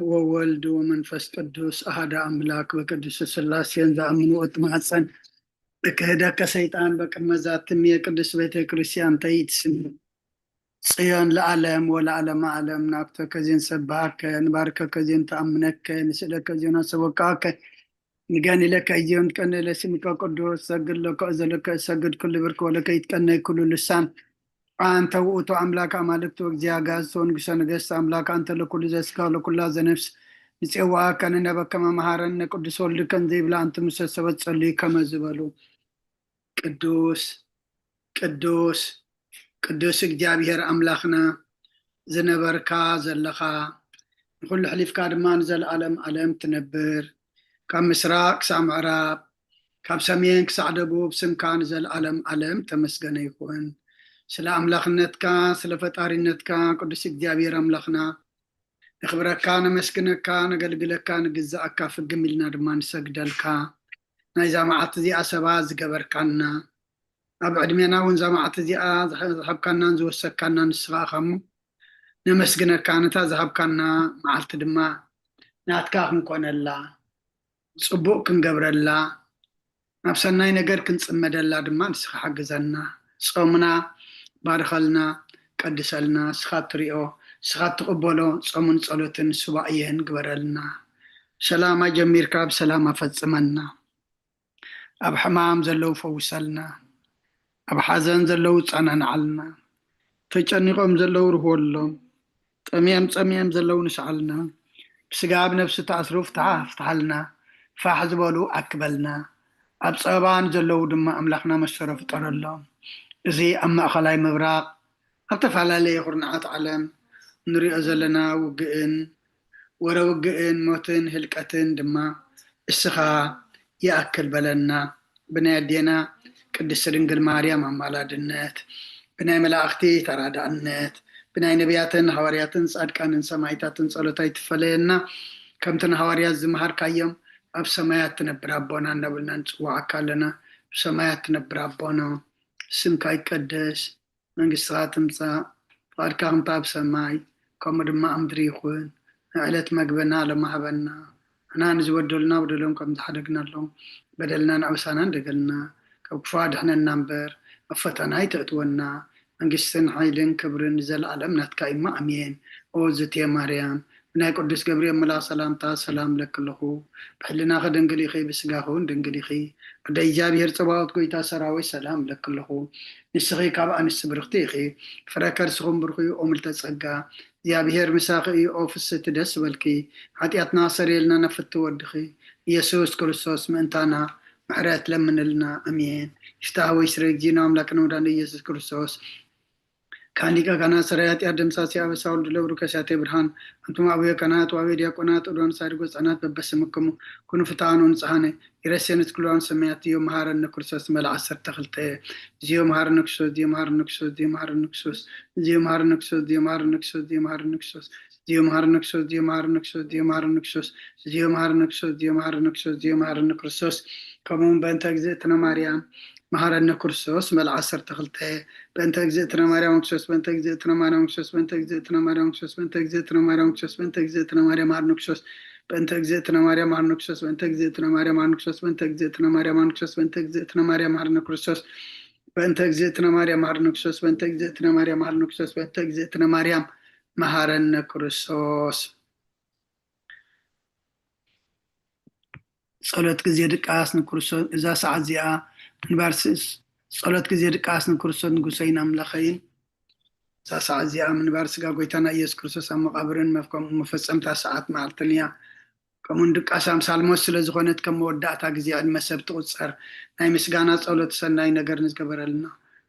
ወወልድ ወመንፈስ ቅዱስ ኣሃደ ኣምላክ በቅድስት ስላሴን ዝኣምኑ እትማጸን እክህደከ ሰይጣን በቅድመ ዛትም የቅድስት ቤተ ክርስቲያን ተይትስም ጽዮን ለዓለም ወለዓለመ ዓለም ናብተከ ዜን ሰብሃከ ንባርከከ ዜን ተኣምነከ ንስእለከ ዜን ኣሰበቃከ ንገን ኢለከ እዚዮን ትቀነ ለስምከ ቅዱስ ሰግድ ለከ እዘለከ እሰግድ ኩሉ ብርክ ወለከ ይትቀነ ኩሉ ልሳን አንተ ውእቱ አምላክ አማልክት ወእግዚአ አጋእዝት ወንጉሰ ነገስት አምላክ አንተ ለኩሉ ዘስጋ ለኩላ ዘነፍስ ንጼዋከ ንነበከ መምሃረነ ቅዱስ ወልድከን ዘይብላ አንተ ምሰ ሰበት ጸልዩ ከመ ዝበሉ ቅዱስ ቅዱስ ቅዱስ እግዚኣብሔር ኣምላኽና ዝነበርካ ዘለኻ ንኹሉ ሕሊፍካ ድማ ንዘለዓለም ዓለም ትነብር ካብ ምስራቅ ክሳብ ምዕራብ ካብ ሰሜን ክሳዕ ደቡብ ስምካ ንዘለዓለም ዓለም ተመስገነ ይኹን። ስለ ኣምላኽነትካ ስለ ፈጣሪነትካ ቅዱስ እግዚኣብሔር ኣምላኽና ነኽብረካ ነመስግነካ ነገልግለካ ንግዛኣካ ፍግም ኢልና ድማ ንሰግደልካ። ናይዛ መዓልቲ እዚኣ ሰባት ዝገበርካና ኣብ ዕድሜና እውን እዛ መዓልቲ እዚኣ ዝሃብካናን ዝወሰካናን ንስኻ ኢኻ እሞ ነመስግነካ። ነታ ዝሃብካና መዓልቲ ድማ ናትካ ክንኮነላ ጽቡቕ ክንገብረላ ናብ ሰናይ ነገር ክንጽመደላ ድማ ንስኻ ሓግዘና። ጾምና ባርኸልና ቀድሰልና። ንስኻ እትሪኦ ንስኻ እትቕበሎ ጾምን ጸሎትን ሱባኤን ግበረልና። ሰላማ ጀሚርካ ብሰላም ኣፈጽመና። ኣብ ሕማም ዘለዉ ፈውሰልና። ኣብ ሓዘን ዘለዉ ጸናንዓልና። ተጨኒቖም ዘለዉ ርህወሎም። ጠምዮም ጸሚኦም ዘለዉ ንስዓልና። ብስጋ ብነብሲ ተኣስሩ ፍትሓ ፍትሓልና። ፋሕ ዝበሉ ኣክበልና። ኣብ ጸበባ ንዘለዉ ድማ ኣምላኽና መሰሮ ፍጠረሎም። እዚ ኣብ ማእኸላይ ምብራቕ ኣብ ተፈላለየ ኩርናዓት ዓለም ንሪኦ ዘለና ውግእን ወረ ውግእን ሞትን ህልቀትን ድማ እስኻ ይኣክል በለና። ብናይ ኣዴና ቅድስት ድንግል ማርያም ኣማላድነት ብናይ መላእኽቲ ተራዳእነት ብናይ ነቢያትን ሃዋርያትን ጻድቃንን ሰማይታትን ጸሎት ኣይትፈለየና። ከምቲ ንሃዋርያት ዝመሃርካዮም ኣብ ሰማያት ትነብር ኣቦና እናብልና ንጽዋዓካ ኣለና። ብሰማያት ትነብር ኣቦና ስምካ ይቀደስ መንግስትኻ ትምጻእ ፍቓድካ ከምታ ኣብ ሰማይ ከምኡ ድማ ኣብ ምድሪ ይኹን። ንዕለት መግበና ሎሚ ሃበና። ንሕና ንዝበደሉና በደሎም ከም ዝሓደግናሎም በደልና ንኣበሳና እንደገልና ካብ ክፉ ኣድሕነና እምበር ኣብ ፈተና ኣይተእትወና። መንግስትን ሓይልን ክብርን ንዘለኣለም ናትካ እሞ ኣሜን። ኦ ዝትየ ማርያም ብናይ ቅዱስ ገብርኤል መልኣኽ ሰላምታ ሰላም እለኪ ኣለኹ። ብሕልናኺ ድንግል ኢኺ ብስጋኺ እውን ድንግል ኢኺ። ኣደ እግዚኣብሔር ጸባኦት ጎይታ ሰራዊት ሰላም እለኪ ኣለኹ። ንስኺ ካብ ኣንስቲ ብርኽቲ ኢኺ። ፍረ ከርስኹም ብሩኽ እዩ ኦ ምልተ ጸጋ እግዚኣብሔር ምሳኺ እዩ ኦ ፍስቲ ደስ በልኪ። ሓጢኣትና ኣሰርየልና ነፍቲ ወድኺ ኢየሱስ ክርስቶስ ምእንታና ምሕረት ለምንልና ኣሜን። ይፍታህ ወይ ስረ ጊዜና ኣምላክና ወዳን ኢየሱስ ክርስቶስ ካን ሊቀ ካህናት ሰራይ ኃጢአት ደምሳሲ አበሳ ወልድ ለብሩ ከሲያቴ ብርሃን። አንቱም አቡየ ካህናት ወአቡየ ዲያቆናት ወዶን ሳድጎ ህጻናት በበስምክሙ ኩኑ ፍትሐኑ ንጽሐነ ይረሴን እስክሉዋን ሰማያት ዚዮ መሐረነ ክርስቶስ መልአ ዓሰርተ ክልተ ዚዮ መሐረነ ክርስቶስ ዚዮ መሐረነ ክርስቶስ ዚዮ መሐረነ ክርስቶስ ዚዮ መሐረነ ክርስቶስ ዚዮ መሐረነ ክርስቶስ ዚዮ መሐረነ ክርስቶስ ዚዮ መሐረነ ክርስቶስ ዚዮ መሐረነ ክርስቶስ ዚዮ መሐረነ ክርስቶስ ዚዮ መሐረነ ክርስቶስ ዚዮ መሐረነ ክርስቶስ ከምኡውን በእንተ እግዝእትነ ማርያም መሐረነ ክርስቶስ መልአ ዓሰርተ ክልተ በእንተ እግዝእትነ ማርያም ክርስቶስ በእንተ እግዝእትነ ማርያም ክርስቶስ በእንተ እግዝእትነ ማርያም ክርስቶስ በእንተ እግዝእትነ ማርያም ክርስቶስ በእንተ እግዝእትነ ማርያም ማርነ ክርስቶስ በእንተ እግዝእትነ ማርያም ማርነ ክርስቶስ በእንተ እግዝእትነ ማርያም ማርነ ክርስቶስ በእንተ እግዝእትነ ማርያም ማርነ ክርስቶስ በእንተ እግዝእትነ ማርያም ማርነ ክርስቶስ በእንተ እግዝእትነ ማርያም ማርነ ክርስቶስ በእንተ እግዝእትነ ማርያም መሐረነ ክርስቶስ ጸሎት ግዜ ድቃስ ንክርስቶስ እዛ ሰዓት እዚኣ ምንባር ጸሎት ግዜ ድቃስ ንክርስቶስ ንጉሰይን ኣምላኸይን እዛ ሰዓት እዚኣ ምንባር ስጋ ጎይታና ኢየሱስ ክርስቶስ ኣብ መቓብርን መፍከም መፈጸምታ ሰዓት መዓልትን እያ። ከምኡን ድቃስ ኣምሳል ሞት ስለ ዝኾነት ከም መወዳእታ ግዜ ዕድመ ሰብ ትቑጸር ናይ ምስጋና ጸሎት ሰናይ ነገር ንዝገበረልና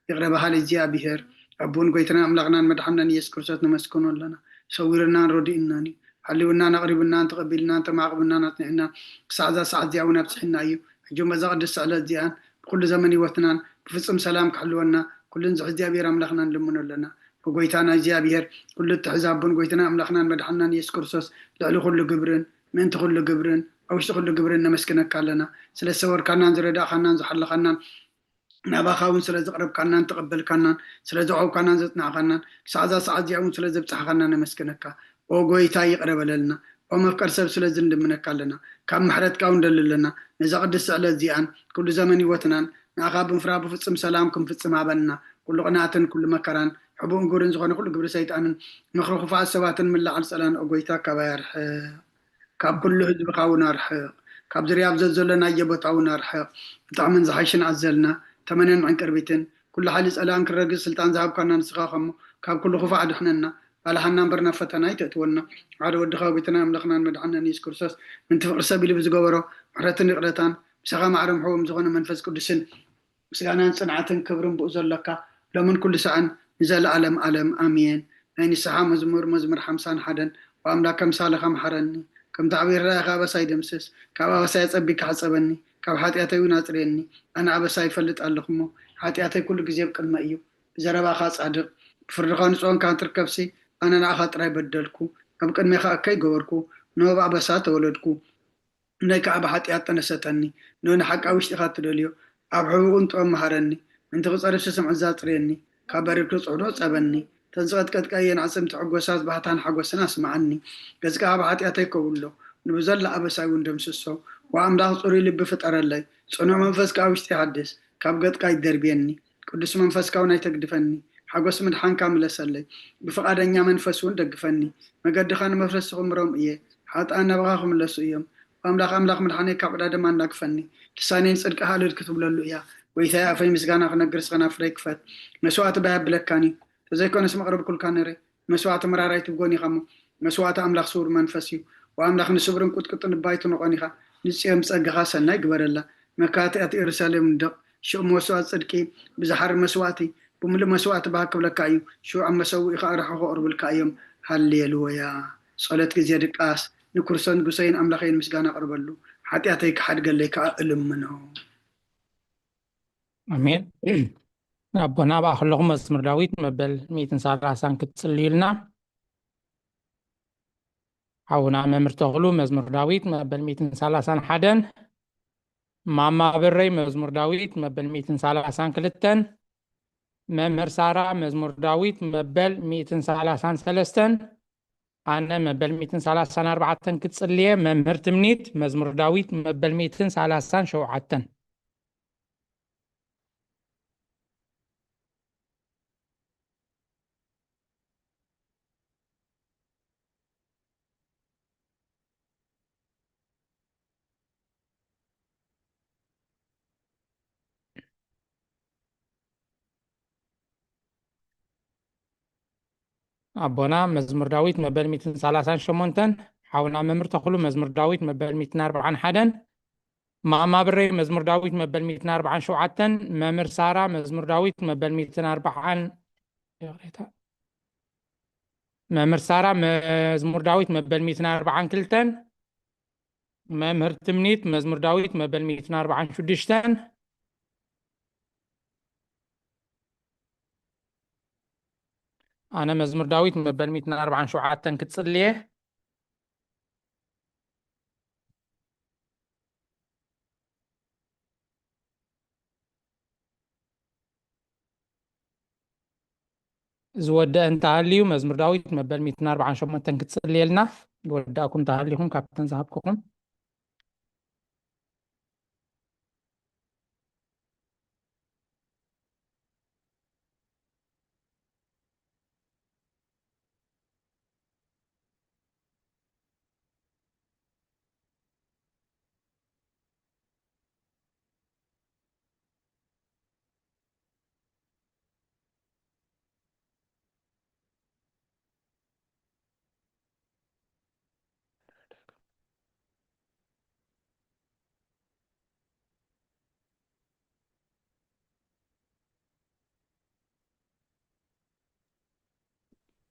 ይቕረ በሃሊ እግዚኣብሔር ኣቦን ጎይታና ኣምላኽናን መድሓናን ኢየሱስ ክርስቶስ ነመስግኖ ኣለና። ሰዊርናን ረዲእናን እዩ። ሓልውናን ኣቕሪብናን ተቐቢልናን ተማዕቕብናን ኣጽኒዕናን ክሳዕ እዛ ሰዓት እዚኣ እውን ኣብጽሕና እዩ። ሕጂ በዛ ቅድስቲ ዕለት እዚኣን ብኩሉ ዘመን ህይወትናን ብፍጹም ሰላም ክሕልወና ኩሉ ንዝሕ እግዚኣብሔር ኣምላኽና ንልምኖ ኣለና። ብጎይታና እግዚኣብሔር ኩሉ እትሕዝ ኣቦን ጎይታና ኣምላኽናን መድሓናን ኢየሱስ ክርስቶስ ልዕሊ ኩሉ ግብርን ምእንቲ ኩሉ ግብርን ኣብ ውሽጢ ኩሉ ግብርን ነመስግነካ ኣለና። ስለ ዝሰወርካናን ዝረዳእካናን ዝሓለኻናን ናባኻ እውን ስለ ዘቕረብካናን ተቐበልካናን ስለ ዘዕቆብካናን ዘጽናዕካናን ክሳዕ እዛ ሰዓት እዚኣ እውን ስለ ዘብጻሕካና ነመስግነካ። ኦ ጎይታ ይቕረ በለልና። ኦ መፍቀር ሰብ፣ ስለዚ ንልምነካ ኣለና። ካብ ምሕረትካ እውን ንደሊ ኣለና። ነዛ ቅድስቲ ዕለት እዚኣን ኩሉ ዘመን ህይወትናን ንኣኻ ብምፍራህ ብፍጹም ሰላም ክንፍጽም ሃበና። ኩሉ ቅንኣትን ኩሉ መከራን ሕቡእ ንጉርን ዝኾነ ኩሉ ግብሪ ሰይጣንን ምኽሪ ክፉኣት ሰባትን ምላዓል ጸላን፣ ኦ ጎይታ፣ ካባይ ኣርሕቕ። ካብ ኩሉ ህዝብኻ እውን ኣርሕቕ። ካብ ዝርያ ኣብ ዘዘሎናዮ ቦታ እውን ኣርሕቕ። ብጣዕምን ዝሓሽን ኣዘልና፣ ተመነን ዕንቅርቢትን፣ ኩሉ ሓይሊ ጸላእን ክረግጽ ስልጣን ዝሃብካና ንስኻ ኸሞ፣ ካብ ኩሉ ክፉእ ኣድሕነና። ባልሓና እምበር ናብ ፈተና ኣይተእትወና። ሓደ ወድኻ ጎይታና ኣምላኽናን መድሓንናን የሱስ ክርስቶስ፣ ምንቲ ፍቕሪ ሰብ ኢሉ ብዝገበሮ ምሕረትን ይቕረታን፣ ምሳኻ ማዕረ ምሕዎም ዝኾነ መንፈስ ቅዱስን ምስጋናን ጽንዓትን ክብርን ብኡ ዘሎካ፣ ሎምን ኩሉ ሰዓን ንዘለኣለም ኣለም ኣሜን። ናይ ንስሓ መዝሙር፣ መዝሙር ሓምሳን ሓደን። ወኣምላክ ከምሳሌኻ መሓረኒ፣ ከምቲ ዓብዪ ርራይኻ ኣበሳይ ደምስስ፣ ካብ ኣበሳይ ኣጸቢካ ሕጸበኒ፣ ካብ ሓጢኣተይ እውን ኣጽርየኒ። ኣነ ኣበሳይ ይፈልጥ ኣለኹ እሞ፣ ሓጢኣተይ ኩሉ ግዜ ኣብ ቅድመይ እዩ። ብዘረባኻ ጻድቕ፣ ብፍርድኻ ንጹህ ኮንካ እንትርከብሲ፣ ኣነ ንኣኻ ጥራይ በደልኩ፣ ኣብ ቅድሜኻ እከይ ገበርኩ፣ ንህቡእ ኣበሳ ተወለድኩ። ንደይ ከኣ ብሓጢኣት ተነሰተኒ። ንኡ ንሓቂ ኣብ ውሽጢኻ እትደልዮ፣ ኣብ ሕቡእን ጥበብ መሃረኒ። ምእንቲ ክጸርፍሲ ስምዒት ዛጽርየኒ፣ ካብ በረድኪ ጽዕዶ ጸበኒ። እተን ዝቐጥቀጥካየን ኣዕጽምቲ ሕጎሳት ባህታን ሓጎስን ኣስምዓኒ። ገጽካ ኣብ ሓጢኣተይ ከውሎ፣ ንብዘሎ ኣበሳይ እውን ደምስሶ። ወኣምላኽ ጽሩይ ልቢ ፍጠረለይ፣ ጽኑዕ መንፈስ ከኣ ኣብ ውሽጢ ሓድስ። ካብ ገጽካ ኣይትደርብየኒ፣ ቅዱስ መንፈስካ እውን ኣይተግድፈኒ። ሓጎስ ምድሓንካ ምለሰለይ፣ ብፍቓደኛ መንፈስ እውን ደግፈኒ። መገድኻ ንመፍረስቲ ክምሮም እየ፣ ሓጥኣን ናባኻ ክምለሱ እዮም። ኣምላኽ፣ ኣምላኽ ምድሓነይ፣ ካብ ዕዳ ደም ኣናግፈኒ። ልሳነይ ንጽድቅኻ እልል ክትብለሉ እያ። ጎይታየ፣ ኣፈይ ምስጋና ክነግር፣ ስኸና ፍረይ ክፈት። መስዋእቲ ባይ ኣብለካን እዩ። ተዘይኮነስ መቕረብኩልካ ነይረ። መስዋእቲ መራራይ ትብጎን ኢኻ እሞ፣ መስዋእቲ ኣምላኽ ስዉር መንፈስ እዩ። ወኣምላኽ ንስብርን ቁጥቁጥን እባ ኣይትንቖን ኢኻ። ንጽዮን ብጸጋኻ ሰናይ ግበረላ። መካትኣት የሩሳሌም ንደቕ። ሽዑ መስዋእቲ ጽድቂ ብዝሓሪ መስዋእቲ፣ ብምሉእ መስዋእቲ ባህ ክብለካ እዩ። ሽዑ ኣብ መሰውኢኻ ኣርሑ ከቕርቡልካ እዮም። ሃሌሉያ። ጸሎት ግዜ ድቃስ። ንክርስቶስ ንጉሰይን ኣምላኸይን ምስጋና ኣቕርበሉ፣ ሓጢኣተይ ክሓድገለይ ከኣ እልምኖ። ኣሜን። ኣቦና ብኣ ከለኹም መዝሙር ዳዊት መበል ሚእትን ሰላሳን ክትጽልዩልና። ሓውና መምህር ተኽሉ መዝሙር ዳዊት መበል ሚእትን ሰላሳን ሓደን፣ ማማ ብረይ መዝሙር ዳዊት መበል ሚእትን ሰላሳን ክልተን፣ መምህር ሳራ መዝሙር ዳዊት መበል ሚእትን ሰላሳን ሰለስተን፣ ኣነ መበል ሚእትን ሰላሳን ኣርባዕተን ክጽልየ፣ መምህር ትምኒት መዝሙር ዳዊት መበል ሚእትን ሰላሳን ሸውዓተን። ኣቦና መዝሙር ዳዊት መበል ሚእትን ሰላሳን ሸሞንተን፣ ሓውና መምህር ተኽሉ መዝሙር ዳዊት መበል ሚእትን ኣርባዓን ሓደን፣ ማማ ብረይ መዝሙር ዳዊት መበል ሚእትን ኣርባዓን ሸውዓተን፣ መምህር ሳራ መዝሙር ዳዊት መበል ሚእትን ኣርባዓን፣ ይቕሬታ፣ መምህር ሳራ መዝሙር ዳዊት መበል ሚእትን ኣርባዓን ክልተን፣ መምህር ትምኒት መዝሙር ዳዊት መበል ሚእትን ኣርባዓን ሽዱሽተን፣ ኣነ መዝሙር ዳዊት መበል ሚእትን ኣርባዓን ሸውዓተን ክጽልየ። ዝወደአ እንተሃልዩ መዝሙር ዳዊት መበል ሚእትን ኣርባዓን ሸሞንተን ክትጽልየልና፣ ዝወዳእኩም እንተሃሊኹም ካብተን ዝሃብኩኹም።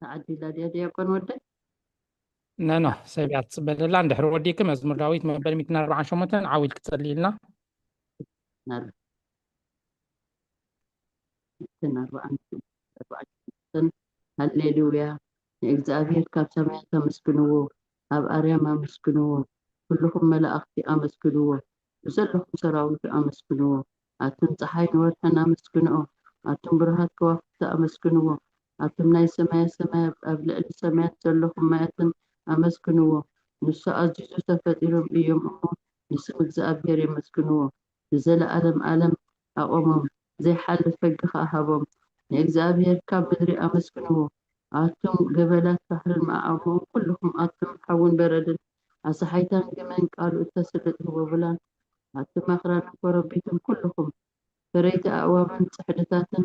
ተዓዲላ ድያ ዲያቆን ወደይ? ነኖ፣ ሰብ እያ ትጽበለላ። እንድሕሪ ወዲእኪ መዝሙር ዳዊት መበል ሚእትን ኣርባዓን ሸሞንተን ዓው ኢልኪ ጸልይልና። ናል-፣ ሚእትን ኣርባዓን፣ ኣርባዓን ሸሞንተን። ሃሌሉያ። ንእግዚኣብሔር ካብ ሰማያት ኣመስግንዎ፣ ኣብ ኣርያም ኣመስግንዎ፣ ኩልኹም መላእኽቲ ኣመስግንዎ፣ ብዘለኹም ሰራዊቱ ኣመስግንዎ። ኣቱም ጸሓይን ወርሕን ኣመስግንኦ፣ ኣቱም ብሩሃት ከዋኽብቲ ኣመስግንዎ፣ ኣቱም ናይ ሰማየ ሰማያት ኣብ ልዕሊ ሰማያት ዘለኹም ማያትን ኣመስግንዎ። ንሱ ኣዚዙ ተፈጢሮም እዮም እሞ፣ ንስም እግዚኣብሔር የመስግንዎ። ንዘለኣለም ኣለም ኣቆሞም፣ ዘይሓልፍ ሕጊ ኸኣ ሃቦም። ንእግዚኣብሔር ካብ ምድሪ ኣመስግንዎ። ኣቱም ገበላት ባሕርን መዓሙቕን፣ ኩልኹም ኣቱም ሓውን በረድን፣ ኣሳሓይታን ግመን ቃሉ እተስልጥ ህቦብላን፣ ኣቱም ኣኽራንን ኮረቢትን ኩልኹም፣ ፈረይቲ ኣእዋምን ጽሕድታትን፣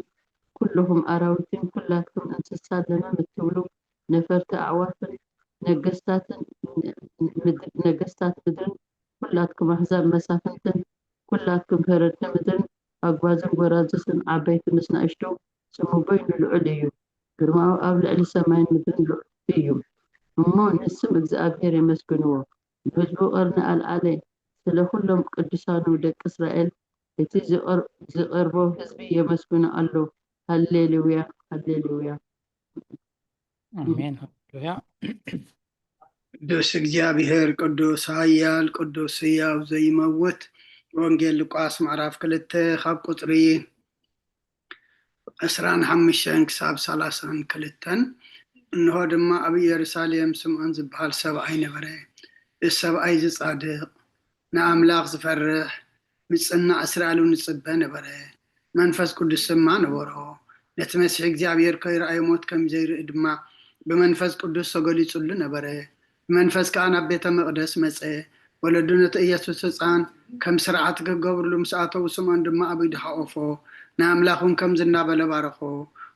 ኩልኹም ኣራዊትን ኩላትኩም እንስሳ ለመም እትብሉ፣ ነፈርቲ ኣዕዋፍን ነገስታትን ምድ-፣ ነገስታት ምድርን፣ ኩላትኩም ኣሕዛብ መሳፍንትን፣ ኩላትኩም ፈረድቲ ምድርን፣ ኣጓዝን ጎራዙትን ዓበይቲ ምስ ንኣሽቱ፣ ጽምቦይ ንልዑል እዩ። ግርማኡ ኣብ ልዕሊ ሰማይን ምድርን ልዑል እዩ። እሞ ንስም እግዚኣብሔር የመስግንዎ፣ ንህዝቡ ቀርኒ ኣልዓለ፣ ስለ ኩሎም ቅዱሳኑ ደቂ እስራኤል፣ እቲ ዝቐር-፣ ዝቐርቦ ህዝቢ የመስግኖ ኣሎ። ሃሌሉያ፣ ሃሌሉያ። ኣሜን፣ ሃሌሉያ። ቅዱስ እግዚኣብሔር፣ ቅዱስ ኃያል፣ ቅዱስ ሕያው ዘይመውት። ወንጌል ሉቃስ ምዕራፍ ክልተ ካብ ቁጽሪ ዕስራን ሓሙሽተን ክሳብ ሰላሳን ክልተን። እንሆ ድማ ኣብ ኢየሩሳሌም ስምዖን ዝበሃል ሰብኣይ ነበረ። እዚ ሰብኣይ እዚ ጻድቕ፣ ንኣምላኽ ዝፈርሕ፣ ምጽናዕ እስራኤል እውን ይጽበ ነበረ። መንፈስ ቅዱስ ድማ ነበሮ። ነቲ መሲሕ እግዚኣብሔር ከይረኣዮ ሞት ከም ዘይርኢ ድማ ብመንፈስ ቅዱስ ተገሊጹሉ ነበረ። ብመንፈስ ከኣ ናብ ቤተ መቕደስ መጸ። ወለዱ ነቲ ኢየሱስ ህጻን ከም ስርዓት ክገብርሉ ምስ ኣተዉ፣ ስምዖን ድማ ኣብ ኢዱ ሓቖፎ፣ ንኣምላኽ እውን ከምዚ እናበለ ባረኾ።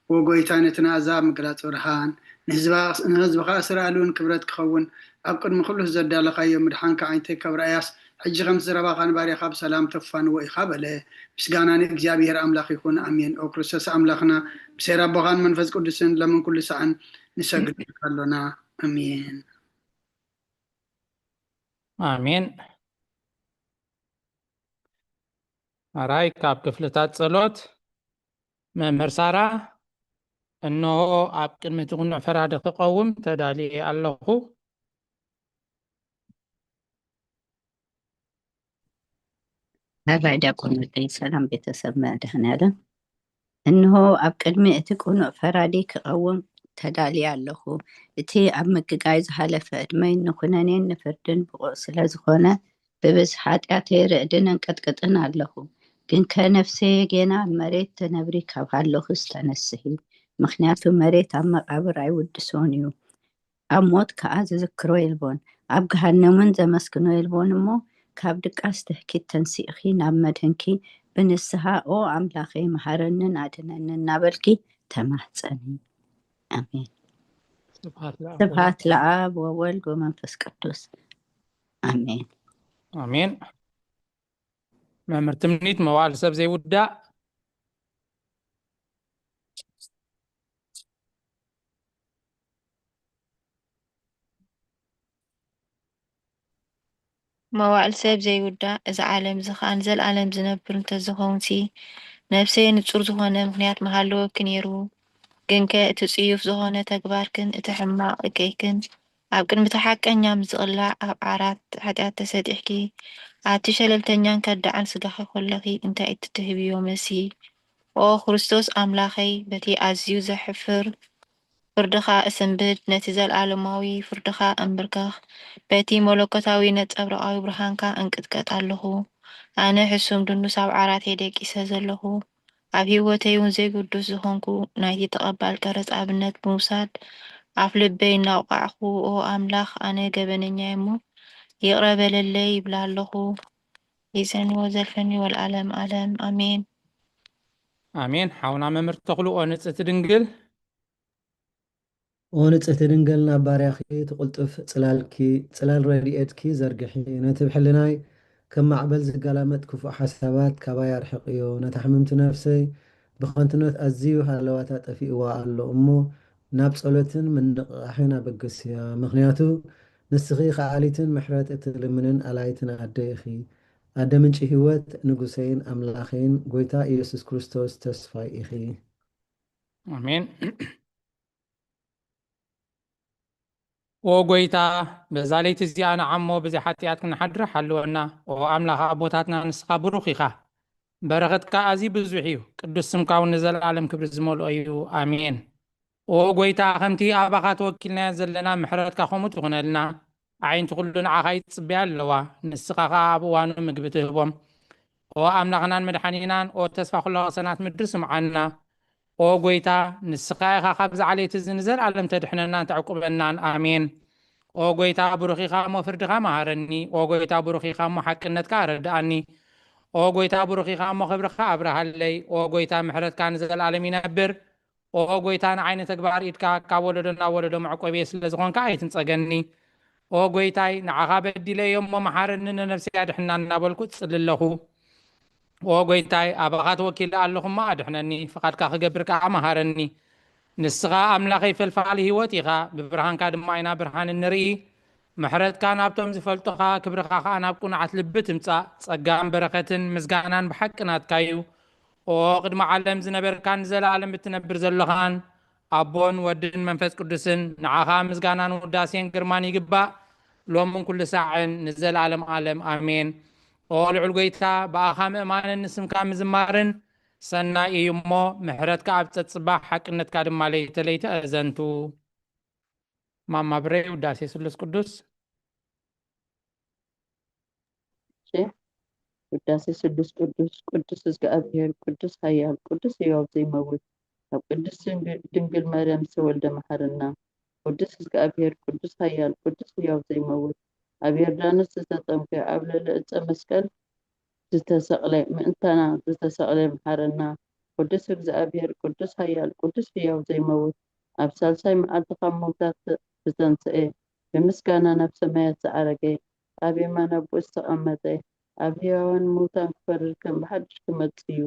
ወጎይታ፣ ነቲ ንኣሕዛብ ምግላጽ ብርሃን፣ ንህዝባ-፣ ንህዝብኻ እስራኤል እውን ክብረት ክኸውን፣ ኣብ ቅድሚ ኩሉ ዘዳለኻዮ ምድሓንካ ዓይነተይ ካብ ረኣያስ፣ ሕጂ ከምቲ ዝረባኻ ንባርያኻ ብሰላም ተፋንዎ ኢኻ በለ። ምስጋና ንእግዚኣብሔር ኣምላኽ ይኹን፣ ኣሜን። ኦ ክርስቶስ ኣምላኽና፣ ብሴር ኣቦኻን መንፈስ ቅዱስን ለምን ኩሉ ሰዓን ንሰግደልካ ኣሎና። ኣሜን። ኣሜን። ኣራይ ካብ ክፍልታት ጸሎት መምህር ሳራ፣ እንሆ ኣብ ቅድሚ እቲ ቅኑዕ ፈራዲ ክቐውም ተዳልየ ኣለኹ። ኣራይ ዲያቆን ወደይ፣ ሰላም ቤተሰብ መድኃኔዓለም። እንሆ ኣብ ቅድሚ እቲ ቅኑዕ ፈራዲ ክቐውም ተዳልየ ኣለኹ። እቲ ኣብ ምግጋይ ዝሃለፈ ዕድመይ ንኹነኔን ንፍርድን ብቑዕ ስለ ዝኾነ፣ ብብዝሒ ኃጢኣተይ ርዕድን እንቅጥቅጥን ኣለኹ። ግንከ ነፍሰየ ጌና ኣብ መሬት ተነብሪ ካብ ሃለኹስ ተነስሒ፣ ምኽንያቱ መሬት ኣብ መቓብር ኣይውድሶን እዩ። ኣብ ሞት ከኣ ዝዝክሮ የልቦን፣ ኣብ ገሃነምን ዘመስግኖ የልቦን እሞ፣ ካብ ድቃስ ትህኪት ተንሲእኺ ናብ መድህንኪ ብንስሓ፣ ኦ ኣምላኸይ፣ መሃረንን ኣድነንን እናበልኪ ተማህጸኒ። ኣሜን። ስብሐት ለኣብ ስብሐት ለኣብ ወወልድ ወመንፈስ ቅዱስ። ኣሜን። ኣሜን። መምህር ትምኒት፣ መዋዕል ሰብ ዘይውዳእ። መዋዕል ሰብ ዘይውዳእ፣ እዚ ዓለም እዚ ኸኣ ንዘለኣለም ዝነብር እንተዝኸውንሲ፣ ነፍሰይ ንጹር ዝኾነ ምኽንያት ምሃለወኪ ነይሩ። ግንከ እቲ ጽዩፍ ዝኾነ ተግባርክን እቲ ሕማቕ እከይክን ኣብ ቅድሚ እቲ ሓቀኛ ምስ ዝቕላዕ፣ ኣብ ዓራት ሓጢኣት ተሰጢሕኪ፣ ኣቲ ሸለልተኛን ከዳዕን ስጋኺ ኸለኺ እንታይ እትትህብዮ መሲ? ኦ ክርስቶስ ኣምላኸይ፣ በቲ ኣዝዩ ዘሕፍር ፍርድኻ እስንብድ፣ ነቲ ዘለኣለማዊ ፍርድኻ እንብርከኽ፣ በቲ መለኮታዊ ነጸብራቓዊ ብርሃንካ እንቅጥቀጥ ኣለኹ። ኣነ ሕሱም ድኑስ ኣብ ዓራተይ ደቂሰ ዘለኹ፣ ኣብ ህይወተይ እውን ዘይግዱስ ዝኾንኩ፣ ናይቲ ተቐባል ቀረጽ ኣብነት ብምውሳድ፣ ኣፍ ልበይ እናውቃዕኩ፣ ኦ ኣምላኽ፣ ኣነ ገበነኛ እየ እሞ፣ ይቕረ በለለይ ይብላ ኣለኹ። ይዘንዎ ዘልፈኒ ወልዓለም ዓለም። ኣሜን። ኣሜን። ሓውና መምህር ተኽሉ፣ ኦ ንጽሕቲ ድንግል። ኦ ንጽሕቲ ድንግል፣ ናብ ባርያኺ ትቕልጥፍ ጽላልኪ፣ ጽላል ረድኤትኪ ዘርግሒ። ነቲ ብሕልናይ ከም ማዕበል ዝገላመጥ ክፉእ ሓሳባት ካባይ ኣርሕቕዮ። ነታ ሕምምቲ ነፍሰይ ብኸንቱነት ኣዝዩ ሃለዋታ ጠፊእዋ ኣሎ እሞ፣ ናብ ጸሎትን ምንቕቓሕን ኣበግስያ። ምኽንያቱ ንስኺ ከኣሊትን ምሕረት እትልምንን ኣላይትን ኣደ ኢኺ። ኣደ ምንጪ ህይወት፣ ንጉሰይን ኣምላኸይን፣ ጐይታ ኢየሱስ ክርስቶስ ተስፋይ ኢኺ። ኣሜን። ኦ ጐይታ፣ በዛ ለይቲ እዚኣ ንዓሞ ብዘይ ሓጢኣት ክንሓድር ሓልወና። ኦ ኣምላኽ ኣቦታትና፣ ንስኻ ብሩኽ ኢኻ። በረኸትካ ኣዝዩ ብዙሕ እዩ። ቅዱስ ስምካ እውን ንዘለኣለም ክብሪ ዝመልኦ እዩ። ኣሜን። ኦ ጐይታ፣ ከምቲ ኣባኻ ተወኪልናዮ ዘለና፣ ምሕረትካ ከምኡ ትኹነልና። ኣዒንቲ ኩሉ ንዓኻ ይጽበያ ኣለዋ፣ ንስኻ ኸኣ ኣብ እዋኑ ምግቢ ትህቦም። ኦ ኣምላኽናን መድሓኒናን፣ ኦ ተስፋ ኩሎ ሰናት ምድሪ ስምዓና። ኦ ጎይታ፣ ንስኻ ኢኻ ካብዚ ዓሌት እዚ ንዘለኣለም ተድሕነናን ተዕቁበናን። ኣሜን። ኦ ጎይታ፣ ብሩኽ ኢኻ እሞ ፍርድኻ መሃረኒ። ኦ ጎይታ፣ ብሩኽ ኢኻ እሞ ሓቅነትካ ኣረድኣኒ። ኦ ጎይታ፣ ብሩኽ ኢኻ እሞ ክብርኻ ኣብርሃለይ። ኦ ጎይታ፣ ምሕረትካ ንዘለኣለም ይነብር። ኦ ጎይታ፣ ንዓይ ንተግባር ኢድካ ካብ ወለዶ ናብ ወለዶ መዕቆብየ ስለ ዝኾንካ ኣይትንጸገኒ። ኦ ጎይታይ፣ ንዓኻ በዲለ እየ እሞ መሓረኒ፣ ንነፍሰይ ኣድሕና እናበልኩ እጽሊ ኣለኹ። ኦ ጎይታይ፣ ኣባኻ ተወኪለ ኣለኹ እሞ ኣድሕነኒ፣ ፍቓድካ ክገብር ከኣ መሃረኒ። ንስኻ ኣምላኸይ ፈልፋሊ ህይወት ኢኻ፣ ብብርሃንካ ድማ ኢና ብርሃን እንርኢ። ምሕረትካ ናብቶም ዝፈልጡኻ፣ ክብርኻ ኸኣ ናብ ቅኑዓት ልቢ ትምጻእ። ጸጋን በረኸትን ምስጋናን ብሓቂ ናትካ እዩ። ኦ ቅድሚ ዓለም ዝነበርካን ንዘለኣለም እትነብር ዘለኻን፣ ኣቦን ወድን መንፈስ ቅዱስን፣ ንዓኻ ምስጋናን ውዳሴን ግርማን ይግባእ፣ ሎምን ኩሉ ሳዕን ንዘለኣለም ዓለም። ኣሜን። ኦ ልዑል ጎይታ፣ ብኣኻ ምእማንን ንስምካ ምዝማርን ሰናይ እዩ እሞ፣ ምሕረትካ ኣብ ጸጽባሕ፣ ሓቅነትካ ድማ ለይተ ለይተ ኣዘንቱ። ማማ ብረይ፣ ውዳሴ ስሉስ ቅዱስ። እሺ። ውዳሴ ስሉስ ቅዱስ። ቅዱስ እግዚኣብሔር፣ ቅዱስ ኃያል፣ ቅዱስ ሕያው ዘይመውት፣ ኣብ ቅድስት ድንግ-፣ ድንግል ማርያም ዝተወልደ መሐረና። ቅዱስ እግዚኣብሔር፣ ቅዱስ ኃያል፣ ቅዱስ ሕያው ዘይመውት፣ ኣብ ዮርዳኖስ ዝተጠምቀ፣ ኣብ ልዕሊ ዕፀ መስቀል ዝተሰቕለ፣ ምእንታና ዝተሰቕለ መሐረና። ቅዱስ እግዚኣብሔር፣ ቅዱስ ኃያል፣ ቅዱስ ሕያው ዘይመውት፣ ኣብ ሳልሳይ መዓልቲ ካብ ምውታት ዝተንስኤ፣ ብምስጋና ናብ ሰማያት ዝዓረገ፣ ኣብ የማን ኣቦኡ ዝተቐመጠ፣ ኣብ ሕያዋን ምውታን ክፈርድ ከም ብሓድሽ ክመጽእ እዩ።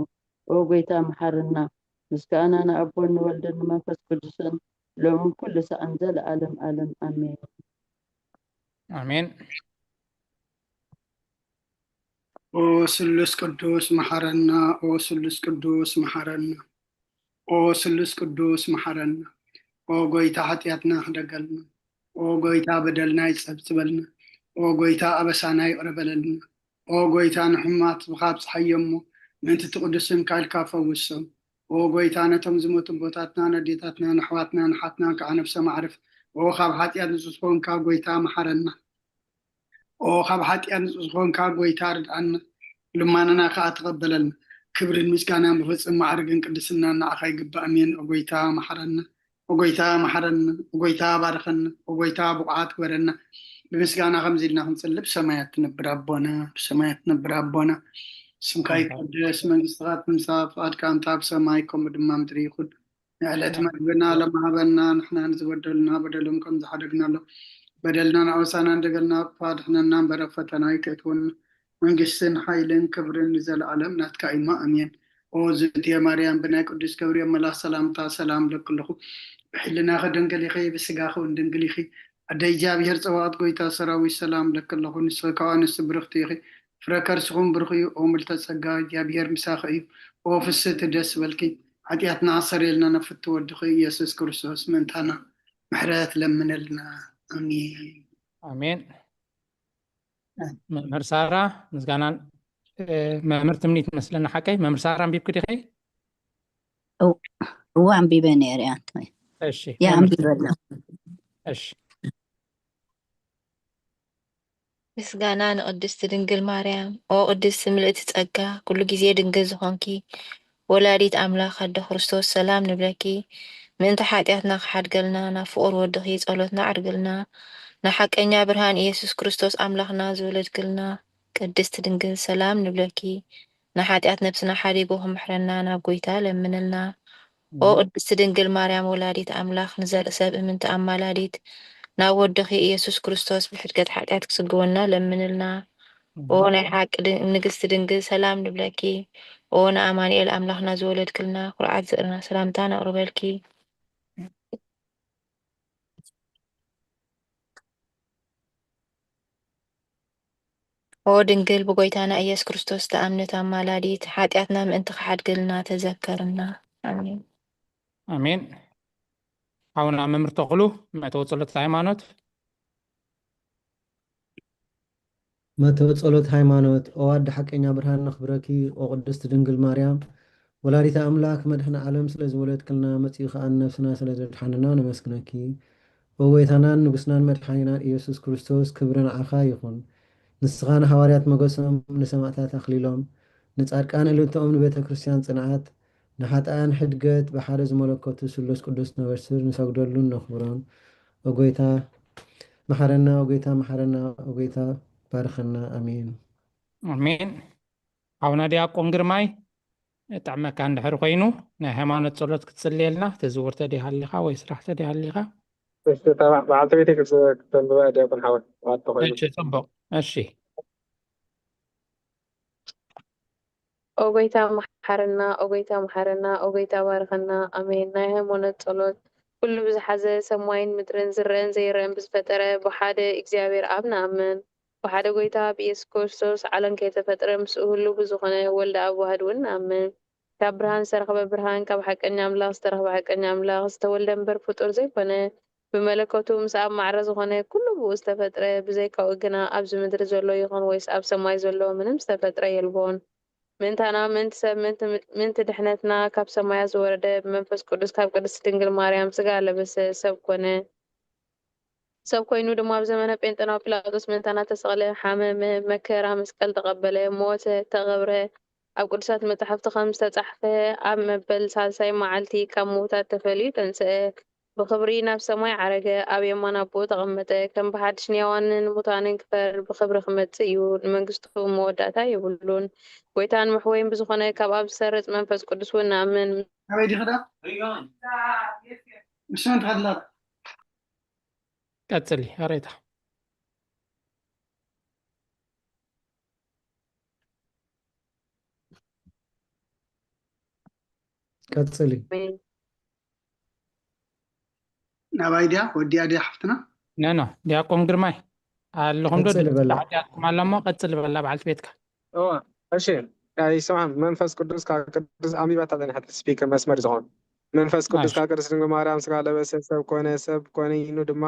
ኦ ጐይታ መሓረና። ምስጋና ንኣቦን ንወልድን ንመንፈስ ቅዱስን ሎምን ኩሉ ሰዓን ዘለዓለም ዓለም ኣሜን። ኣሜን። ኦ ስሉስ ቅዱስ መሓረና፣ ኦ ስሉስ ቅዱስ መሓረና፣ ኦ ስሉስ ቅዱስ መሓረና። ኦ ጐይታ ሓጢኣትና ሕደገልና፣ ኦ ጐይታ በደልና ይጸብጽበልና፣ ኦ ጐይታ ኣበሳና ይቕረ በለልና። ኦ ጐይታ ንሕሙማት ብኻብጽሓዮ እሞ ምእንቲ እቲ ቅዱስ ስምካ ኢልካ ፈውሶም። ኦ ጐይታ ነቶም ዝሞቱ ኣቦታትና፣ ነዴታትና፣ ንኣሕዋትና፣ ንሓትና ከዓ ነፍሶም ኣዕርፍ። ኦ ካብ ሓጢኣት ንጹህ ዝኾንካ ጐይታ መሓረና። ኦ ካብ ሓጢኣት ንጹህ ዝኾንካ ጐይታ ርድኣና፣ ልማንና ከኣ ተቐበለልና። ክብርን ምስጋናን ብፍጹም ማዕርግን ቅድስናን ንዓኻ ይግባእ። ኣሜን። ኦ ጐይታ መሓረና፣ ኦ ጐይታ መሓረና፣ ኦ ጐይታ ባርኸና፣ ኦ ጐይታ ብቑዓት ግበረና። ብምስጋና ከምዚ ኢልና ክንጽሊ፣ ብሰማያት ትነብር ኣቦና፣ ብሰማያት ትነብር ኣቦና፣ ስምካ ይቀደስ፣ መንግስትኻ ትምጻእ፣ ፍቓድካ እንታ ኣብ ሰማይ ከምኡ ድማ ምድሪ ይኹን። ንዕለት መግብና ሎሚ ሃበና፣ ንሕና ንዝበደሉና በደሎም ከም ዝሓደግናሎም በደልናን ኣበሳናን ደገልና እባ ኣድሕነና እምበር ኣብ ፈተና ኣይተእትወና። መንግስትን ሓይልን ክብርን ንዘለዓለም ናትካ እዩ እሞ ኣሜን። ኦ ዝእትየ ማርያም ብናይ ቅዱስ ገብርኤል መልኣኽ ሰላምታ ሰላም እለኪ ኣለኹ። ብሕልናኺ ድንግል ኢኺ፣ ብስጋኺ እውን ድንግል ኢኺ። ኣደ እግዚኣብሔር ጸባኦት ጐይታ ሰራዊት ሰላም እለኪ ኣለኹ። ንስኺ ካብ ኣንስቲ ብርኽቲ ኢኺ፣ ፍረ ከርስኹም ብሩኽ እዩ። ኦ ምልዕተ ጸጋ እግዚኣብሔር ምሳኺ እዩ። ኦ ፍስህቲ ደስ በልኪ፣ ሓጢኣትና ኣሰርየልና ነፍቲ ወድኺ ኢየሱስ ክርስቶስ ምእንታና ምሕረት ለምነልና። ኣሜን። ኣሜን። መምህር ሳራ ምስጋናን፣ እ፣ መምህር ትምኒት መስለና ሓቀይ። መምህር ሳራ ኣንቢብኪ ዲኺ? እው፣ እዋ ኣንቢበ ነይረ እያ። እሺ፣ ያ መምህር ኣንቢበ ኣለኹ። እሺ። ምስጋና ንቅድስቲ ድንግል ማርያም። ኦ ቅድስቲ ምልእቲ ጸጋ፣ ኩሉ ግዜ ድንግል ዝኾንኪ ወላዲት ኣምላኽ ኣደ ክርስቶስ ሰላም ንብለኪ። ምእንቲ ሓጢኣትና ክሓድገልና ናብ ፍቑር ወድኺ ጸሎትና ኣዕርግልና። ንሓቀኛ ብርሃን ኢየሱስ ክርስቶስ ኣምላኽና ዝወለድክልና ቅድስቲ ድንግል ሰላም ንብለኪ። ንሓጢኣት ነብስና ሓዲጉ ክምሕረና ናብ ጐይታ ለምንልና። ኦ ቅድስቲ ድንግል ማርያም ወላዲት ኣምላኽ ንዘርኢ ሰብ እምንቲ ኣማላዲት ናብ ወድኺ ኢየሱስ ክርስቶስ ብሕድገት ሓጢኣት ክስግወና ለምንልና። ኦ ናይ ሓቂ ድ-፣ ንግስቲ ድንግል ሰላም ንብለኪ። ኦ ንኣማኑኤል ኣምላኽና ዝወለድክልና ኩርዓት ዘርእና ሰላምታ ነቕርበልኪ። ኦ ድንግል ብጎይታና ኢየሱስ ክርስቶስ ተኣምነት ኣማላዲት ሓጢኣትና ምእንቲ ክሓድግልና ተዘከርና። ኣሜን። ኣሜን። ሓውና መምህር ተኽሉ መእተዊ ጸሎት ሃይማኖት። መእተዊ ጸሎት ሃይማኖት። ኦ ኣደ ሓቀኛ ብርሃን ነኽብረኪ፣ ኦ ቅድስት ድንግል ማርያም ወላዲተ ኣምላክ መድሕነ ዓለም ስለ ዝወለድክልና፣ መጺኡ ከኣ ንነፍስና ስለ ዘድሓንና ነመስግነኪ። ኦ ጎይታናን ንጉስናን መድሓኒናን ኢየሱስ ክርስቶስ፣ ክብሪ ንዓኻ ይኹን። ንስኻ ንሃዋርያት ሞገሶም፣ ንሰማዕታት ኣኽሊሎም፣ ንጻድቃን እልልታኦም፣ ንቤተ ክርስቲያን ጽንዓት፣ ንሓጣያን ሕድገት ብሓደ ዝመለከቱ ስሉስ ቅዱስ ነበስር ንሰግደሉን ነኽብሮን። ኦ ጎይታ መሓረና፣ ኦ ጎይታ መሓረና፣ ኦ ጎይታ ባርኸና። ኣሜን። ኣሜን። ኣቡነ ዲያቆን ግርማይ፣ ጥዕመካ እንድሕር ኮይኑ ናይ ሃይማኖት ጸሎት ክትጽልየልና፣ ትዝውር ተዲሃሊኻ ወይ ስራሕ ተዲሃሊኻ? እሺ፣ ተባዕ በዓልቲ ቤተይ ክስ- ክተንብባ ዲያቆን ሓወይ፣ በዓልቲ ኮይኑ። እሺ፣ ጽቡቕ። እሺ። ኦ ጎይታ መሓረና፣ ኦ ጎይታ መሓረና፣ ኦ ጎይታ ባርኸና። ኣሜን። ናይ ሃይማኖት ጸሎት። ኩሉ ብዝሓዘ ሰማይን ምድርን ዝረአን ዘይረአን ብዝፈጠረ ብሓደ እግዚኣብሔር ኣብ ንኣምን። ብሓደ ጎይታ ብኢየሱስ ክርስቶስ ዓለም ከይተፈጥረ ምስኡ ህሉ ብዝኾነ ወልደ ኣብ ዋህድ እውን ንኣምን። ካብ ብርሃን ዝተረኽበ ብርሃን፣ ካብ ሓቀኛ ኣምላኽ ዝተረኽበ ሓቀኛ ኣምላኽ፣ ዝተወልደ እምበር ፍጡር ዘይኮነ፣ ብመለኮቱ ምስ ኣብ ማዕረ ዝኾነ ኩሉ ብኡ ዝተፈጥረ፣ ብዘይካኡ ግና ኣብዚ ምድሪ ዘሎ ይኹን ወይስ ኣብ ሰማይ ዘሎ ምንም ዝተፈጥረ የልቦን። ምእንታና፣ ምእንቲ ሰብ፣ ምእንቲ ም- ምእንቲ ድሕነትና ካብ ሰማያት ዝወረደ፣ ብመንፈስ ቅዱስ ካብ ቅድስት ድንግል ማርያም ስጋ ለበሰ፣ ሰብ ኮነ። ሰብ ኮይኑ ድማ ኣብ ዘመነ ጴንጠናዊ ጲላጦስ ምእንታና ተሰቕለ፣ ሓመመ፣ መከራ መስቀል ተቐበለ፣ ሞተ፣ ተቐብረ። ኣብ ቅዱሳት መጻሕፍቲ ከም ዝተጻሕፈ ኣብ መበል ሳልሳይ መዓልቲ ካብ ምዉታት ተፈልዩ ተንስአ፣ ብኽብሪ ናብ ሰማይ ዓረገ፣ ኣብ የማን ኣቦኡ ተቐመጠ። ከም ብሓድሽ ንያዋንን ንሙታንን ክፈርድ ብኽብሪ ክመጽእ እዩ፣ ንመንግስቱ መወዳእታ የብሉን። ጎይታን መሕወይን ብዝኾነ ካብ ኣብ ዝሰርጽ መንፈስ ቅዱስ እውን ንኣምን። ኣበይ ዲኺ ደኣ? ምስ መን ትኸድላ? ቀጽሊ ኣሬታ። ቀጽሊ። ናባይ ድያ ወዲያ ድያ ሓፍትና? ነኖ ዲያቆን ግርማይ ኣለኹም ዶ? ቀጽሊ በላ። ሓጢኣትኩም ኣሎ እሞ ቀጽሊ በላ በዓልቲ ቤትካ። እዋ እሺ። ኣይስማዕም መንፈስ ቅዱስ ካብ ቅዱስ ኣንቢባታ ዘንሓት ስፒከር መስመር ዝኾን መንፈስ ቅዱስ እሺ። ካብ ቅድስት ድንግል ማርያም ስጋ ለበሰ ሰብ ኮነ ሰብ ኮነ ኢኑ ድማ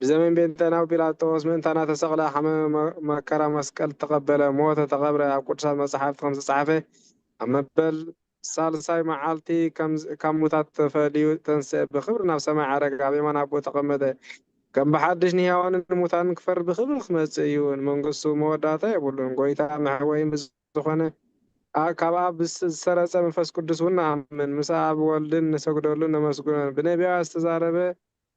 ብዘመን ቤንተናዊ ጲላጦስ ምእንታና ተሰቕለ ሓመ መ- መከራ መስቀል ተቐበለ ሞተ ተቐብረ ኣብ ቅዱሳት መጽሓፍቲ ከም ዝተጻሕፈ ኣብ መበል ሳልሳይ መዓልቲ ከም ዝ- ካብ ሙታት ተፈልዩ ተንስአ ብኽብሪ ናብ ሰማይ ዓረገ ኣብ የማን ኣቦ ተቐመጠ ከም ብሓድሽ ንህያዋንን ንሙታንን ክፈርድ ብኽብሪ ክመጽእ እዩ ንመንግስቱ መወዳእታ የብሉን ጎይታ መሕወይን ዝኾነ ኣ- ካብ ኣብ ዝስ- ዝሰረጸ መንፈስ ቅዱስ እውን ንኣምን ምስ ኣብ ወልድን ንሰግደሉን ነመስግኖን ብነቢያት ዝተዛረበ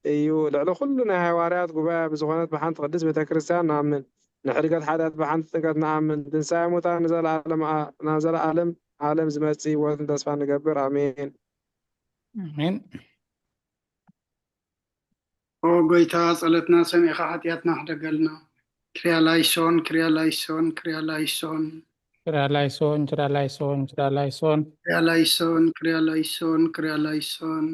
እዩ ልዕሊ ኩሉ ናይ ሃዋርያት ጉባኤ ብዝኾነት ብሓንቲ ቅድስት ቤተ ክርስቲያን ንኣምን ንሕድገት ሓጢኣት ብሓንቲ ጥምቀት ንኣምን ትንሳኤ ሙታን ንዘለኣለም ኣ- ናብ ዘለኣለም ዓለም ዝመጽእ ህይወትን ተስፋ ንገብር ኣሜን ኣሜን። ኦ ጎይታ ጸሎትና ሰሚዕኻ ሓጢኣትና ሕደገልና። ክርያ ላይሶን ክርያ ላይሶን ክርያ ላይሶን ችራ ላይሶን ችራ ላይሶን ችራ ላይሶን ክርያ ላይሶን ክርያ ላይሶን ክርያ ላይሶን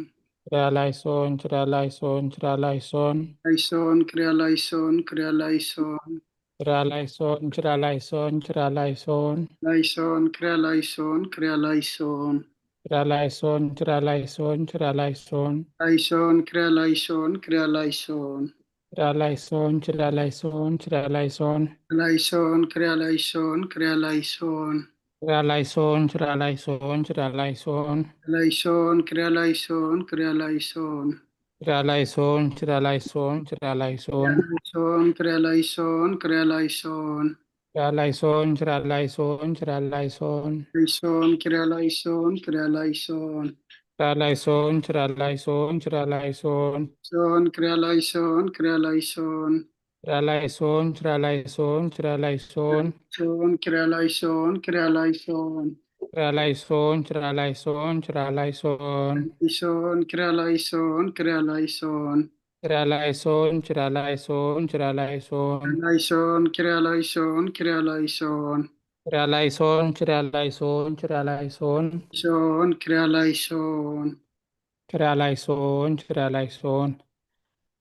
ችራ ላይሶን ችራ ላይሶን ችራ ላይሶን ላይሶን ክርያ ላይሶን ክርያ ላይሶን ችራ ላይሶን ችራ ላይሶን ችራ ላይሶን ላይሶን ክርያ ላይሶን ክርያ ላይሶን ችራ ላይሶን ችራ ላይሶን ችራ ላይሶን ላይሶን ክርያ ላይሶን ክርያ ላይሶን ችራ ላይሶን ችራ ላይሶን ችራ ላይሶን ላይሶን ክርያ ላይሶን ክርያ ላይሶን ችራ ላይሶን ችራ ላይሶን ችራ ላይሶን ላይሶን ክርያ ላይሶን ክርያ ላይሶን ችራ ላይሶን ችራ ላይሶን ችራ ላይሶን ላይሶን ክርያ ላይሶን ክርያ ላይሶን ችራ ላይሶን ችራ ላይሶን ችራ ላይሶን ላይሶን ክርያ ላይሶን ክርያ ላይሶን ችራ ላይሶን ችራ ላይሶን ችራ ላይሶን ሶን ክርያ ላይሶን ክርያ ላይሶን ችራ ላይሶን ችራ ላይሶን ችራ ላይሶን ሶን ክርያ ላይሶን ክርያ ላይሶን ችራ ላይሶን ችራ ላይሶን ችራ ላይሶን ላይሶን ክርያ ላይሶን ክርያ ላይሶን ችራ ላይሶን ችራ ላይሶን ችራ ላይሶን ላይሶን ክርያ ላይሶን ክርያ ላይሶን ችራ ላይሶን ችራ ላይሶን ችራ ላይሶን ሶን ክርያ ላይሶን ችራ ላይሶን ችራ ላይሶን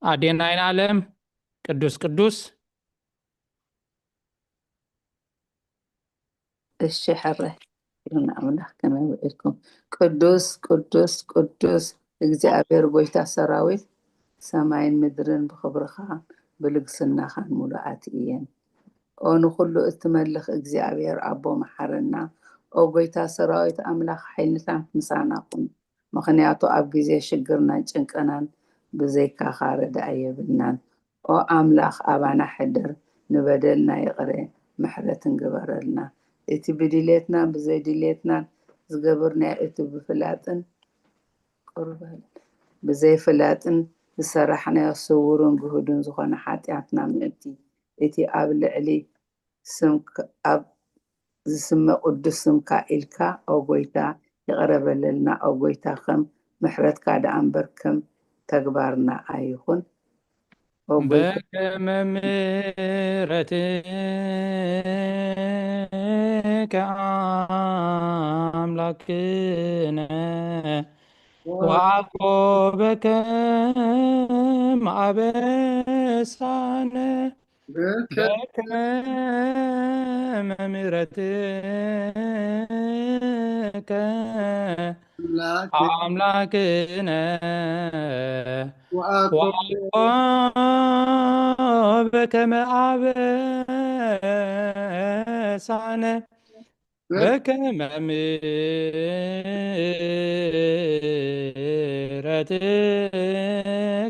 ኣዴና ኣይንኣለም ቅዱስ ቅዱስ እሺ ሕረ ይሁን ኣምላኽ ከመይ ውዒልኩም? ቅዱስ ቅዱስ ቅዱስ እግዚኣብሔር ጎይታ ሰራዊት ሰማይን ምድርን ብኽብርኻን ብልግስናኻን ሙሉኣት እየን። ኦ ንኹሉ እትመልኽ እግዚኣብሔር ኣቦ መሓረና። ኦ ጎይታ ሰራዊት ኣምላኽ ሓይልታት ምሳና ኩን። ምኽንያቱ ኣብ ግዜ ሽግርናን ጭንቅናን ብዘይካኻ ረዳኢ የብልናን። ኦ ኣምላኽ ኣባና ሕደር፣ ንበደልና ይቕረ ምሕረትን ግበረልና። እቲ ብድሌትናን ብዘይ ድሌትናን ዝገበርናዮ እቲ ብፍላጥን ቁርበል ብዘይፍላጥን ዝሰራሕናዮ ስውርን ግሁድን ዝኾነ ሓጢኣትና ምእንቲ እቲ ኣብ ልዕሊ ስምካ ኣብ ዝስመ ቅዱስ ስምካ ኢልካ ኦ ጎይታ ይቕረ በለልና። ኦ ጎይታ ከም ምሕረትካ ደኣ እምበር ከም ተግባርና ኣይኹን። ኦ ጎይታ በከመ ምሕረትከ ኣምላክነ ወአኮ በከመ አበሳነ በከመ ምሕረትከ አምላክነ ወአኮ በከመ አበሳነ በከመ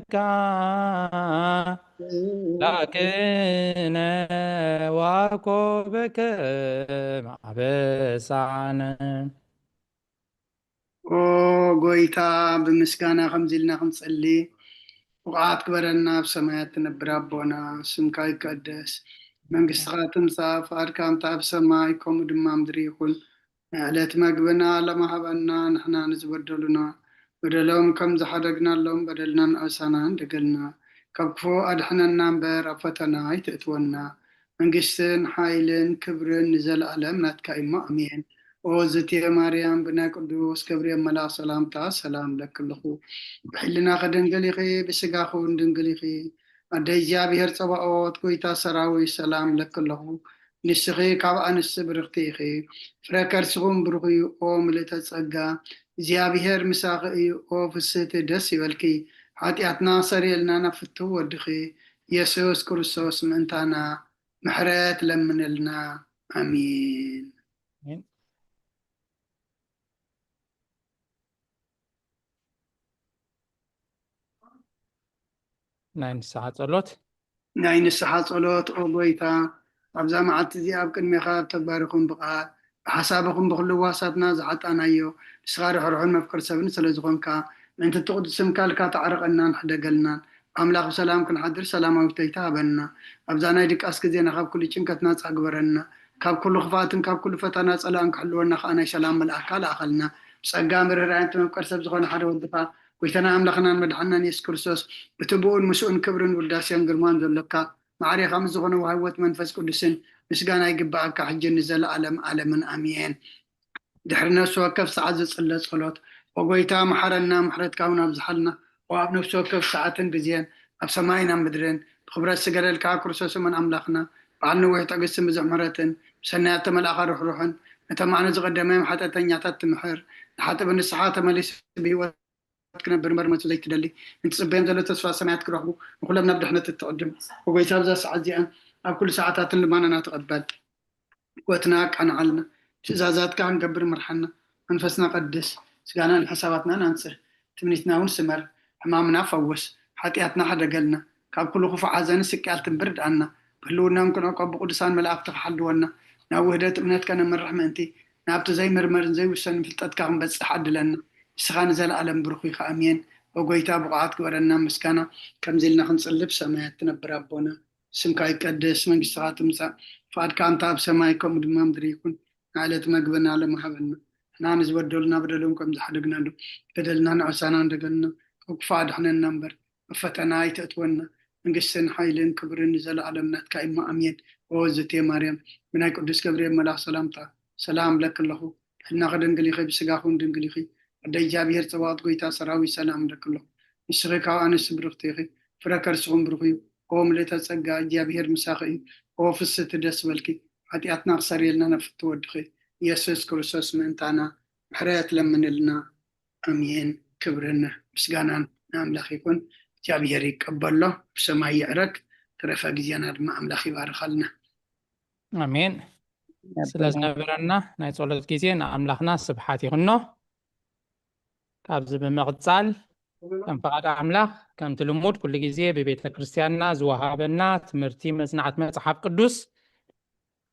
ምሕረትከ ላክነ ዋኮ በከመ አበሳነ። ኦ ጎይታ፣ ብምስጋና ከምዚ ኢልና ክንጽሊ ብቕዓት ግበረና። ኣብ ሰማያት ትነብር ኣቦና፣ ስምካ ይቀደስ፣ መንግስትኻ ትምጻእ፣ ፍቓድካ ከምቲ ኣብ ሰማይ ከምኡ ድማ ምድሪ ይኹን። ንዕለት መግብና ሎሚ ሃበና፣ ንሕና ንዝበደሉና በደሎም ከም ዝሓደግናሎም በደልና ንኣሳና እንደገልና፣ ካብ ክፉ ኣድሕነና እምበር ኣብ ፈተና ኣይተእትወና። መንግስትን ሓይልን ክብርን ንዘለኣለም ናትካ እሞ ኣሜን። ኦ ዝትየ ማርያም፣ ብናይ ቅዱስ ገብርኤል መልኣኽ ሰላምታ ሰላም እብለኪ ኣለኹ። ብሕልናኺ ድንግል ኢኺ፣ ብስጋኺ እውን ድንግል ኢኺ። ኣደ እግዚኣብሔር ጸባኦት፣ ጎይታ ሰራዊት፣ ሰላም እብለኪ ኣለኹ። ንስኺ ካብ ኣንስቲ ብርኽቲ ኢኺ፣ ፍረ ከርስኺ እውን ብሩኽ እዩ። ኦ ምልእተ ጸጋ፣ እግዚኣብሔር ምሳኺ እዩ። ኦ ፍስህቲ፣ ደስ ይበልኪ። ሓጢኣትና ሰሪየልና ናብ ፍትው ወድኺ የሱስ ክርስቶስ ምእንታና ምሕረት ለምንልና። ኣሜን። ናይ ንስሓ ጸሎት። ናይ ንስሓ ጸሎት። ኦ ጎይታ፣ ኣብዛ መዓልቲ እዚኣ ኣብ ቅድሜኻ ኣብ ተግባር ይኹን ብቓል ብሓሳብ ይኹን ብኹሉ ዋሳትና ዝሓጣናዮ፣ ንስኻ ርሕሩሕን መፍቀሪ ሰብን ስለ ዝኾንካ፣ ምእንቲ እቲ ቅዱስ ስምካ ኢልካ ተዓረቐናን ሕደገልናን። ኣምላኽ ብሰላም ክንሓድር ሰላማዊት ለይቲ ሃበና። ኣብዛ ናይ ድቃስ ግዜና ካብ ኩሉ ጭንቀት ናጻ ግበረና። ካብ ኩሉ ክፍኣትን ካብ ኩሉ ፈተና ጸላእን ክሕልወና ከኣ ናይ ሰላም መልኣኽካ ልኣኸልና። ብጸጋ ምርህራይን እቲ መፍቀሪ ሰብ ዝኾነ ሓደ ወድኻ፣ ጎይታና ኣምላኽናን መድሓንናን የሱስ ክርስቶስ፣ እቲ ብኡን ምስኡን ክብርን ውዳሴን ግርማን ዘሎካ፣ ማዕሬኻ ምስ ዝኾነ ወሃቢ ሕይወት መንፈስ ቅዱስን ምስጋና ይግብኣካ፣ ሕጂ ንዘለኣለም ዓለምን ኣሜን። ድሕሪ ነፍሲ ወከፍ ሰዓት ዝጽለ ጸሎት። ኦ ጎይታ፣ መሓረና፣ ምሕረትካ እውን ኣብዝሓልና። ኦ ኣብ ነፍሲ ወከፍ ሰዓትን ግዜን፣ ኣብ ሰማይን ኣብ ምድርን፣ ብኽብረት ዝገደልካ ክርስቶስ እመን ኣምላኽና፣ በዓል ነዊሕ ትዕግስትን ብዙሕ ምሕረትን፣ ብሰናያት ተመልኣኻ ርሕሩሕን፣ ነቶም ኣነ ዝቐደመዮም ሓጢኣተኛታት ትምሕር፣ ንሓጥእ ብንስሓ ተመሊሱ ብህይወት ክነብር እምበር መቱ ዘይትደሊ፣ እንትጽበዮም ዘሎ ተስፋ ሰማያት ክረኽቡ፣ ንኹሎም ናብ ድሕነት እትዕድም። ኦ ጎይታ፣ ኣብዛ ሰዓት እዚኣን ኣብ ኩሉ ሰዓታትን ልማናና ተቐበል። ህይወትና ኣቃንዓልና፣ ትእዛዛትካ ክንገብር ምርሓና። መንፈስና ቀድስ፣ ስጋናን ሓሳባትናን ኣንጽህ፣ ትምኒትና እውን ስመር፣ ሕማምና ፈውስ፣ ሓጢኣትና ሕደገልና፣ ካብ ኩሉ ክፉእ ሓዘንን ስቅያትን ብርድኣና። ብህልውናን ክንዕቆብ ብቅዱሳን መላእኽትኻ ሓልወና። ናብ ውህደት እምነትካ ነምርሕ ምእንቲ፣ ናብቲ ዘይምርመርን ዘይውሰንን ፍልጠትካ ክንበጽሕ ዓድለና። ንስኻ ንዘለኣለም ብሩኽ ኢኻ። ኣሜን። ኦ ጎይታ፣ ብቑዓት ግበረና። ምስጋና ከምዚ ኢልና ክንጽሊ፣ ብሰማያት ትነብር ኣቦና፣ ስምካ ይቀደስ፣ መንግስትኻ ትምጻእ፣ ፍቓድካ እንተ ኣብ ሰማይ ከምኡ ድማ ምድሪ ይኹን። ንዕለት መግብና ሎሚ ሃበና። ንሕና ንዝበደሉና በደሎም ከም ዝሓደግናሉ በደልና ንዕሳና እንደገልና፣ ካብ ክፉእ ኣድሕነና እምበር፣ ኣብ ፈተና ኣይተእትወና። መንግስትን ሓይልን ክብርን ንዘለኣለም ናትካ እሞ ኣሜን። ኦ ዝቴ ማርያም፣ ብናይ ቅዱስ ገብርኤል መልኣኽ ሰላምታ ሰላም እብለኪ ኣለኹ። ብሕልናኺ ድንግል ኢኺ፣ ብስጋኺ እውን ድንግል ኢኺ። ኣደ እግዚኣብሔር ጸባኦት፣ ጎይታ ሰራዊት፣ ሰላም እብለኪ ኣለኹ። ንስኺ ካብ ኣንስቲ ብርኽቲ ኢኺ፣ ፍረ ከርስኺ እውን ብሩኽ እዩ። ኦ ምልእተ ጸጋ፣ እግዚኣብሔር ምሳኺ እዩ። ኦ ፍስህቲ፣ ደስ በልኪ። ሓጢኣትና ክሰርየልና ናብ ፍትው ወድኺ የሱስ ክርስቶስ ምእንታና ምሕረት ለምንልና። ኣሜን። ክብርን ምስጋናን ንኣምላኽ ይኹን። እግዚኣብሔር ይቀበሎ፣ ብሰማይ ይዕረግ። ተረፈ ግዜና ድማ ኣምላኽ ይባርኸልና። ኣሜን። ስለ ዝነበረና ናይ ጸሎት ግዜ ንኣምላኽና ስብሓት ይኹኖ። ካብዚ ብምቕጻል ከም ፍቓድ ኣምላኽ፣ ከምቲ ልሙድ ኩሉ ግዜ ብቤተ ክርስቲያንና ዝወሃበና ትምህርቲ መጽናዕቲ መጽሓፍ ቅዱስ፣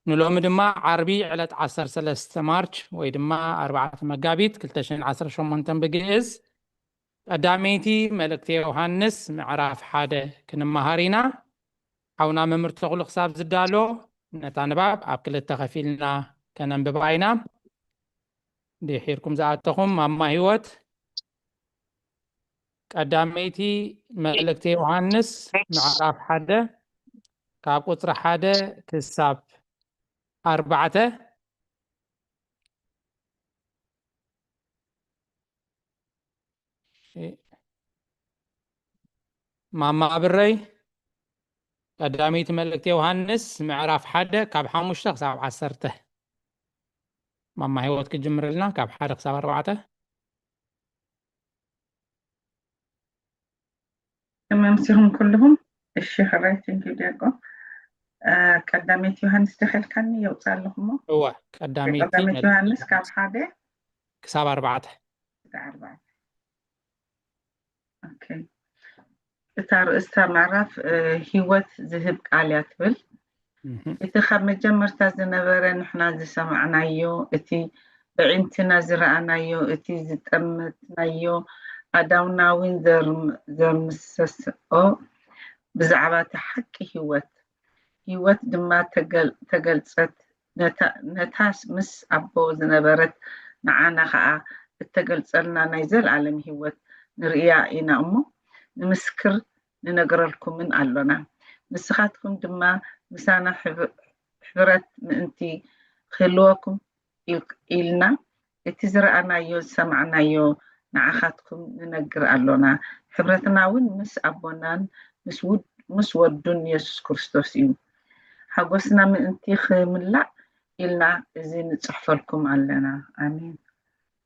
ንሎሚ ድማ ዓርቢ ዕለት ዓሰርተ ሰለስተ ማርች ወይ ድማ ኣርባዕተ መጋቢት ክልተ ሽሕን ዓሰርተ ሸሞንተን ብግእዝ ቀዳመይቲ መልእክቲ ዮሃንስ ምዕራፍ ሓደ ክንመሃር ኢና። ሓውና መምህር ተኽሉ ክሳብ ዝዳሎ ነታ ንባብ ኣብ ክልተ ከፊልና ከነንብባ ኢና። ድሒርኩም ዝኣተኹም ማማ ህይወት፣ ቀዳመይቲ መልእክቲ ዮሃንስ ምዕራፍ ሓደ ካብ ቁጽሪ ሓደ ክሳብ ኣርባዕተ። ማማ ብረይ፣ ቀዳመይቲ መልእክቲ ዮሃንስ ምዕራፍ ሓደ ካብ ሓሙሽተ ክሳብ ዓሰርተ። ማማ ህይወት ክጅምርልና ካብ ሓደ ክሳብ ኣርባዕተ። ተመምሲኹም ኩልኹም። እሺ፣ ሕራይ፣ ቴንኪዩ ዲያቆን። እ፣ ቀዳመይቲ ዮሃንስ ደኸልካኒ የውፅእ ኣለኹ እሞ። እወ፣ ቀዳመይቲ ቀዳመይቲ መልእክቲ ዮሃንስ ካብ ሓደ ክሳብ ኣርባዕተ። ክሳብ ኣርባዕተ። ኦኬ። እታ ርእስታ ምዕራፍ፣ እ፣ ህይወት ዝህብ ቃል እያ ትብል። እህ፣ እቲ ካብ መጀመርታ ዝነበረ ንሕና ዝሰማዕናዮ፣ እቲ ብዕንትና ዝረኣናዮ፣ እቲ ዝጠመትናዮ፣ ኣእዳውና እውን ዘርም-፣ ዘምሰስኦ ብዛዕባ እቲ ሓቂ ህይወት፣ ህይወት ድማ ተገል-፣ ተገልጸት። ነታ፣ ነታ ምስ ኣቦ ዝነበረት ንዓና ኸኣ እተገልጸልና ናይ ዘለኣለም ህይወት ንርእያ ኢና እሞ፣ ንምስክር ንነግረልኩምን ኣሎና። ንስኻትኩም ድማ ምሳና ሕብር-፣ ሕብረት ምእንቲ ክህልወኩም ኢል-፣ ኢልና፣ እቲ ዝረኣናዮ ዝሰማዕናዮ ንዓኻትኩም ንነግር ኣሎና። ሕብረትና እውን ምስ ኣቦናን ምስ ውድ-፣ ምስ ወዱን የሱስ ክርስቶስ እዩ። ሓጎስና ምእንቲ ክምላእ ኢልና እዚ ንጽሕፈልኩም ኣለና። ኣሜን።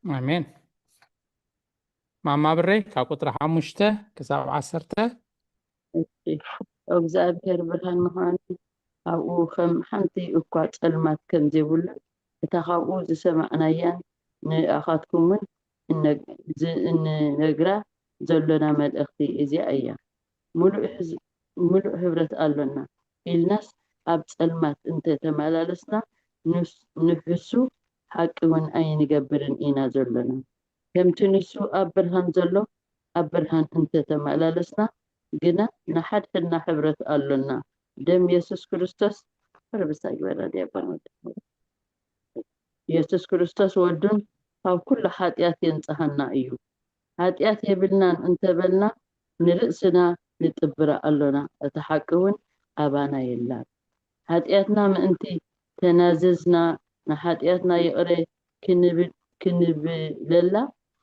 ኣሜን። ማማ ብረይ፣ ካብ ቁጽሪ ሓሙሽተ ክሳብ ዓሰርተ። እሺ። እግዚኣብሔር ብርሃን ምዃኑ፣ ኣብኡ ከም ሓንቲ እኳ ጸልማት ከም ዘይብሉ፣ እታ ካብኡ ዝሰማዕናያን ንኣኻትኩምን እነ-፣ ዝ-፣ እንነግራ ዘሎና መልእኽቲ እዚኣ እያ። ምሉእ ሕዝ-፣ ምሉእ ሕብረት ኣሎና ኢልናስ ኣብ ጸልማት እንተ ተመላለስና፣ ንስ-፣ ንሕሱ ሓቂ እውን ኣይንገብርን ኢና ዘሎና። ከምቲ ንሱ ኣብ ብርሃን ዘሎ፣ ኣብ ብርሃን እንተ ተመላለስና ግና፣ ንሓድሕድና ሕብረት ኣሎና። ደም የሱስ ክርስቶስ፣ ርብሳ ይበላ ዲያቆን ወዲ። የሱስ ክርስቶስ ወዱን ካብ ኩሉ ሓጢኣት የንጽሃና እዩ። ሓጢኣት የብልናን እንተበልና፣ ንርእስና ንጥብራ ኣሎና፣ እቲ ሓቂ እውን ኣባና የላን። ሓጢኣትና ምእንቲ ተናዘዝና፣ ንሓጢኣትና ይቕረ ክንብል-፣ ክንብለላ፣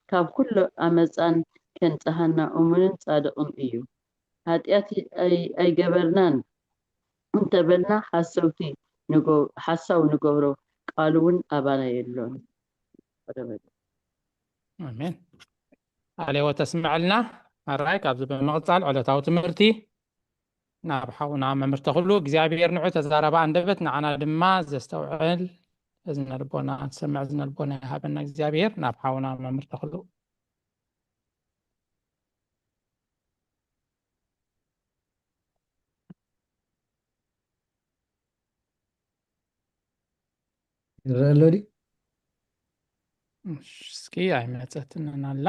ካብ ኩሉ ኣመጻን ከንጽሃና እሙንን ጻድቕን እዩ። ሓጢኣት ኣይ-፣ ኣይገበርናን እንተበልና፣ ሓሰውቲ ንጎ-፣ ሓሳው ንገብሮ፣ ቃሉ እውን ኣባና የሎን። ኣሜን። ቃለ ሕይወት ተስምዐልና። ኣራይ፣ ካብዚ ብምቕጻል ዕለታዊ ትምህርቲ ናብ ሓውና መምህር ተኽሉ፣ እግዚኣብሔር ንዑ ተዛራቢ ኣንደበት፣ ንዓና ድማ ዘስተውዕል እዝነ ልቦና፣ ዝሰምዕ እዝነ ልቦና ይሃበና እግዚኣብሔር። ናብ ሓውና መምህር ተኽሉ። ይረአ ኣሎ ድዩ? እሺ፣ እስኪ ኣይመጸትንን ኣላ።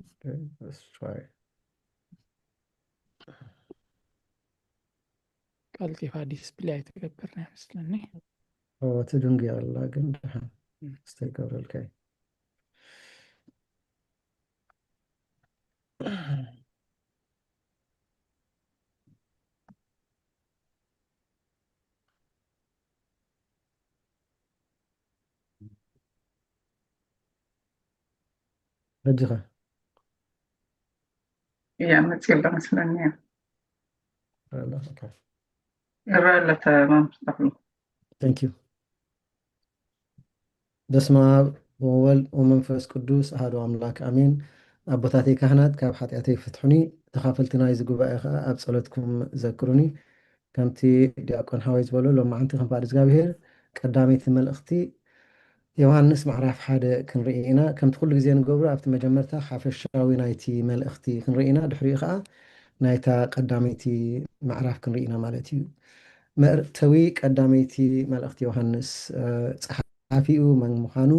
Okay, let's try. ቀልጢፋ ዲስፕሌይ ኣይትገብርን እያ መስለኒ። ኦ፣ ትድንጉ ኣላ ግን ደሓን። እም። ስተይ ገብረልካ እዩ። ሕጂ ኸ? እያ መፂ ኣሎ መስለኒ እያ። ኣላ፣ ኦኬ። ይረአ ኣሎ ተማም ተኽሉ። Thank you። በስመ ኣብ ወወልድ ወመንፈስ ቅዱስ ኣሐዱ ኣምላክ ኣሜን። ኣቦታተይ ካህናት ካብ ሓጢኣተይ ፍትሑኒ፣ ተኻፈልቲ ናይዚ ጉባኤ ኸዓ ኣብ ጸሎትኩም ዘክሩኒ። ከምቲ ዲያቆን ሓወይ ዝበሎ፣ ሎማዓንቲ ከም ፍቓድ እግዚኣብሔር ቀዳመይቲ መልእኽቲ ዮሃንስ ምዕራፍ ሓደ ክንርኢ ኢና። ከምቲ ኩሉ ግዜ ንገብሮ ኣብቲ መጀመርታ ሓፈሻዊ ናይቲ መልእኽቲ ክንርኢ ኢና። ድሕሪኡ ኸዓ ናይታ ቀዳመይቲ ምዕራፍ ክንርኢ ኢና ማለት እዩ። መእተዊ ቀዳመይቲ መልእኽቲ ዮሃንስ፣ እ፣ ጸሓፊኡ መን ምዃኑ፣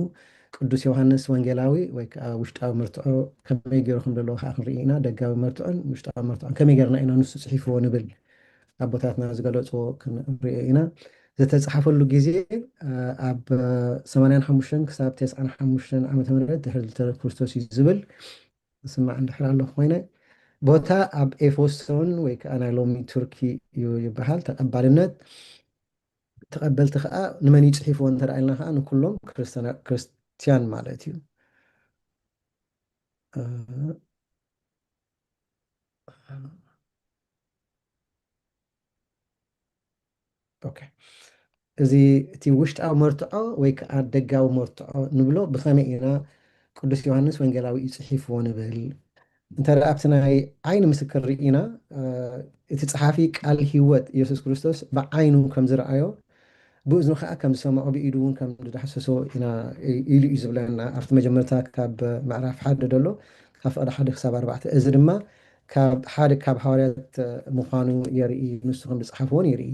ቅዱስ ዮሃንስ ወንጌላዊ ወይ ከዓ ውሽጣዊ መርትዖ ከመይ ገይሩ ከም ዘለዎ ከዓ ክንርኢ ኢና። ደጋዊ መርትዖን ውሽጣዊ መርትዖን ከመይ ገይርና ኢና ንሱ ጽሒፍዎ ንብል ኣቦታትና ዝገለጽዎ ክንርኢ ኢና። ዝተጻሓፈሉ ግዜ፣ እ፣ ኣብ ሰማንያን ሓሙሽተን ክሳብ ተስዓን ሓሙሽተን ዓመተ ምህረት ድሕሪ ልደተ ክርስቶስ እዩ ዝብል ዝስማዕ እንድሕር ኣለኹ ኮይነ፣ ቦታ ኣብ ኤፌሶን ወይ ከዓ ናይ ሎሚ ቱርኪ እዩ ይበሃል። ተቐባልነት፣ ተቐበልቲ ከዓ ንመን እዩ ጽሒፍዎ እንተ ደኣ ኢልና ከዓ ንኩሎም ክርስትና-፣ ክርስትያን ማለት እዩ። እ፣ ኦኬ። እዚ እቲ ውሽጣዊ መርትዖ ወይ ከዓ ደጋዊ መርትዖ ንብሎ ብኸመይ ኢና ቅዱስ ዮሃንስ ወንጌላዊ እዩ ጽሒፍዎ ንብል? እንተ ደኣ ኣብቲ ናይ ዓይኒ ምስክር ርኢና፣ እ፣ እቲ ጸሓፊ ቃል ህይወት ኢየሱስ ክርስቶስ ብዓይኑ ከም ዝረኣዮ፣ ብእዝኑ ከዓ ከም ዝሰምዖ፣ ብኢዱ እውን ከም ዝዳህሰሶ ኢና ኢሉ እዩ ዝብለና። ኣብቲ መጀመርታ ካብ ምዕራፍ ሓደ ዘሎ፣ ካብ ፍቕዲ ሓደ ክሳብ ኣርባዕተ። እዚ ድማ ካብ ሓደ ካብ ሃዋርያት ምዃኑ የርኢ፣ ንሱ ከም ዝጸሓፍዎን የርኢ።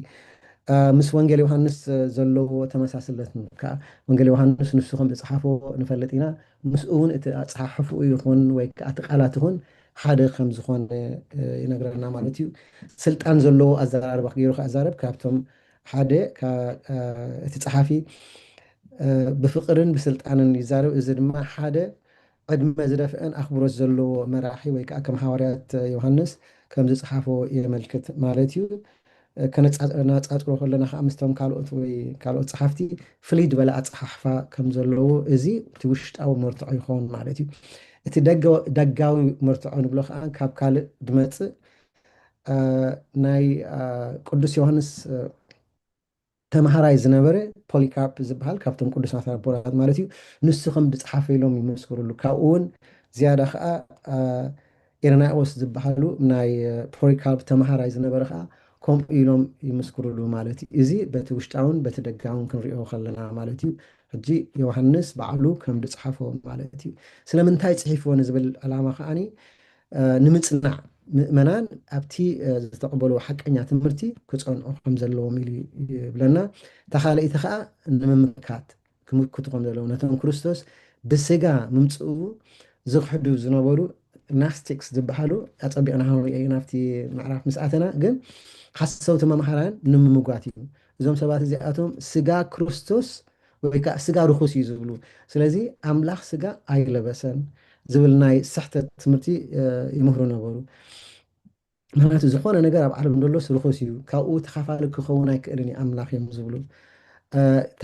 እ፣ ምስ ወንጌል ዮሃንስ ዘለዎ ተመሳስለት ከዓ፣ ወንጌል ዮሃንስ ንሱ ከም ዝጸሓፎ ንፈልጥ ኢና። ምስኡ እውን እቲ ኣጸሓሕፍኡ ይኹን ወይ ከዓ እቲ ቃላት ይኹን ሓደ ከም ዝኾነ፣ እ፣ ይነግረና ማለት እዩ። ስልጣን ዘለዎ ኣዘራርባ ገይሩ ክዛረብ ካብቶም ሓደ ካ-፣ እ፣ እቲ ጸሓፊ፣ እ፣ ብፍቕርን ብስልጣንን ይዛረብ። እዚ ድማ ሓደ ዕድመ ዝደፍአን ኣኽብሮት ዘለዎ መራሒ ወይ ከዓ ከም ሃዋርያት ዮሃንስ ከም ዝጸሓፎ የመልክት ማለት እዩ። እ፣ ከነጻ-፣ ነጻጽሮ ከለና ከዓ ምስቶም ካልኦት ወይ ካልኦት ጸሓፍቲ ፍልይ ዝበለ ኣጸሓሕፋ ከም ዘለዎ፣ እዚ እቲ ውሽጣዊ መርትዖ ይኸውን ማለት እዩ። እቲ ደገ-፣ ደጋዊ መርትዖ ንብሎ ከዓ ካብ ካልእ ዝመጽእ፣ እ፣ ናይ፣ እ፣ ቅዱስ ዮሃንስ፣ እ፣ ተምሃራይ ዝነበረ ፖሊካርፕ ዝበሃል ካብቶም ቅዱሳት ኣቦታት ማለት እዩ። ንሱ ከም ዝጸሓፈ ኢሎም ይመስክሩሉ። ካብኡ እውን ዝያዳ ከዓ፣ እ፣ ኢረናዎስ ዝበሃሉ ናይ፣ እ፣ ፖሊካርፕ ተምሃራይ ዝነበረ ከዓ ከምኡ ኢሎም ይምስክሩሉ ማለት እዩ። እዚ በቲ ውሽጣውን በቲ ደጋውን ክንሪኦ ከለና ማለት እዩ። ሕጂ ዮሃንስ ባዕሉ ከም ዝጸሓፎ ማለት እዩ። ስለምንታይ ጽሒፍዎ ንዝብል ዕላማ ከዓኒ፣ እ፣ ንምጽናዕ ምእመናን ኣብቲ፣ እ፣ ዝተቐበልዎ ሓቀኛ ትምህርቲ ክጸንዑ ከም ዘለዎም ኢሉ ይብለና። እታ ካልኣይቲ ከኣ ንምምካት፣ ክምክቱ ከም ዘለዎም፣ ነቶም ክርስቶስ ብስጋ ምምጽኡ ዝኽሕዱ ዝነበሩ ናስቲክስ ዝበሃሉ ኣጸቢቕና ክንሪኦ ኢና ኣብቲ ምዕራፍ ምስ ኣተና። ግን ሓሰውቲ መምሃራን ንምምጓት እዩ። እዞም ሰባት እዚኣቶም ስጋ ክርስቶስ ወይ ከዓ ስጋ ርኹስ እዩ ዝብሉ። ስለዚ ኣምላኽ ስጋ ኣይለበሰን ዝብል ናይ ስሕተት ትምህርቲ፣ እ፣ ይምህሩ ነበሩ። ምኽንያቱ ዝኾነ ነገር ኣብ ዓለም ዘሎስ ርኹስ እዩ፣ ካብኡ ተኻፋሊ ክኸውን ኣይክእልን እዩ ኣምላኽ እዮም ዝብሉ። እ፣ እታ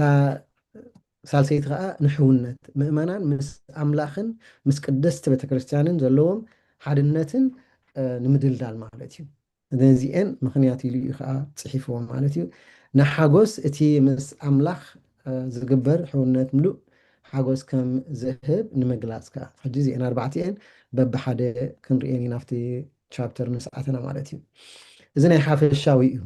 ሳልሰይቲ ከዓ ንሕውነት ምእመናን ምስ ኣምላኽን ምስ ቅድስቲ ቤተክርስትያንን ዘለዎም ሓድነትን፣ እ፣ ንምድልዳል ማለት እዩ። ነዚአን ምኽንያት ኢሉ እዩ ከዓ ጽሒፍዎ ማለት እዩ። ንሓጎስ እቲ ምስ ኣምላኽ፣ እ፣ ዝግበር ሕውነት ምሉእ ሓጎስ ከም ዝህብ ንምግላጽ ከዓ። ሕጂ እዚአን ኣርባዕቲአን በብሓደ ክንርእየን ኢና ኣብቲ ቻፕተር ምስ ኣተና ማለት እዩ። እዚ ናይ ሓፈሻዊ እዩ።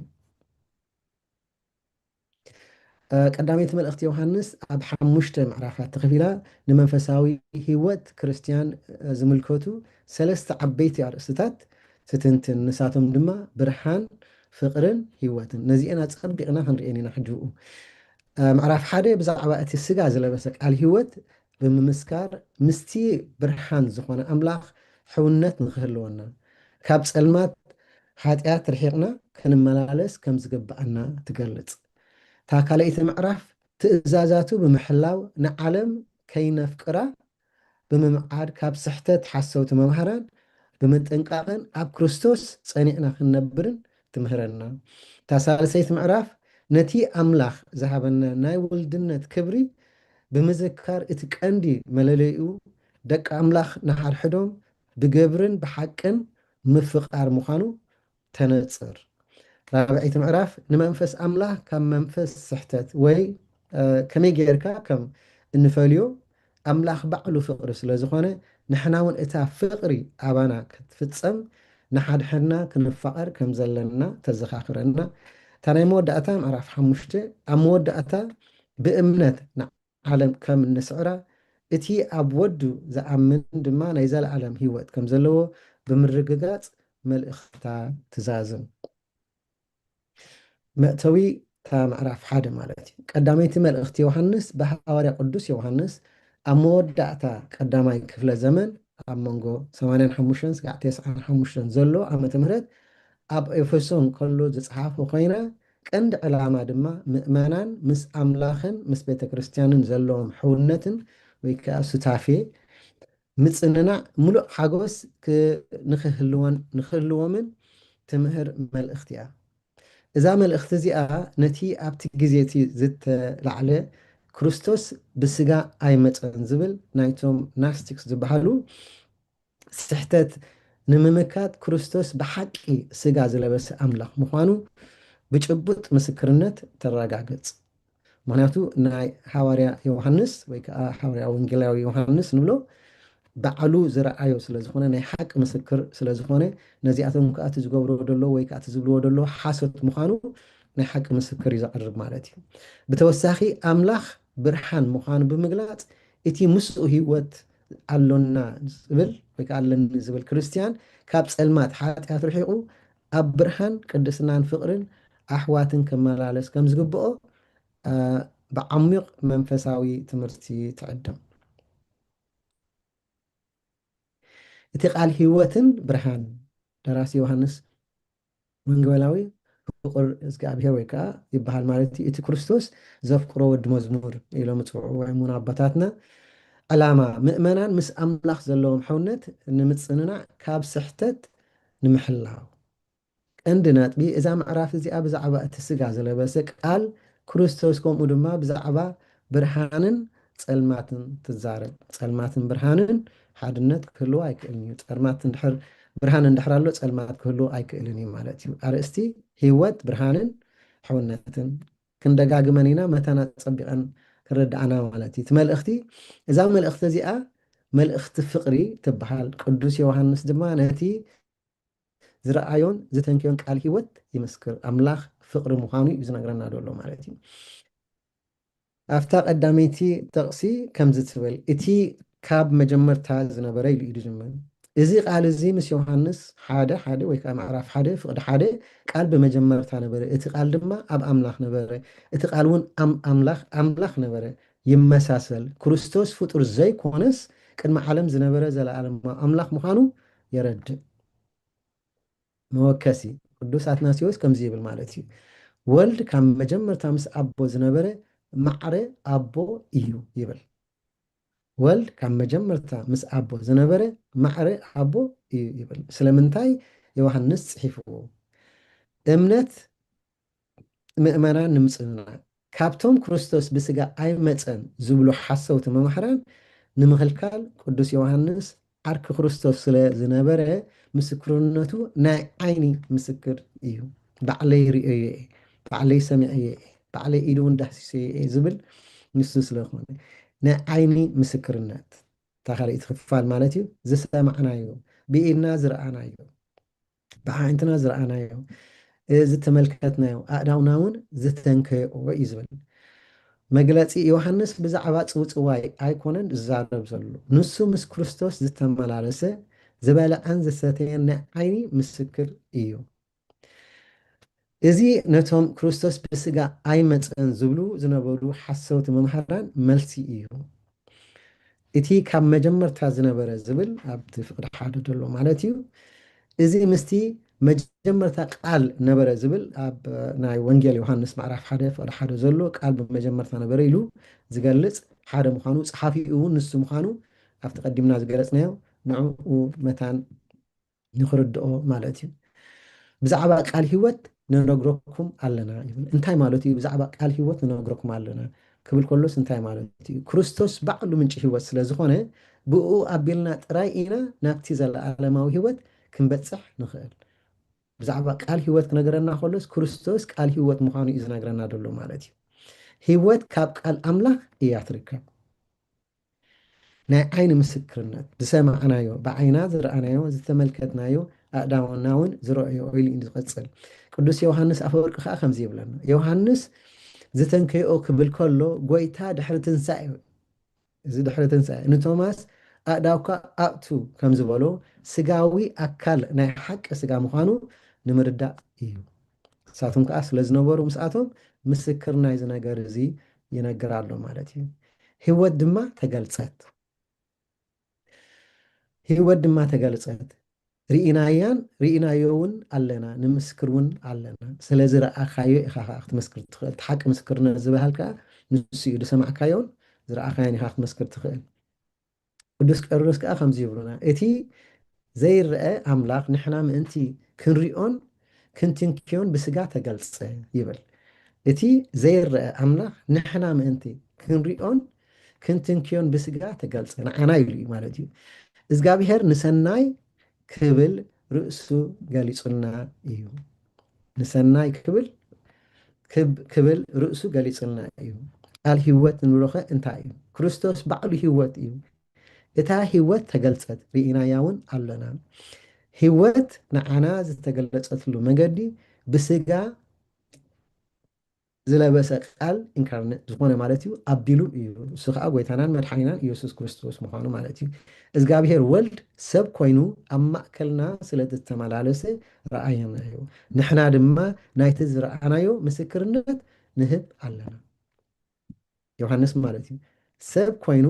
እ፣ ቀዳመይቲ መልእኽቲ ዮሃንስ ኣብ ሓሙሽተ ምዕራፋት ተኸፊላ፣ ንመንፈሳዊ ህይወት ክርስትያን፣ እ፣ ዝምልከቱ ሰለስተ ዓበይቲ ኣርእስትታት ትትንትን። ንሳቶም ድማ ብርሃን፣ ፍቕርን ህይወትን። ነዚአን ኣጸቢቕና ክንርእየን ኢና ሕጂ ብኡ። እ፣ ምዕራፍ ሓደ ብዛዕባ እቲ ስጋ ዝለበሰ ቃል ህይወት ብምምስካር ምስቲ ብርሃን ዝኾነ ኣምላኽ ሕውነት ንኽህልወና፣ ካብ ጸልማት ሓጢኣት ርሒቕና ክንመላለስ ከም ዝግብኣና ትገልጽ። እታ ካልኣይቲ ምዕራፍ ትእዛዛቱ ብምሕላው ንዓለም ከይነፍቅራ ብምምዓድ ካብ ስሕተት ሓሰውቲ መምሃራን ብምጥንቃቕን ኣብ ክርስቶስ ጸኒዕና ክንነብርን ትምህረና። እታ ሳልሰይቲ ምዕራፍ ነቲ ኣምላኽ ዝሃበና ናይ ውልድነት ክብሪ ብምዝካር እቲ ቀንዲ መለለይኡ ደቂ ኣምላኽ ንሓድሕዶም ብግብርን ብሓቅን ምፍቓር ምዃኑ ተነጽር። ራብዐይቲ ምዕራፍ ንመንፈስ ኣምላኽ ካብ መንፈስ ስሕተት ወይ፣ እ፣ ከመይ ጌርካ ከም እንፈልዮ ኣምላኽ ባዕሉ ፍቕሪ ስለ ዝኾነ ንሕና እውን እታ ፍቕሪ ኣባና ክትፍጸም ንሓድሕድና ክንፋቐር ከም ዘለና ተዘኻኽረና። እታ ናይ መወዳእታ ምዕራፍ ሓሙሽተ ኣብ መወዳእታ ብእምነት ንዓለም ከም እንስዕራ፣ እቲ ኣብ ወዱ ዝኣምን ድማ ናይ ዘለኣለም ህይወት ከም ዘለዎ ብምርግጋጽ መልእኽታ ትዛዝም። መእተዊ እታ ምዕራፍ ሓደ ማለት እዩ። ቀዳመይቲ መልእኽቲ ዮሃንስ ብሃዋርያ ቅዱስ ዮሃንስ ኣብ መወዳእታ ቀዳማይ ክፍለ ዘመን፣ ኣብ መንጎ ሰማንያን ሓሙሽተን ስጋዕ ተስዓን ሓሙሽተን ዘሎ ዓመተ ምህረት ኣብ ኤፌሶን ከሎ ዝጸሓፎ ኮይና፣ ቀንዲ ዕላማ ድማ ምእመናን ምስ ኣምላኽን ምስ ቤተ ክርስቲያንን ዘለዎም ሕውነትን ወይ ከኣ ሱታፌ ምጽንናዕ ምሉእ ሓጎስ ክ-፣ ንኽህልወን-፣ ንኽህልዎምን ትምህር መልእኽቲ እያ። እዛ መልእኽቲ እዚኣ ነቲ ኣብቲ ግዜ እቲ ዝተላዕለ ክርስቶስ ብስጋ ኣይመጸን ዝብል ናይቶም ናስቲክስ ዝበሃሉ ስሕተት ንምምካት፣ ክርስቶስ ብሓቂ ስጋ ዝለበሰ ኣምላኽ ምዃኑ ብጭቡጥ ምስክርነት ተረጋግጽ። ምኽንያቱ ናይ ሃዋርያ ዮሃንስ ወይ ከዓ ሃዋርያ ወንጌላዊ ዮሃንስ ንብሎ ባዕሉ ዝረኣዮ ስለ ዝኾነ፣ ናይ ሓቂ ምስክር ስለ ዝኾነ፣ ነዚኣቶም ከዓ እቲ ዝገብሮ ዘሎ ወይ ከዓ እቲ ዝብልዎ ዘሎ ሓሶት ምዃኑ ናይ ሓቂ ምስክር እዩ ዘቕርብ ማለት እዩ። ብተወሳኺ ኣምላኽ ብርሃን ምዃኑ ብምግላጽ፣ እቲ ምስኡ ህይወት ኣሎና ዝብል ወይ ከዓ ኣለኒ ዝብል ክርስትያን ካብ ጸልማት ሓጢኣት ርሒቑ ኣብ ብርሃን ቅድስናን ፍቕርን ኣሕዋትን ክመላለስ ከም ዝግብኦ፣ አ፣ ብዓሚቕ መንፈሳዊ ትምህርቲ ትዕደም። እቲ ቃል ህይወትን ብርሃን፣ ደራሲ ዮሃንስ ወንጌላዊ ፍቁር እግዚኣብሔር ወይ ከዓ ይበሃል ማለት እዩ። እቲ ክርስቶስ ዘፍቅሮ ወዲ መዝሙር ኢሎም ዝፅውዕዎ እሙን ኣቦታትና፣ ዕላማ ምእመናን ምስ ኣምላኽ ዘለዎም ሕውነት ንምጽንናዕ ካብ ስሕተት ንምሕላው። ቀንዲ ነጥቢ እዛ ምዕራፍ እዚኣ ብዛዕባ እቲ ስጋ ዝለበሰ ቃል ክርስቶስ፣ ከምኡ ድማ ብዛዕባ ብርሃንን ጸልማትን ትዛረብ። ጸልማትን ብርሃንን ሓድነት ክህልዎ ኣይክእልን እዩ። ጸልማት እንድሕር፣ ብርሃን እንድሕር ኣሎ፣ ጸልማት ክህልዎ ኣይክእልን እዩ ማለት እዩ። ኣርእስቲ ህይወት፣ ብርሃንን ሕውነትን ክንደጋግመን ኢና፣ መታን ኣጸቢቐን ክረድኣና ማለት እዩ። እቲ መልእኽቲ፣ እዛ መልእኽቲ እዚኣ መልእኽቲ ፍቕሪ ትበሃል። ቅዱስ ዮሃንስ ድማ ነቲ ዝረኣዮን ዝተንከዮን ቃል ህይወት ይምስክር። ኣምላኽ ፍቕሪ ምዃኑ እዩ ዝነግረና ዘሎ ማለት እዩ። ኣብታ ቀዳመይቲ ጥቕሲ ከምዚ ትብል፣ እቲ ካብ መጀመርታ ዝነበረ ኢሉ እዩ ዝጅምር። እዚ ቃል እዚ ምስ ዮሃንስ ሓደ ሓደ ወይ ከዓ ምዕራፍ ሓደ ፍቕዲ ሓደ፣ ቃል ብመጀመርታ ነበረ፣ እቲ ቃል ድማ ኣብ ኣምላኽ ነበረ፣ እቲ ቃል እውን ኣም-፣ ኣምላኽ፣ ኣምላኽ ነበረ። ይመሳሰል። ክርስቶስ ፍጡር ዘይኮነስ ቅድሚ ዓለም ዝነበረ ዘለኣለማዊ ኣምላኽ ምዃኑ የረድእ። መወከሲ ቅዱስ ኣትናቴዎስ ከምዚ ይብል ማለት እዩ፣ ወልድ ካብ መጀመርታ ምስ ኣቦ ዝነበረ ማዕረ ኣቦ እዩ ይብል። ወልድ ካብ መጀመርታ ምስ ኣቦ ዝነበረ ማዕረ ኣቦ እዩ ይብል። ስለምንታይ ዮሃንስ ጽሒፍዎ? እምነት ምእመናን ንምጽንናዕ፣ ካብቶም ክርስቶስ ብስጋ ኣይመጸን ዝብሉ ሓሰውቲ መማህራን ንምኽልካል ቅዱስ ዮሃንስ ዓርኪ ክርስቶስ ስለ ዝነበረ ምስክርነቱ ናይ ዓይኒ ምስክር እዩ። ባዕለይ ርእየዮ እየ፣ ባዕለይ ሰሚዐዮ እየ፣ ባዕለይ ኢዱ እውን ዳህሲሰዮ እየ ዝብል ንሱ ስለኾነ ናይ ዓይኒ ምስክርነት። እታ ካልኣይቲ ክፋል ማለት እዩ፣ ዝሰማዕናዮ፣ ብኢድና ዝረኣናዮ፣ ብዓይንትና ዝረኣናዮ፣ ዝተመልከትናዮ፣ ኣእዳውና እውን ዝተንከዮ እዩ ዝብል። መግለጺ ዮሃንስ ብዛዕባ ጽውጽዋይ ኣይኮነን ዝዛረብ ዘሎ። ንሱ ምስ ክርስቶስ ዝተመላለሰ፣ ዝበልዐን ዝሰተየን ናይ ዓይኒ ምስክር እዩ። እዚ ነቶም ክርስቶስ ብስጋ ኣይመጸን ዝብሉ ዝነበሩ ሓሰውቲ መምሃራን መልሲ እዩ። እቲ ካብ መጀመርታ ዝነበረ ዝብል ኣብቲ ፍቕዲ ሓደ ዘሎ ማለት እዩ። እዚ ምስቲ መጀመርታ ቃል ነበረ ዝብል ኣብ ናይ ወንጌል ዮሃንስ ምዕራፍ ሓደ ፍቕዲ ሓደ ዘሎ ቃል ብመጀመርታ ነበረ ኢሉ ዝገልጽ ሓደ ምዃኑ፣ ጸሓፊኡ እውን ንሱ ምዃኑ ኣብቲ ቀዲምና ዝገለጽናዮ ንዕኡ መታን ንኽርድኦ ማለት እዩ። ብዛዕባ ቃል ህይወት ንነግረኩም ኣለና ይብል። እንታይ ማለት እዩ ብዛዕባ ቃል ህይወት ንነግረኩም ኣለና ክብል ከሎስ እንታይ ማለት እዩ? ክርስቶስ ባዕሉ ምንጪ ህይወት ስለ ዝኾነ ብኡ ኣቢልና ጥራይ ኢና ናብቲ ዘለኣለማዊ ህይወት ክንበጽሕ ንኽእል። ብዛዕባ ቃል ህይወት ክነገረና ከሎስ ክርስቶስ ቃል ህይወት ምዃኑ እዩ ዝነግረና ዘሎ ማለት እዩ። ህይወት ካብ ቃል ኣምላኽ እያ ትርከብ። ናይ ዓይኒ ምስክርነት፣ ዝሰማዕናዮ፣ ብዓይና ዝረኣናዮ፣ ዝተመልከትናዮ፣ ኣእዳውና እውን ዝረኣዮ ኢሉ እዩ ዝቐጽል። ቅዱስ ዮሃንስ ኣፈወርቂ ከኣ ከምዚ ይብለና፣ ዮሃንስ ዝተንከይኦ ክብል ከሎ፣ ጎይታ ድሕሪ ትንሳኤ፣ እዚ ድሕሪ ትንሳኤ ንቶማስ ኣእዳውካ ኣእቱ ከም ዝበሎ፣ ስጋዊ ኣካል ናይ ሓቂ ስጋ ምዃኑ ንምርዳእ እዩ። ንሳቶም ከኣ ስለ ዝነበሩ ምስኣቶም ምስክር ናይዚ ነገር እዚ ይነግር ኣሎ ማለት እዩ። ህይወት ድማ ተገልጸት። ህይወት ድማ ተገልጸት። ርኢናያን ርኢናዮ እውን ኣለና፣ ንምስክር እውን ኣለና። ስለ ዝረኣኻዮ ኢኻ ኸዓ ክትመስክር ትኽእል። እቲ ሓቂ ምስክርነት ዝበሃል ከኣ ንሱ እዩ። ዝሰማዕካዮን ዝረኣኻዮን ኢኻ ክትመስክር ትኽእል። ቅዱስ ቄርሎስ ከኣ ከምዚ ይብሉና፣ እቲ ዘይረአ ኣምላኽ ንሕና ምእንቲ ክንሪኦን ክንትንክዮን ብስጋ ተገልጸ ይብል። እቲ ዘይረአ ኣምላኽ ንሕና ምእንቲ ክንሪኦን ክንትንክዮን ብስጋ ተገልጸ፣ ንዓና ኢሉ እዩ ማለት እዩ። እግዚኣብሔር ንሰናይ ክብል ርእሱ ገሊጹልና እዩ። ንሰናይ ክብል ክብ- ክብል ርእሱ ገሊጹልና እዩ። ቃል ህይወት እንብሎ ኸ እንታይ እዩ? ክርስቶስ ባዕሉ ህይወት እዩ። እታ ህይወት ተገልጸት፣ ርኢናያ እውን ኣሎና። ህይወት ንዓና ዝተገለጸትሉ መገዲ ብስጋ ዝለበሰ ቃል ኢንካርኔት ዝኾነ ማለት እዩ፣ ኣቢሉ እዩ። እሱ ኸዓ ጎይታናን መድሓኒናን ኢየሱስ ክርስቶስ ምዃኑ ማለት እዩ። እግዚኣብሔር ወልድ ሰብ ኮይኑ ኣብ ማእከልና ስለ ዝተመላለሰ ረኣየናዮ። ንሕና ድማ ናይቲ ዝረኣናዮ ምስክርነት ንህብ ኣለና። ዮሃንስ ማለት እዩ። ሰብ ኮይኑ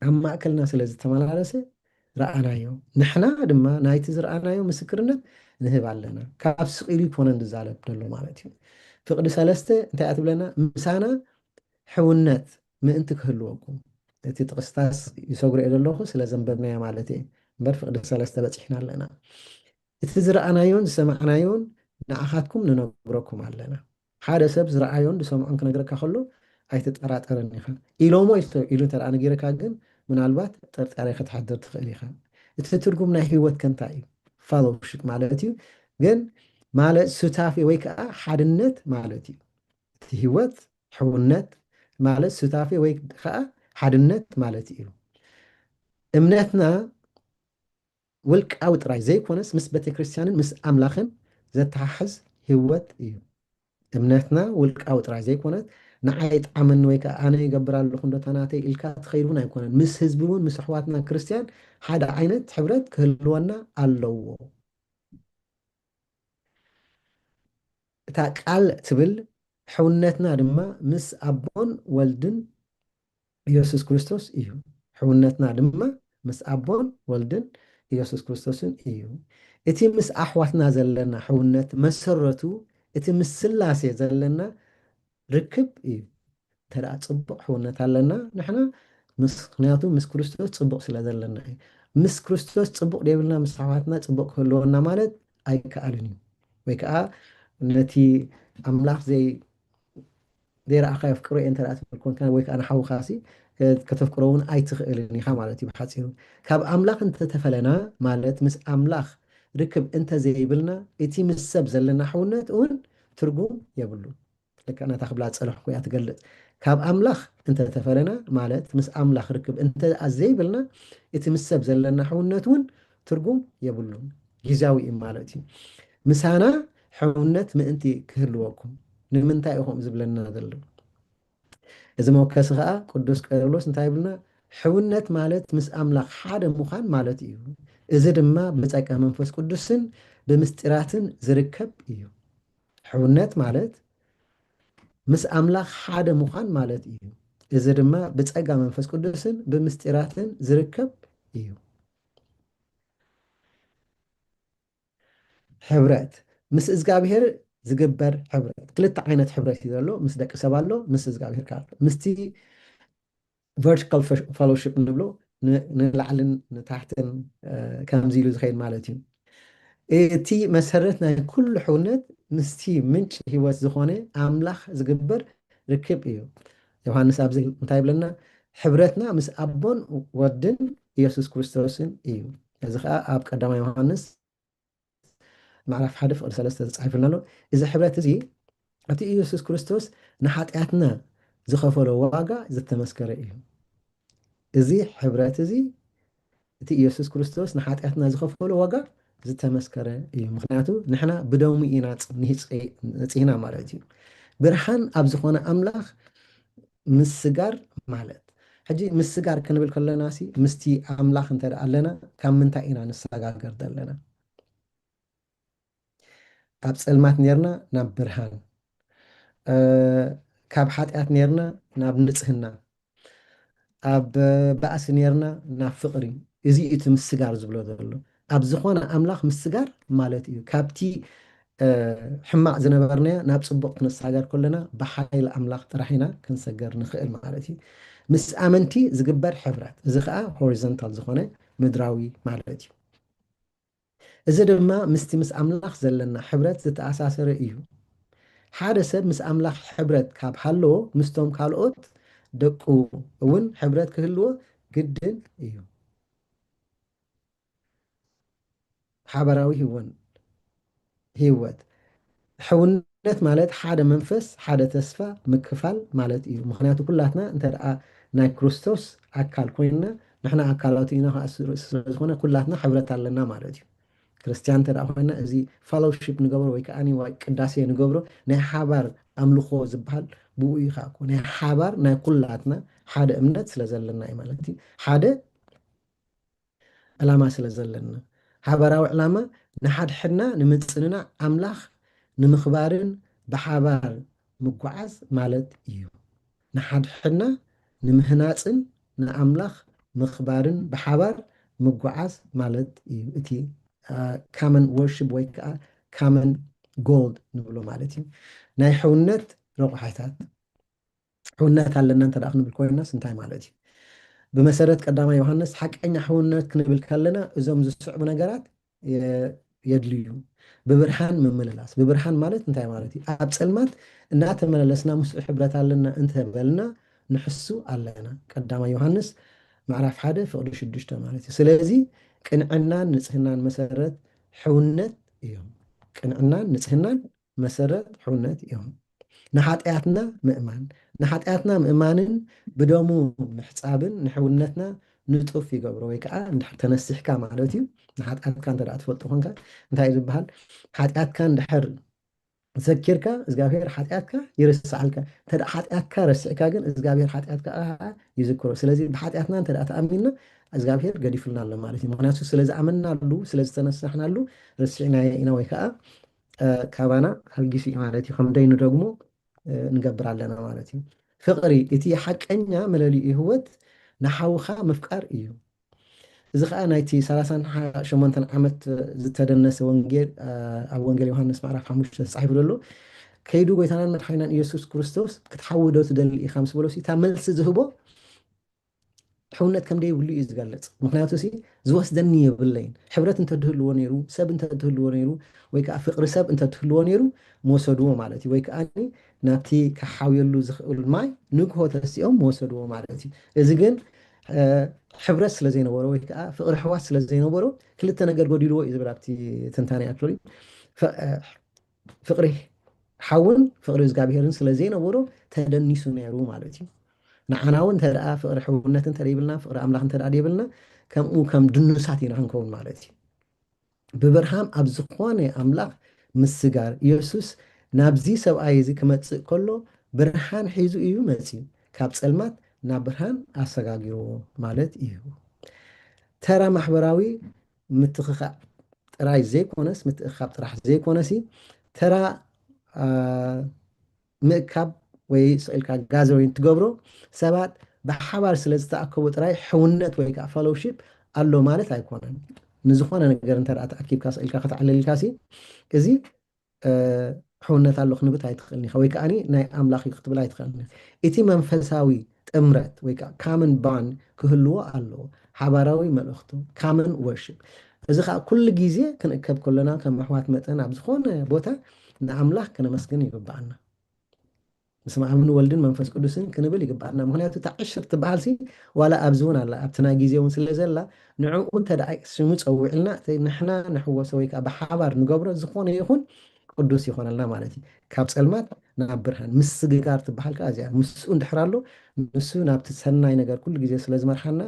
ኣብ ማእከልና ስለ ዝተመላለሰ ረኣናዮ። ንሕና ድማ ናይቲ ዝረኣናዮ ምስክርነት ንህብ ኣለና። ካብ ስቕ ኢሉ ኣይኮነን ዝዛረብ ዘሎ ማለት እዩ። ፍቕዲ ሰለስተ እንታይ እያ ትብለና? ምሳና ሕውነት ምእንቲ ክህልወኩም። እቲ ጥቕስታስ ይሰግሮ እየ ዘለኹ ስለ ዘንበብናዮ ማለት እየ። እምበር ፍቕዲ ሰለስተ በጺሕና ኣለና። እቲ ዝረኣናዮን ዝሰማዕናዮን ንኣኻትኩም ንነግረኩም ኣለና። ሓደ ሰብ ዝረኣዮን ዝሰምዖን ክነግረካ ከሎ ኣይትጠራጠርን ኢኻ። ኢሎሞ ኢሉ እንተ ደኣ ነጊረካ ግን ምናልባት ጥርጣሬ ክትሓድር ትኽእል ኢኻ። እቲ ትርጉም ናይ ህይወት ከ እንታይ እዩ? ፋሎሺፕ ማለት እዩ። ግን ማለት ሱታፌ ወይ ከዓ ሓድነት ማለት እዩ። እቲ ህይወት ሕውነት ማለት ሱታፌ ወይ ከዓ ሓድነት ማለት እዩ። እምነትና ውልቃዊ ጥራይ ዘይኮነስ ምስ ቤተ ክርስቲያንን ምስ ኣምላኽን ዘተሓሕዝ ህይወት እዩ። እምነትና ውልቃዊ ጥራይ ዘይኮነት ንዓይ ይጥዓመኒ ወይ ከዓ ኣነ ይገብር ኣለኹ እንዶ እታ ናተይ ኢልካ ትኸይድ እውን ኣይኮነን። ምስ ህዝቢ እውን ምስ ኣሕዋትና ክርስቲያን ሓደ ዓይነት ሕብረት ክህልወና ኣለዎ። እታ ቃል ትብል ሕውነትና ድማ ምስ ኣቦን ወልድን ኢየሱስ ክርስቶስ እዩ። ሕውነትና ድማ ምስ ኣቦን ወልድን ኢየሱስ ክርስቶስን እዩ። እቲ ምስ ኣሕዋትና ዘለና ሕውነት መሰረቱ እቲ ምስ ስላሴ ዘለና ርክብ እዩ። እንተ ደኣ ጽቡቕ ሕውነት ኣለና ንሕና ምስ- ምክንያቱ ምስ ክርስቶስ ጽቡቕ ስለ ዘለና እዩ። ምስ ክርስቶስ ጽቡቕ ደይብልና ምስ ኣሕዋትና ጽቡቕ ክህልወና ማለት ኣይከኣልን እዩ። ወይ ከዓ ነቲ ኣምላኽ ዘይ ዘይረኣኻዮ ኣፍቅሮ እየ እንተ ደኣ ትብል ኮንካ ወይ ከዓ ንሓውኻሲ ከተፍቅሮ እውን ኣይትኽእልን ኢኻ ማለት እዩ። ብሓፂሩ ካብ ኣምላኽ እንተተፈለና ማለት ምስ ኣምላኽ ርክብ እንተዘይብልና እቲ ምስ ሰብ ዘለና ሕውነት እውን ትርጉም የብሉን። ልክዕ ነታ ክብላ ዝጸለኹ እያ ትገልጽ። ካብ ኣምላኽ እንተተፈለና ማለት ምስ ኣምላኽ ርክብ እንተ ዘይብልና እቲ ምስ ሰብ ዘለና ሕውነት እውን ትርጉም የብሉን፣ ግዝያዊ እዩ ማለት እዩ። ምሳና ሕውነት ምእንቲ ክህልወኩም ንምንታይ ኢኹም ዝብለና ዘሎ? እዚ መወከሲ ከዓ ቅዱስ ቄርሎስ እንታይ ይብልና? ሕውነት ማለት ምስ ኣምላኽ ሓደ ምዃን ማለት እዩ። እዚ ድማ ብጸጋ መንፈስ ቅዱስን ብምስጢራትን ዝርከብ እዩ። ሕውነት ማለት ምስ ኣምላኽ ሓደ ምዃን ማለት እዩ። እዚ ድማ ብጸጋ መንፈስ ቅዱስን ብምስጢራትን ዝርከብ እዩ። ሕብረት ምስ እግዚኣብሔር ዝግበር ሕብረት ክልተ ዓይነት ሕብረት እዩ ዘሎ። ምስ ደቂ ሰብ ኣሎ፣ ምስ እግዚኣብሔር ከዓ ኣሎ። ምስቲ ቨርቲካል ፌሎሺፕ ንብሎ ንላዕልን ንታሕትን ከምዚ ኢሉ ዝኸይድ ማለት እዩ። እቲ መሰረት ናይ ኩሉ ሕውነት ምስቲ ምንጭ ህይወት ዝኾነ ኣምላኽ ዝግበር ርክብ እዩ። ዮሃንስ ኣብዚ እንታይ ይብለና? ሕብረትና ምስ ኣቦን ወድን ኢየሱስ ክርስቶስን እዩ። እዚ ከዓ ኣብ ቀዳማይ ዮሃንስ ምዕራፍ ሓደ ፍቕዲ ሰለስተ ተጻሒፉልና ኣሎ። እዚ ሕብረት እዚ ኣብቲ ኢየሱስ ክርስቶስ ንሓጢኣትና ዝኸፈሎ ዋጋ ዝተመስከረ እዩ። እዚ ሕብረት እዚ እቲ ኢየሱስ ክርስቶስ ንሓጢኣትና ዝኸፈሎ ዋጋ ዝተመስከረ እዩ። ምክንያቱ ንሕና ብደሙ ኢና ነጺህና ማለት እዩ። ብርሃን ኣብ ዝኾነ ኣምላኽ ምስጋር ማለት። ሕጂ ምስጋር ክንብል ከለና ሲ ምስቲ ኣምላኽ እንተ ደኣ ኣለና ካብ ምንታይ ኢና ንሰጋገር ዘለና? ኣብ ጸልማት ኔርና ናብ ብርሃን፣ እ፣ ካብ ሓጢኣት ኔርና ናብ ንጽህና፣ ኣብ ባእሲ ኔርና ናብ ፍቕሪ። እዚ እዩ እቲ ምስጋር ዝብሎ ዘሎ። ኣብ ዝኾነ ኣምላኽ ምስጋር ማለት እዩ። ካብቲ፣ እ፣ ሕማቕ ዝነበርናዮ ናብ ጽቡቕ ክንሰጋገር ከለና ብሓይሊ ኣምላኽ ጥራሕ ኢና ክንሰገር ንኽእል ማለት እዩ። ምስ ኣመንቲ ዝግበር ሕብረት፣ እዚ ኸኣ ሆሪዞንታል ዝኾነ ምድራዊ ማለት እዩ። እዚ ድማ ምስቲ ምስ ኣምላኽ ዘለና ሕብረት ዝተኣሳሰረ እዩ። ሓደ ሰብ ምስ ኣምላኽ ሕብረት ካብ ሃለዎ፣ ምስቶም ካልኦት ደቁ እውን ሕብረት ክህልዎ ግድን እዩ። ሓበራዊ ህይወን-፣ ህይወት፣ ሕውነት ማለት ሓደ መንፈስ፣ ሓደ ተስፋ፣ ምክፋል ማለት እዩ። ምኽንያቱ ኩላትና እንተ ደኣ ናይ ክርስቶስ ኣካል ኮይንና፣ ንሕና ኣካላቱ ኢና፣ ከዓ እሱ ርእሲ ስለ ዝኾነ ኩላትና ሕብረት ኣለና ማለት እዩ። ክርስትያን እንተ ደኣ ኮይንና፣ እዚ ፋሎሺፕ ንገብሮ ወይ ከዓ ወይ ቅዳሴ ንገብሮ ናይ ሓባር ኣምልኾ ዝበሃል ብኡ እዩ። ከዓ እኮ ናይ ሓባር ናይ ኩላትና ሓደ እምነት ስለ ዘለና እዩ ማለት እዩ። ሓደ ዕላማ ስለ ዘለና፣ ሓባራዊ ዕላማ ንሓድሕድና ንምጽንናዕ፣ ኣምላኽ ንምኽባርን ብሓባር ምጉዓዝ ማለት እዩ። ንሓድሕድና ንምህናጽን ንኣምላኽ ምኽባርን ብሓባር ምጉዓዝ ማለት እዩ። እቲ፣ አ፣ ካመን ወርሺፕ ወይ ከዓ ካመን ጎል ንብሎ ማለት እዩ። ናይ ሕውነት ረቑሓታት። ሕውነት ኣለና እንተ ደኣ ክንብል ኮይንናስ እንታይ ማለት እዩ? ብመሰረት ቀዳማይ ዮሃንስ ሓቀኛ ሕውነት ክንብል ከለና እዞም ዝስዕቡ ነገራት የ-፣ የድልዩ። ብብርሃን ምምልላስ። ብብርሃን ማለት እንታይ ማለት እዩ? ኣብ ጸልማት እናተመላለስና ምስኡ ሕብረት ኣለና እንተ በልና ንሕሱ ኣለና። ቀዳማይ ዮሃንስ ምዕራፍ ሓደ ፍቕዲ ሽዱሽተ ማለት እዩ። ስለዚ ቅንዕናን ንጽህናን መሰረት ሕውነት እዮም። ቅንዕናን ንጽህናን መሰረት ሕውነት እዮም። ንሓጢኣትና ምእማን። ንሓጢኣትና ምእማንን ብደሙ ምሕጻብን ንሕውነትና ንጡፍ ይገብሮ፣ ወይ ከዓ እንድሕር ተነሲሕካ ማለት እዩ። ንሓጢኣትካ እንተ ደኣ ትፈልጦ ኮንካ እንታይ እዩ ዝበሃል? ሓጢኣትካ እንድሕር ዘኪርካ እግዚኣብሔር ሓጢኣትካ ይርስዓልካ። እንተ ደኣ ሓጢኣትካ ረሲዕካ ግን እግዚኣብሔር ሓጢኣትካ ከዓ ይዝክሮ። ስለዚ ብሓጢኣትና እንተ ደኣ ተኣሚንና እግዚኣብሔር ገዲፉልና ኣሎ ማለት እዩ። ምኽንያቱ ስለ ዝኣመንናሉ፣ ስለ ዝተነሳሕናሉ ረሲዕናዮ ኢና ወይ ከዓ እ፣ ካባና ሃልጊሱ እዩ ማለት እዩ። ከም ደይኑ ደግሞ፣ እ፣ ንገብር ኣለና ማለት እዩ። ፍቕሪ፣ እቲ ሓቀኛ መለልዩ ህይወት ንሓውኻ ምፍቃር እዩ። እዚ ኸኣ ናይቲ ሰላሳን ሸሞንተን ዓመት ዝተደነሰ ወንጌል፣ እ፣ ኣብ ወንጌል ዮሃንስ ምዕራፍ ሓሙሽተ ተጻሒፉ ዘሎ፣ ከይዱ ጎይታናን መድሓኒናን ኢየሱስ ክርስቶስ ክትሓዊ ዶ ትደሊ ኢኻ ምስ በሎ፣ እታ መልሲ ዝህቦ ሕውነት ከም ደይብሉ እዩ ዝገልጽ። ምኽንያቱ ሲ ዝወስደኒ የብለይን። ሕብረት እንተድህልዎ ነይሩ፣ ሰብ እንተድህልዎ ነይሩ፣ ወይ ከዓ ፍቕሪ ሰብ እንተድህልዎ ነይሩ፣ ምወሰድዎ ማለት እዩ። ወይ ከዓ ናብቲ ክሓውየሉ ዝኽእል ማይ ንግሆ ተሲኦም ምወሰድዎ ማለት እዩ። እዚ ግን፣ እ፣ ሕብረት ስለ ዘይነበሮ ወይ ከዓ ፍቕሪ ኣሕዋት ስለ ዘይነበሮ ክልተ ነገር ጎዲልዎ እዩ ዝብል ኣብቲ ትንታነ ኣክቹዋሊ። ፈ-፣ እ፣ ፍቕሪ ሓውን ፍቕሪ እግዚኣብሄርን ስለ ዘይነበሮ ተደኒሱ ነይሩ ማለት እዩ። ንዓና እውን እንተ ደኣ ፍቕሪ ሕውነት እንተ ደይብልና፣ ፍቕሪ ኣምላኽ እንተ ደኣ ደይብልና፣ ከምኡ ከም ድኑሳት ኢና ክንከውን ማለት እዩ። ብብርሃን ኣብ ዝኾነ ኣምላኽ ምስጋር። ኢየሱስ ናብዚ ሰብኣይ እዚ ክመጽእ ከሎ ብርሃን ሒዙ እዩ መጺኡ። ካብ ጸልማት ናብ ብርሃን ኣሰጋጊርዎ ማለት እዩ። ተራ ማሕበራዊ ምትኽኻእ ጥራይ ዘይኮነስ፣ ምትእኻብ ጥራሕ ዘይኮነሲ፣ ተራ፣ አ፣ ምእካብ ወይ ስቕ ኢልካ ጋዘሪንግ ትገብሮ ሰባት ብሓባር ስለ ዝተኣከቡ ጥራይ ሕውነት ወይ ከዓ ፌሎሺፕ ኣሎ ማለት ኣይኮነን። ንዝኾነ ነገር እንተ ደኣ ተኣኪብካ ስቕ ኢልካ ከተዕልልካ ሲ፣ እዚ፣ እ፣ ሕውነት ኣሎ ክንብል ኣይትኽእልን ኢኻ፣ ወይ ከዓኒ ናይ ኣምላኽ እዩ ክትብል ኣይትኽእልን ኢኻ። እቲ መንፈሳዊ ጥምረት ወይ ከዓ ካመን ባንድ ክህልዎ ኣለዎ፣ ሓባራዊ መልእኽቱ፣ ካመን ወርሺፕ። እዚ ከዓ ኩሉ ግዜ ክንእከብ ከሎና ከም ኣሕዋት መጠን ኣብ ዝኾነ ቦታ ንኣምላኽ ከነመስግን ይግብኣና። በስመ ኣብን ወልድን መንፈስ ቅዱስን ክንብል ይግብኣና። ምኽንያቱ እታ ዕሽር ትበሃል ሲ ዋላ ኣብዚ እውን ኣላ፣ ኣብቲ ናይ ግዜ እውን ስለ ዘላ፣ ንዕኡ እንተ ደኣ ሽሙ ጸዊዕልና፣ እቲ ንሕና ንሕወሶ ወይ ከዓ ብሓባር ንገብሮ ዝኾነ ይኹን ቅዱስ ይኾነልና ማለት እዩ። ካብ ጸልማት ናብ ብርሃን ምስግጋር ትበሃል ከዓ እዚኣ። ምስኡ እንድሕር ኣሎ፣ ንሱ ናብቲ ሰናይ ነገር ኩሉ ግዜ ስለ ዝመርሓና፣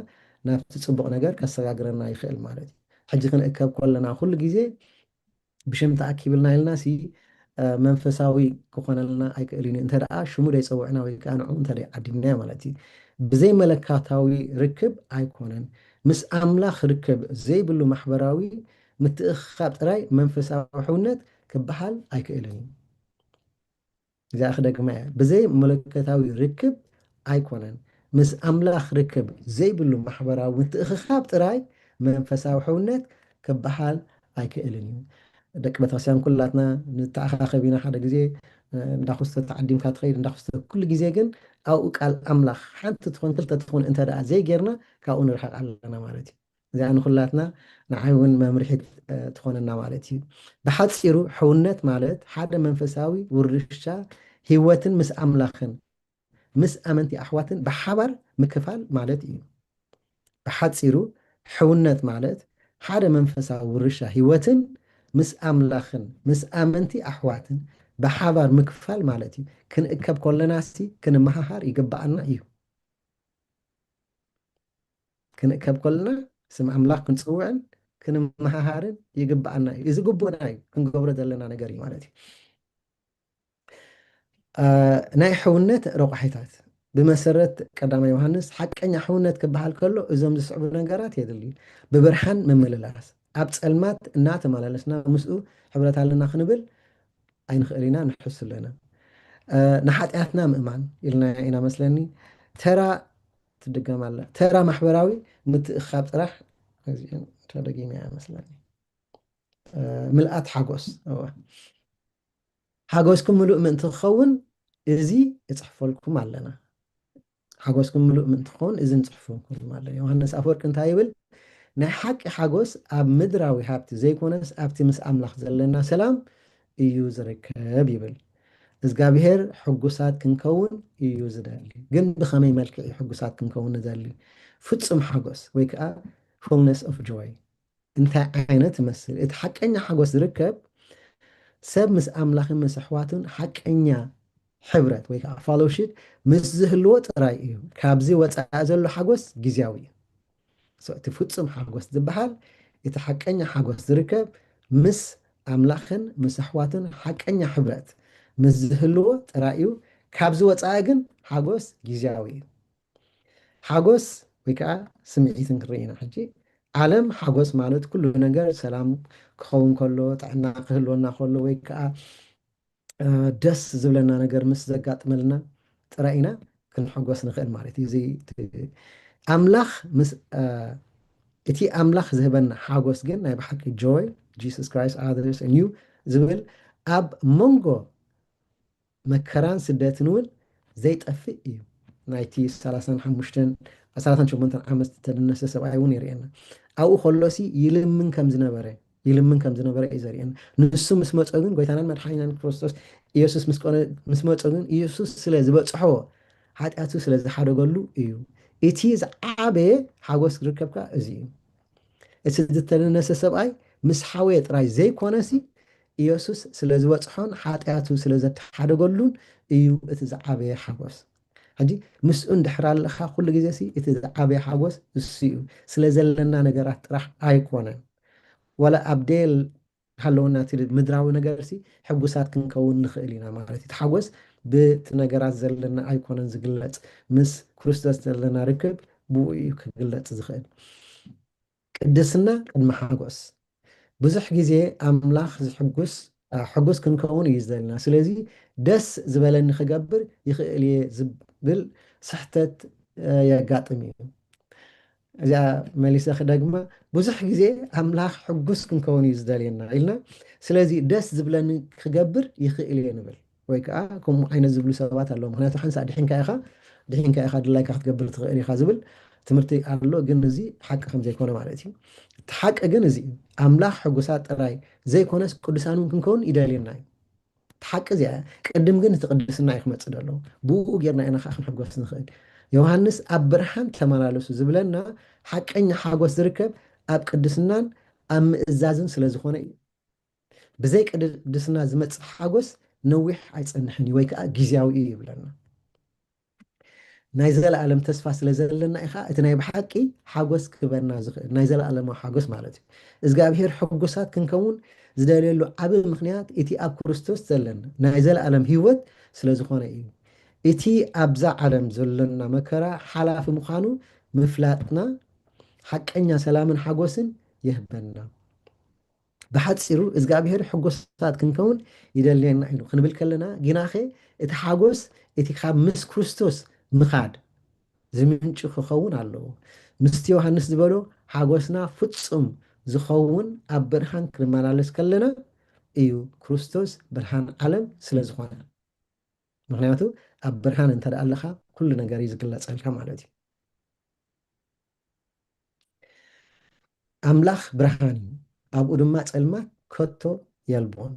ናብቲ ጽቡቕ ነገር ከሰጋግረና ይኽእል ማለት እዩ። ሕጂ ክንእከብ ከለና ኩሉ ግዜ ብሽም ተኣኪብልና ኢልና ሲ፣ መንፈሳዊ ክኾነልና ኣይክእልን እዩ። እንተ ደኣ ሽሙ ደይጸውዕና ወይ ከዓ ንዕኡ እንተ ደይዓዲምናዮ ማለት እዩ። ብዘይ መለኮታዊ ርክብ ኣይኮነን። ምስ ኣምላኽ ርክብ ዘይብሉ ማሕበራዊ ምትእኽኻብ ጥራይ መንፈሳዊ ሕውነት ክበሃል ኣይክእልን እዩ። እዚኣ ክደግማ እያ። ብዘይ መለኮታዊ ርክብ ኣይኮነን። ምስ ኣምላኽ ርክብ ዘይብሉ ማሕበራዊ ምትእኽኻብ ጥራይ መንፈሳዊ ሕውነት ክበሃል ኣይክእልን እዩ። ደቂ ቤተክርስትያን ኩላትና ንተኣኻኸብ ኢና። ሓደ ግዜ እንዳኹስተ ተዓዲምካ ትኸይድ፣ እንዳኹስተ። ኩሉ ግዜ ግን ኣብኡ ቃል ኣምላኽ ሓንቲ ትኾን ክልተ ትኾን እንተ ደኣ ዘይጌርና ካብኡ ንርሕቕ ኣለና ማለት እዩ። እዚኣ ንኹላትና ንዓይ እውን መምርሒት ትኾነና ማለት እዩ። ብሓፂሩ ሕውነት ማለት ሓደ መንፈሳዊ ውርሻ ህይወትን ምስ ኣምላኽን ምስ ኣመንቲ ኣሕዋትን ብሓባር ምክፋል ማለት እዩ። ብሓፂሩ ሕውነት ማለት ሓደ መንፈሳዊ ውርሻ ህይወትን ምስ ኣምላኽን ምስ ኣመንቲ ኣሕዋትን ብሓባር ምክፋል ማለት እዩ። ክንእከብ ከለናሲ ክንመሃሃር ይግብኣና እዩ። ክንእከብ ከለና ስም ኣምላኽ ክንጽውዕን ክንመሃሃርን ይግብኣና እዩ። እዚ ግቡእና እዩ፣ ክንገብሮ ዘለና ነገር እዩ ማለት እዩ። ናይ ሕውነት ረቋሒታት ብመሰረት ቀዳማይ ዮሃንስ ሓቀኛ ሕውነት ክበሃል ከሎ እዞም ዝስዕቡ ነገራት የድልዩ። ብብርሃን ምምልላስ፣ ኣብ ጸልማት እናተመላለስና ምስኡ ሕብረት ኣለና ክንብል ኣይንኽእል ኢና፣ ንሕሱ ኣለና። ንሓጢኣትና ምእማን ኢልና ኢና መስለኒ። ተራ ትድገም ኣላ። ተራ ማሕበራዊ ምትእኻብ ጥራሕ ተደጊመ እያ መስለኒ። ምልኣት ሓጎስ። ሓጎስኩም ምሉእ ምእንቲ ክኸውን እዚ እጽሕፈልኩም ኣለና። ሓጎስኩም ምሉእ ምእንቲ ክኸውን እዚ ንጽሕፈልኩም ኣለና። ዮሃንስ ኣፈወርቂ እንታይ ይብል? ናይ ሓቂ ሓጎስ ኣብ ምድራዊ ሃብቲ ዘይኮነስ ኣብቲ ምስ ኣምላኽ ዘለና ሰላም እዩ ዝርከብ ይብል። እግዚኣብሔር ሕጉሳት ክንከውን እዩ ዝደሊ። ግን ብኸመይ መልክዕ እዩ ሕጉሳት ክንከውን ንደሊ? ፍጹም ሓጎስ ወይ ከዓ fullness of joy እንታይ ዓይነት ይመስል? እቲ ሓቀኛ ሓጎስ ዝርከብ ሰብ ምስ ኣምላኽን ምስ ኣሕዋቱን ሓቀኛ ሕብረት ወይ ከዓ ፋሎሺፕ ምስ ዝህልዎ ጥራይ እዩ። ካብዚ ወፃኢ ዘሎ ሓጎስ ግዝያዊ እዩ። እቲ ፍጹም ሓጎስ ዝበሃል እቲ ሓቀኛ ሓጎስ ዝርከብ ምስ ኣምላኽን ምስ ኣሕዋትን ሓቀኛ ሕብረት ምስ ዝህልዎ ጥራይ እዩ። ካብዚ ወፃኢ ግን ሓጎስ ግዝያዊ እዩ። ሓጎስ ወይ ከዓ ስምዒትን ክርኢ ኢና ሕጂ። ዓለም ሓጎስ ማለት ኩሉ ነገር ሰላም ክኸውን ከሎ፣ ጥዕና ክህልወና ከሎ ወይ ከዓ ደስ ዝብለና ነገር ምስ ዘጋጥመልና ጥራይ ኢና ክንሕጎስ ንኽእል ማለት እዩ። እዚ ኣምላኽ ምስ እቲ ኣምላኽ ዝህበና ሓጎስ ግን ናይ ብሓቂ joy Jesus Christ others and you ዝብል ኣብ መንጎ መከራን ስደትን እውን ዘይጠፍእ እዩ። ናይቲ ሰላሳን ሓሙሽተን ሰላሳን ሸሞንተን ዓመት ዝተደነሰ ሰብኣይ እውን የርእየና። ኣብኡ ከሎሲ ይልምን ከም ዝነበረ ይልምን ከም ዝነበረ እዩ ዘርእየና። ንሱ ምስ መጾ ግን ጎይታናን መድሓኒናን ክርስቶስ ኢየሱስ ምስ መጾ ግን ኢየሱስ ስለ ዝበጽሖ ሓጢኣቱ ስለ ዝሓደገሉ እዩ። እቲ ዝዓበየ ሓጎስ ዝርከብካ እዚ እዩ። እቲ ዝተደነሰ ሰብኣይ ምስ ሓወየ ጥራይ ዘይኮነሲ ኢየሱስ ስለ ዝበጽሖን ሓጢኣቱ ስለ ዘተሓደገሉን እዩ እቲ ዝዓበየ ሓጎስ። ሕጂ ምስኡ እንድሕር ኣለኻ ኩሉ ግዜ ሲ እቲ ዝዓበየ ሓጎስ እሱ እዩ። ስለ ዘለና ነገራት ጥራሕ ኣይኮነን። ዋላ ኣብ ዴል ሃለውና እቲ ምድራዊ ነገር ሲ ሕጉሳት ክንከውን ንኽእል ኢና ማለት እዩ። እቲ ሓጎስ ብቲ ነገራት ዘለና ኣይኮነን ዝግለጽ፣ ምስ ክርስቶስ ዘለና ርክብ ብኡ እዩ ክግለጽ ዝኽእል። ቅድስና ቅድሚ ሓጎስ። ብዙሕ ግዜ ኣምላኽ ዝሕጉስ ሕጉስ ክንከውን እዩ ዝደልና። ስለዚ ደስ ዝበለኒ ክገብር ይኽእል እየ ዝብል ስሕተት የጋጥም እዩ። እዚኣ መሊሰ ክደግማ፣ ብዙሕ ግዜ ኣምላኽ ሕጉስ ክንከውን እዩ ዝደልየና ኢልና፣ ስለዚ ደስ ዝብለኒ ክገብር ይኽእል እየ ንብል። ወይ ከዓ ከምኡ ዓይነት ዝብሉ ሰባት ኣለዉ። ምክንያቱ ሓንሳእ ድሒንካ ኢኻ፣ ድሒንካ ኢኻ ድላይካ ክትገብር ትኽእል ኢኻ ዝብል ትምህርቲ ኣሎ፣ ግን እዚ ሓቂ ከም ዘይኮነ ማለት እዩ። እቲ ሓቂ ግን እዚ እዩ። ኣምላኽ ሕጉሳት ጥራይ ዘይኮነስ ቅዱሳን እውን ክንከውን ይደልየና እዩ። እቲ ሓቂ እዚኣ እያ። ቅድም ግን እቲ ቅድስና እዩ ክመጽእ ዘለዎ። ብኡ ጌርና ኢና ከዓ ክንሕጎስ ንኽእል። ዮሃንስ ኣብ ብርሃን ተመላለሱ ዝብለና ሓቀኛ ሓጎስ ዝርከብ ኣብ ቅድስናን ኣብ ምእዛዝን ስለ ዝኾነ እዩ። ብዘይ ቅድስና ዝመጽእ ሓጎስ ነዊሕ ኣይጸንሕን እዩ ወይ ከዓ ግዝያዊ እዩ ይብለና። ናይ ዘለኣለም ተስፋ ስለ ዘለና ኢኻ እቲ ናይ ብሓቂ ሓጎስ ክበና ዝኽእል ናይ ዘለኣለማዊ ሓጎስ ማለት እዩ። እግዚኣብሔር ሕጉሳት ክንከውን ዝደልየሉ ዓቢ ምኽንያት እቲ ኣብ ክርስቶስ ዘለና ናይ ዘለኣለም ህይወት ስለ ዝኾነ እዩ። እቲ ኣብዛ ዓለም ዘሎና መከራ ሓላፊ ምዃኑ ምፍላጥና ሓቀኛ ሰላምን ሓጎስን ይህበና። ብሓጺሩ እግዚኣብሔር ሕጉሳት ክንከውን ይደልየና እዩ ክንብል ከለና፣ ግናኸ እቲ ሓጎስ እቲ ካብ ምስ ክርስቶስ ምኻድ ዝምንጩ ክኸውን ኣለዎ። ምስቲ ዮሃንስ ዝበሎ ሓጎስና ፍጹም ዝኸውን ኣብ ብርሃን ክንመላለስ ከለና እዩ፣ ክርስቶስ ብርሃን ዓለም ስለ ዝኾነ። ምኽንያቱ ኣብ ብርሃን እንተ ደኣ ኣለኻ ኩሉ ነገር እዩ ዝግለጸልካ ማለት እዩ። ኣምላኽ ብርሃን እዩ፣ ኣብኡ ድማ ጸልማት ከቶ የልቦን።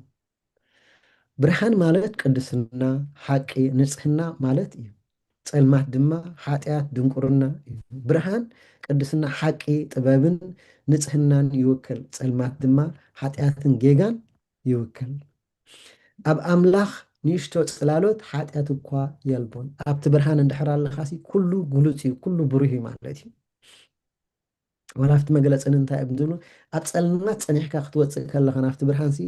ብርሃን ማለት ቅድስና፣ ሓቂ፣ ንጽህና ማለት እዩ። ጸልማት ድማ ሓጢኣት፣ ድንቁርና እዩ። ብርሃን ቅድስና፣ ሓቂ፣ ጥበብን ንጽህናን ይውክል። ጸልማት ድማ ሓጢኣትን ጌጋን ይውክል። ኣብ ኣምላኽ ንእሽቶ ጽላሎት ሓጢኣት እኳ የልቦን። ኣብቲ ብርሃን እንድሕር ኣለኻሲ ኩሉ ግሉጽ እዩ፣ ኩሉ ብሩህ እዩ ማለት እዩ። ዋላ ኣብቲ መግለጺ እንታይ እዮም ዝብሉ? ኣብ ጸልማት ጸኒሕካ ክትወጽእ ከለኻ ናብቲ ብርሃንሲ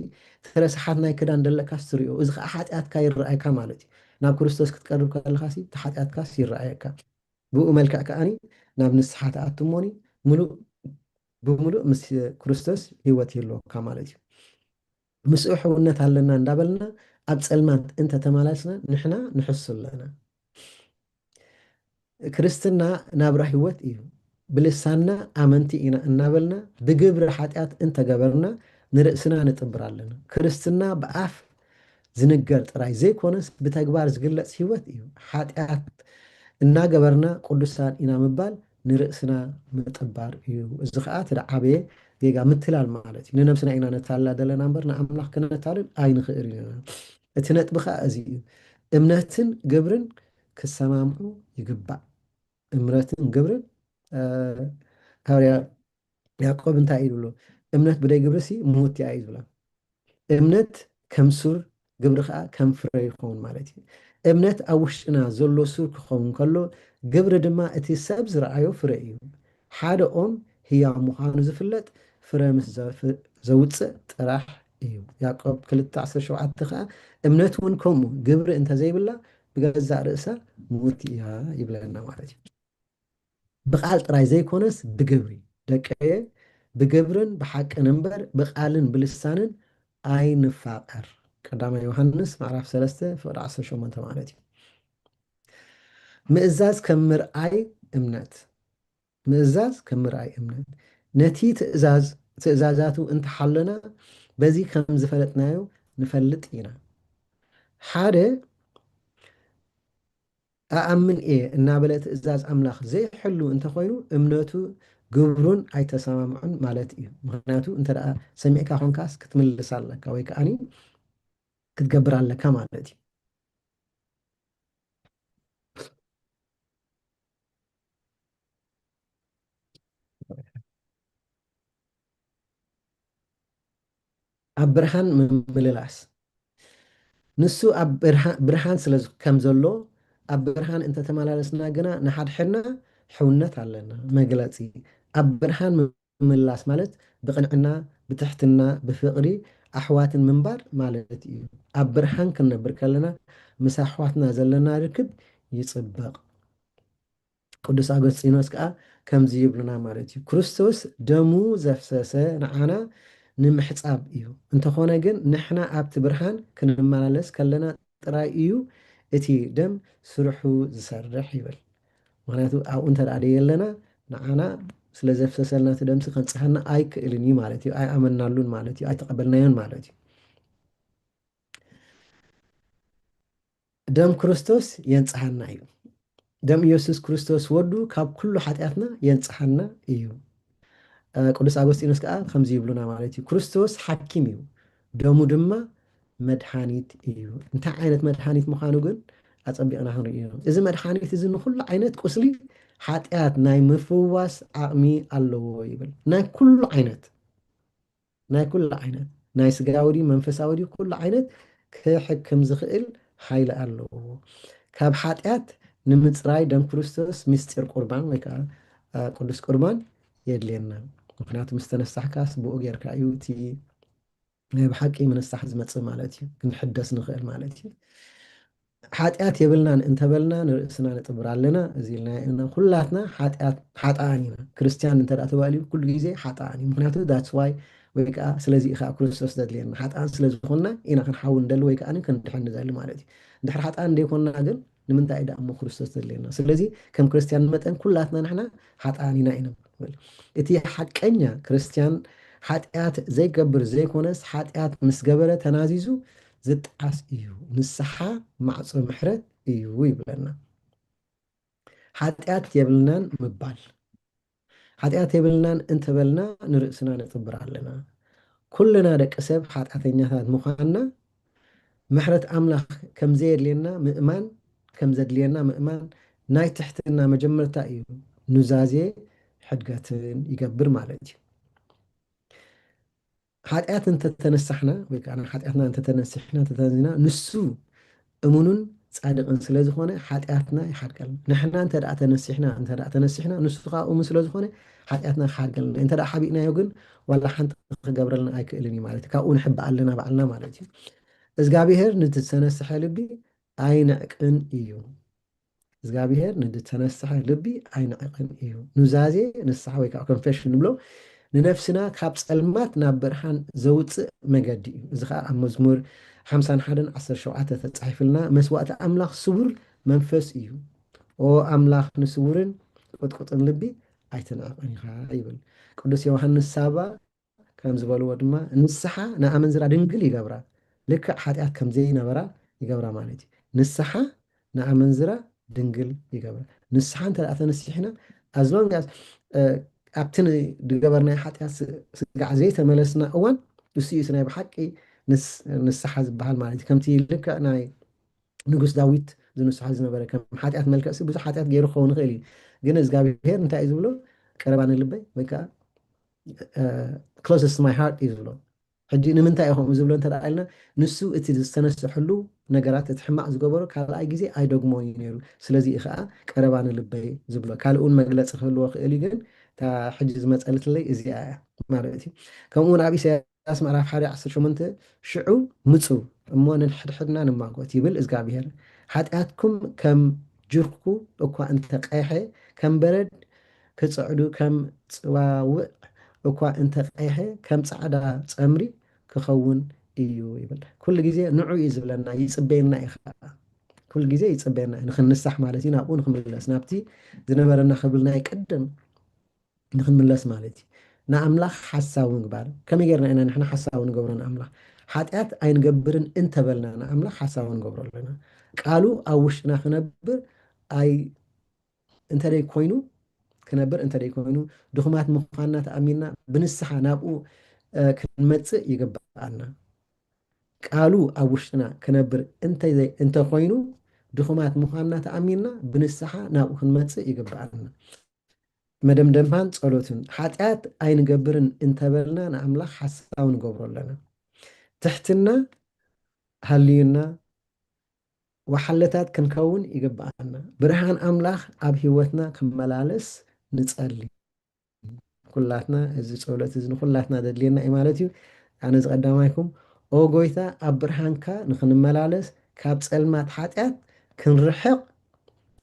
እቲ ረስሓት ናይ ክዳን ደለካስ ትሪኦ፣ እዚ ኸዓ ሓጢኣትካ ይረኣየካ ማለት እዩ። ናብ ክርስቶስ ክትቀርብ ከለኻሲ እቲ ሓጢኣትካስ ይረኣየካ። ብኡ መልክዕ ከኣኒ ናብ ንስሓ ትኣቱ እሞኒ ምሉእ ብምሉእ ምስ ክርስቶስ ህይወት ይህልወካ ማለት እዩ። ምስኡ ሕውነት ኣለና እንዳበልና ኣብ ጸልማት እንተተመላስና ንሕና ንሕሱ ኣለና። ክርስትና ናብራ ህይወት እዩ። ብልሳንና ኣመንቲ ኢና እናበልና ብግብሪ ሓጢኣት እንተገበርና ንርእስና ንጥብር ኣለና። ክርስትና ብኣፍ ዝንገር ጥራይ ዘይኮነስ ብተግባር ዝግለጽ ህይወት እዩ። ሓጢኣት እናገበርና ቅዱሳን ኢና ምባል ንርእስና ምጥባር እዩ። እዚ ኸኣ እቲ ዝዓበየ ጌጋ ምትላል ማለት እዩ። ንነብስና ኢና ነታልላ ዘለና እምበር ንኣምላኽ ክነታልል ኣይንኽእልን ኢና። እቲ ነጥቢ ኸኣ እዚ እዩ። እምነትን ግብርን ክሰማምዑ ይግባእ። እምነትን ግብርን እ፣ ሃዋርያ ያዕቆብ እንታይ እዩ ዝብሎ? እምነት ብደይ ግብርሲ ምውት እያ እዩ ዝብላ። እምነት ከም ሱር፣ ግብሪ ኸዓ ከም ፍረ ይኸውን ማለት እዩ። እምነት ኣብ ውሽጥና ዘሎ ሱር ክኸውን ከሎ፣ ግብሪ ድማ እቲ ሰብ ዝረኣዮ ፍረ እዩ። ሓደ ኦም ህያው ምዃኑ ዝፍለጥ ፍረ ምስ ዘፍ-፣ ዘውፅእ ጥራሕ እዩ። ያዕቆብ ክልተ ዓሰርተ ሸውዓተ ኸዓ እምነት እውን ከምኡ ግብሪ እንተዘይብላ ብገዛእ ርእሳ ምውት እያ ይብለና ማለት እዩ። ብቃል ጥራይ ዘይኮነስ ብግብሪ። ደቀየ፣ ብግብርን ብሓቅን እምበር ብቃልን ብልሳንን ኣይንፋቀር። ቀዳማይ ዮሃንስ ምዕራፍ ሰለስተ ፍቕዲ ዓሰርተ ሸሞንተ ማለት እዩ። ምእዛዝ ከም ምርኣይ እምነት። ምእዛዝ ከም ምርኣይ እምነት። ነቲ ትእዛዝ፣ ትእዛዛቱ እንተሓለና በዚ ከም ዝፈለጥናዮ ንፈልጥ ኢና። ሓደ ኣኣምን እየ እናበለ ትእዛዝ ኣምላኽ ዘይሕሉ እንተኾይኑ እምነቱ ግብሩን ኣይተሰማምዑን ማለት እዩ። ምኽንያቱ እንተ ደኣ ሰሚዕካ ኮንካስ ክትምልስ ኣለካ ወይ ከኣኒ ክትገብር ኣለካ ማለት እዩ። ኣብ ብርሃን ምምልላስ። ንሱ ኣብ ብርሃ-፣ ብርሃን ስለ ዝ-፣ ከም ዘሎ ኣብ ብርሃን እንተተመላለስና ግና ንሓድሕድና ሕውነት ኣለና። መግለጺ ኣብ ብርሃን ምምላስ ማለት ብቕንዕና፣ ብትሕትና፣ ብፍቕሪ ኣሕዋትን ምንባር ማለት እዩ። ኣብ ብርሃን ክንነብር ከለና ምስ ኣሕዋትና ዘለና ርክብ ይጽበቕ። ቅዱስ ኣጎስጢኖስ ከኣ ከምዚ ይብሉና ማለት እዩ። ክርስቶስ ደሙ ዘፍሰሰ ንዓና ንምሕጻብ እዩ። እንተኾነ ግን ንሕና ኣብቲ ብርሃን ክንመላለስ ከለና ጥራይ እዩ እቲ ደም ስርሑ ዝሰርሕ ይብል። ምኽንያቱ ኣብኡ እንተ ደኣ ደየለና ንዓና ስለ ዘፍሰሰልና እቲ ደምሲ ከንጽሃና ኣይክእልን እዩ ማለት እዩ። ኣይኣመናሉን ማለት እዩ። ኣይተቐበልናዮን ማለት እዩ። ደም ክርስቶስ የንጽሃና እዩ። ደም ኢየሱስ ክርስቶስ ወዱ ካብ ኩሉ ሓጢኣትና የንጽሃና እዩ። እ፣ ቅዱስ ኣጎስጢኖስ ከኣ ከምዚ ይብሉና ማለት እዩ። ክርስቶስ ሓኪም እዩ፣ ደሙ ድማ መድሃኒት እዩ። እንታይ ዓይነት መድሃኒት ምዃኑ ግን ኣጸቢቕና ክንርኢ ኢና። እዚ መድሃኒት እዚ ንኹሉ ዓይነት ቁስሊ ሓጢኣት ናይ ምፍዋስ ዓቕሚ ኣለዎ ይብል። ናይ ኩሉ ዓይነት፣ ናይ ኩሉ ዓይነት፣ ናይ ስጋዊ ድዩ መንፈሳዊ ድዩ፣ ኩሉ ዓይነት ክሕክም ዝኽእል ሓይሊ ኣለዎ። ካብ ሓጢኣት ንምጽራይ ደም ክርስቶስ ምስጢር ቁርባን ወይ ከኣ፣ እ፣ ቅዱስ ቁርባን የድልየና። ምኽንያቱ ምስ ተነሳሕካስ ብኡ ጌርካ እዩ እቲ ናይ ብሓቂ ምንሳሕ ዝመጽእ ማለት እዩ፣ ክንሕደስ ንኽእል ማለት እዩ። ሓጢኣት የብልናን እንተበልና ንርእስና ንጥብር ኣለና። እዚ ኢልና ኢና፣ ኩላትና ሓጢኣት ሓጥኣን ኢና። ክርስትያን እንተ ደኣ ተባሂሉ ኩሉ ግዜ ሓጥኣን እዩ። ምክንያቱ that's why ወይ ከዓ ስለዚ ኢኻ ክርስቶስ ዘድልየና። ሓጥኣን ስለ ዝኾንና ኢና ክንሓዊ ንደሊ ወይ ከዓ ክንድሕን ንደሊ ማለት እዩ። እንድሕር ሓጥኣን ዘይኮንና ግን ንምንታይ እዩ ደኣ እሞ ክርስቶስ ዘድልየና? ስለዚ ከም ክርስትያን መጠን ኩላትና ንሕና ሓጥኣን ኢና ኢና ንብል። እቲ ሓቀኛ ክርስትያን ሓጢኣት ዘይገብር ዘይኮነስ ሓጢኣት ምስ ገበረ ተናዚዙ ዝጠዓስ እዩ። ንስሓ ማዕጾ ምሕረት እዩ ይብለና። ሓጢኣት የብልናን ምባል። ሓጢኣት የብልናን እንተበልና ንርእስና ነጥብር ኣለና። ኩልና ደቂ ሰብ ሓጢኣተኛታት ምዃንና ምሕረት ኣምላኽ ከም ዘየድልየና ምእማን፣ ከም ዘድልየና ምእማን ናይ ትሕትና መጀመርታ እዩ። ኑዛዜ ሕድገትን ይገብር ማለት እዩ። ሓጢኣት እንተተነሳሕና ወይ ከዓ ናብ ሓጢኣትና እንተተነሲሕና፣ እንተተንዚና፣ ንሱ እሙኑን ጻድቕን ስለ ዝኾነ ሓጢኣትና ይሓድገልና። ንሕና እንተ ደኣ ተነሲሕና፣ እንተ ደኣ ተነሲሕና፣ ንሱ ከዓ እሙን ስለ ዝኾነ ሓጢኣትና ክሓድገልና። እንተ ደኣ ሓቢእናዮ ግን ዋላ ሓንቲ ክገብረልና ኣይክእልን እዩ ማለት እዩ። ካብኡ ንሕባእ ኣለና ባዕልና ማለት እዩ። እግዚኣብሔር ንዝተነስሐ ልቢ ኣይንዕቅን እዩ። እግዚኣብሔር ንዝተነስሐ ልቢ ኣይንዕቅን እዩ። ኑዛዜ ንስሓ ወይ ከዓ ኮንፌሽን ንብሎ ንነፍስና ካብ ጸልማት ናብ ብርሃን ዘውጽእ መገዲ እዩ። እዚ ከዓ ኣብ መዝሙር ሓምሳን ሓደን ዓሰርተ ሸውዓተ ተጻሒፍልና፣ መስዋእቲ ኣምላኽ ስውር መንፈስ እዩ። ኦ ኣምላኽ ንስውርን ቁጥቁጥን ልቢ ኣይትንዕቅን ኢኻ ይብል። ቅዱስ ዮሃንስ ሳባ ከም ዝበልዎ ድማ ንስሓ ንኣመንዝራ ድንግል ይገብራ፣ ልክዕ ሓጢኣት ከም ዘይነበራ ይገብራ ማለት እዩ። ንስሓ ንኣመንዝራ ድንግል ይገብራ። ንስሓ እንተ ደኣ ተነሲሕና፣ as long as ኣብቲ ዝገበርናዮ ሓጢኣት ስጋዕ ዘይተመለስና እዋን፣ እሱ እዩ ናይ ብሓቂ ንስሓ ዝበሃል ማለት እዩ። ከምቲ ልክዕ ናይ ንጉስ ዳዊት ዝንስሓ ዝነበረ፣ ከም ሓጢኣት መልክዕሲ ብዙሕ ሓጢኣት ገይሩ ክኸውን ይኽእል እዩ። ግን እግዚኣብሔር እንታይ እዩ ዝብሎ? ቀረባ ንልበይ ወይ ከዓ closest my heart እዩ ዝብሎ። ሕጂ ንምንታይ እዩ ከምኡ ዝብሎ እንተ ኢልና፣ ንሱ እቲ ዝተነስሐሉ ነገራት፣ እቲ ሕማቕ ዝገበሮ ካልኣይ ግዜ ኣይደግሞ እዩ ነይሩ። ስለዚ እዩ ከዓ ቀረባ ንልበይ ዝብሎ። ካልእ እውን መግለፂ ክህልዎ ክእል እዩ፣ ግን እታ ሕጂ ዝመፀልትለይ እዚኣ እያ ማለት እዩ። ከምኡ እውን ኣብ ኢሳያስ ምዕራፍ ሓደ ዓሰርተ ሸሞንተ፣ ሽዑ ምፁ እሞ ንሕድሕድና ንማጎት ይብል እግዚኣብሔር። ሓጢኣትኩም ከም ጅርኩ እኳ እንተቀይሐ፣ ከም በረድ ክጽዕዱ ከም ጽዋውዕ እኳ እንተቐይሐ፣ ከም ጻዕዳ ጸምሪ ክኸውን እዩ ይብል። ኩሉ ግዜ ንዑ እዩ ዝብለና፣ ይጽበየና እዩ ኸዓ። ኩሉ ግዜ ይጽበየና እዩ፣ ንኽንንሳሕ ማለት እዩ፣ ናብኡ ንኽምለስ፣ ናብቲ ዝነበረና ክብል ናይ ቅድም ንኽንምለስ ማለት እዩ። ንኣምላኽ ሓሳዊ ምግባር። ከመይ ጌርና ኢና ንሕና ሓሳዊ ንገብሮ ንኣምላኽ? ሓጢኣት ኣይንገብርን እንተበልና ንኣምላኽ ሓሳዊ ንገብሮ ኣለና። ቃሉ ኣብ ውሽጥና ክነብር ኣይ-፣ እንተ ደይ ኮይኑ፣ ክነብር እንተ ደይ ኮይኑ፣ ድኹማት ምዃንና ተኣሚንና ብንስሓ ናብኡ፣ እ፣ ክንመጽእ ይግብኣና። ቃሉ ኣብ ውሽጥና ክነብር እንተ ዘይ-፣ እንተ ኮይኑ፣ ድኹማት ምዃንና ተኣሚንና ብንስሓ ናብኡ ክንመጽእ ይግብኣና። መደምደምታን ጸሎትን። ሓጢኣት ኣይንገብርን እንተበልና ንኣምላኽ ሓሳዊ ንገብሮ ኣለና። ትሕትና ሃልዩና ወሓለታት ክንከውን ይግብኣና። ብርሃን ኣምላኽ ኣብ ህይወትና ክመላለስ ንጸሊ። ኩላትና እዚ ጸሎት እዚ ንኩላትና ዘድልየና እዩ ማለት እዩ። ኣነ እዚ ቀዳማይኩም፣ ኦ ጎይታ፣ ኣብ ብርሃንካ ንኽንመላለስ፣ ካብ ጸልማት ሓጢኣት ክንርሕቕ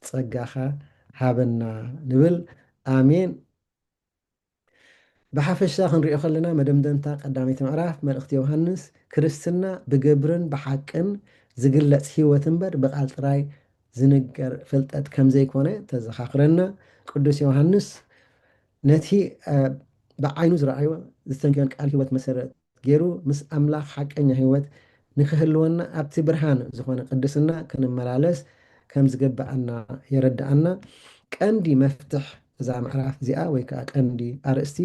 ጸጋኻ ሃበና ንብል። ኣሜን። ብሓፈሻ ክንሪኦ ከለና፣ መደምደምታ ቀዳመይቲ ምዕራፍ መልእኽቲ ዮሃንስ፣ ክርስትና ብግብርን ብሓቅን ዝግለጽ ህይወት እምበር፣ ብቓል ጥራይ ዝንገር ፍልጠት ከም ዘይኮነ ተዘኻኽረና። ቅዱስ ዮሃንስ ነቲ፣ እ፣ ብዓይኑ ዝረኣዮ ዝተንክዮን ቃል ህይወት መሰረት ገይሩ፣ ምስ ኣምላኽ ሓቀኛ ህይወት ንክህልወና፣ ኣብቲ ብርሃን ዝኾነ ቅድስና ክንመላለስ ከም ዝግብኣና የረድኣና። ቀንዲ መፍትሕ እዛ ምዕራፍ እዚኣ፣ ወይ ከዓ ቀንዲ ኣርእስቲ፣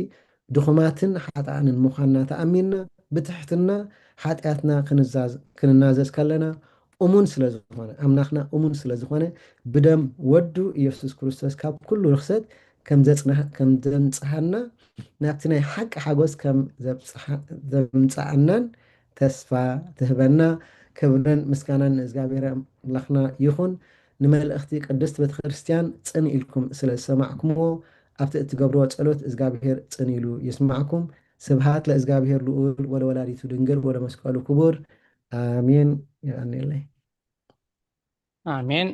ድኹማትን ሓጥኣንን ምዃንና ተኣሚንና፣ ብትሕትና ሓጢኣትና ክንዛዝ-፣ ክንናዘዝ ከለና፣ እሙን ስለ ዝኾነ፣ ኣምላኽና እሙን ስለ ዝኾነ፣ ብደም ወዱ ኢየሱስ ክርስቶስ ካብ ኩሉ ርኽሰት ከም ዘጽናህ-፣ ከም ዘንጽሃና፣ ናብቲ ናይ ሓቂ ሓጎስ ከም ዘብጽሓ-፣ ዘምጽኣናን ተስፋ ትህበና። ክብርን ምስጋናን ንእግዚኣብሔር ኣምላኽና ይኹን። ንመልእኽቲ ቅድስት ቤተ ክርስቲያን ጽን ኢልኩም ስለ ዝሰማዕኩምዎ፣ ኣብቲ እትገብርዎ ጸሎት እግዚኣብሔር ጽን ኢሉ ይስማዕኩም። ስብሃት ለእዝጋብሔር ልኡል ወለወላዲቱ ድንግል ወለመስቀሉ ክቡር። ኣሜን። የቐንየለይ። ኣሜን።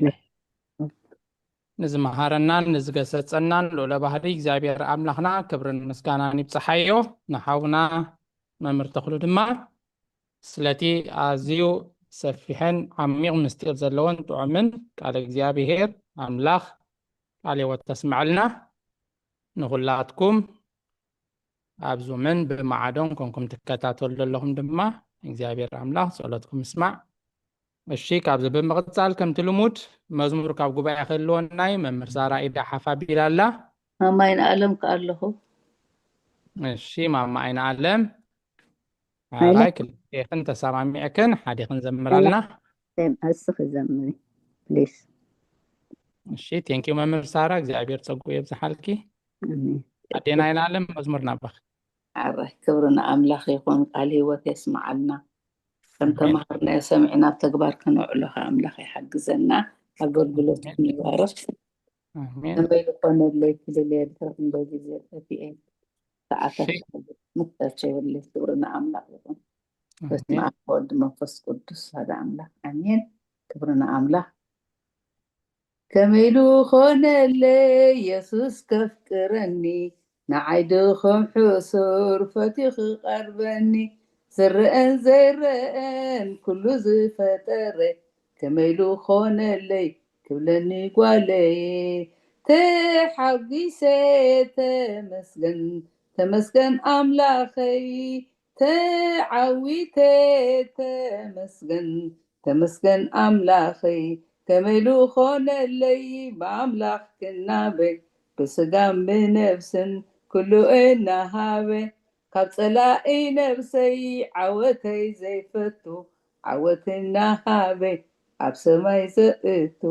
ንዝመሃረናን ንዝገሰጸናን ልኡለ ባህሪ እግዚኣብሔር ኣምላኽና ክብርን ምስጋናን ይብጽሓዮ። ንሓውና መምህር ተኽሉ ድማ ስለቲ ኣዝዩ ሰፊሕን ዓሚቕ ምስጢር ዘለዎን ጥዑምን ቃል እግዚኣብሔር ኣምላኽ ቃል ህይወት ተስምዐልና። ንኹላትኩም ኣብ ዙምን ብመዓዶን ኮንኩም ትከታተሉ ዘለኹም ድማ እግዚኣብሔር ኣምላኽ ጸሎትኩም ይስማዕ። እሺ፣ ካብዚ ብምቕጻል ከምቲ ልሙድ መዝሙር ካብ ጉባኤ ክህልወና እዩ። መምህር ሳራ ኢዳ ሓፍ ኣቢላ ኣላ። ማማ ኣይንኣለም ከኣ ኣለኹ። እሺ፣ ማማ ኣይንኣለም ሓራይ ክልቴኽን ተሰማሚዕክን ሓዲኽን ዘምራልና። እስኺ ዘምሪ ፕሊስ። እሺ፣ ቴንኪዩ መምህር ሳራ፣ እግዚኣብሔር ጸጉ የብዝሓልኪ። ኣዴና ኣይንኣለም መዝሙር ናባኺ። ሓራይ ክብሪ ንኣምላኽ ይኹን፣ ቃል ህይወት የስምዓልና። ከም ተማሃርናዮ ሰሚዕና ኣብ ተግባር ከነውዕሎ ከኣ ኣምላኽ ይሓግዘና። ኣገልግሎትኩም ይባረኽ። ኣሜን። ከመይ ዝኾነለይ ክልል እየ ድሕሪ ክንደይ ግዜ ጠፊኤ። ሰዓታት መፍታቸው የብለይ። ክብሪ ንኣምላኽ ይኹን። በስመ ኣብ ወወልድ መንፈስ ቅዱስ ሓደ ኣምላኽ ኣሜን። ክብሪ ንኣምላኽ። ከመይ ኢሉ ኾነለይ የሱስ ከፍቅረኒ፣ ንዓይ ድኹም ሕሱር ፈትዩ ክቐርበኒ፣ ዝረአን ዘይረአን ኩሉ ዝፈጠረ፣ ከመይ ኢሉ ኾነለይ ክብለኒ ጓለየ፣ ተሓጒሰ ተመስገን፣ ተመስገን ኣምላኸይ፣ ተዓዊተ ተመስገን፣ ተመስገን ኣምላኸይ፣ ከመይ ኢሉ ኾነለይ ብኣምላኽ ክናበ፣ ብስጋን ብነብስን ኩሉ እናሃበ፣ ካብ ጸላኢ ነብሰይ ዓወተይ ዘይፈቱ፣ ዓወት እናሃበ ኣብ ሰማይ ዘእቱ፣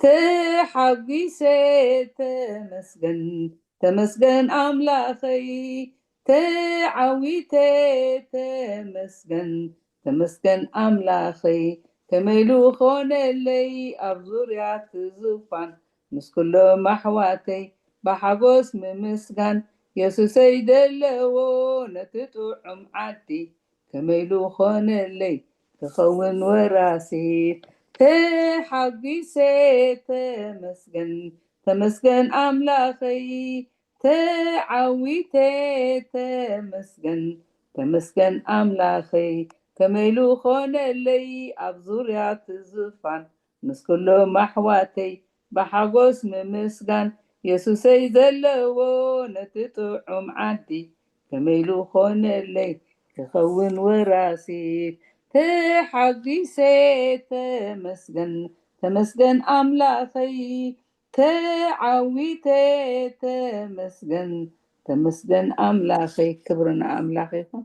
ተሓጒሰ ተመስገን፣ ተመስገን ኣምላኸይ፣ ተዓዊተ ተመስገን፣ ተመስገን ኣምላኸይ፣ ከመይ ኢሉ ኾነለይ ኣብ ዙርያ እቲ ዙፋን፣ ምስ ኩሎም ኣሕዋተይ ብሓጎስ ምምስጋን፣ የሱሰይ ዘለዎ ነቲ ጥዑም ዓዲ፣ ከመይ ኢሉ ኾነለይ ክኸውን ወራሲ፣ ተሓጒሰ ተመስገን፣ ተመስገን ኣምላኸይ፣ ተዓዊተ ተመስገን፣ ተመስገን ኣምላኸይ፣ ከመይ ኢሉ ኾነለይ ኣብ ዙርያ እቲ ዙፋን፣ ምስ ኩሎም ኣሕዋተይ ብሓጎስ ምምስጋን፣ የሱሰይ ዘለዎ ነቲ ጥዑም ዓዲ፣ ከመይ ኢሉ ኾነለይ ክኸውን ወራሲ፣ ተሓጒሰ ተመስገን፣ ተመስገን ኣምላኸይ፣ ተዓዊተ ተመስገን፣ ተመስገን ኣምላኸይ። ክብሪ ንኣምላኽ ይኹን።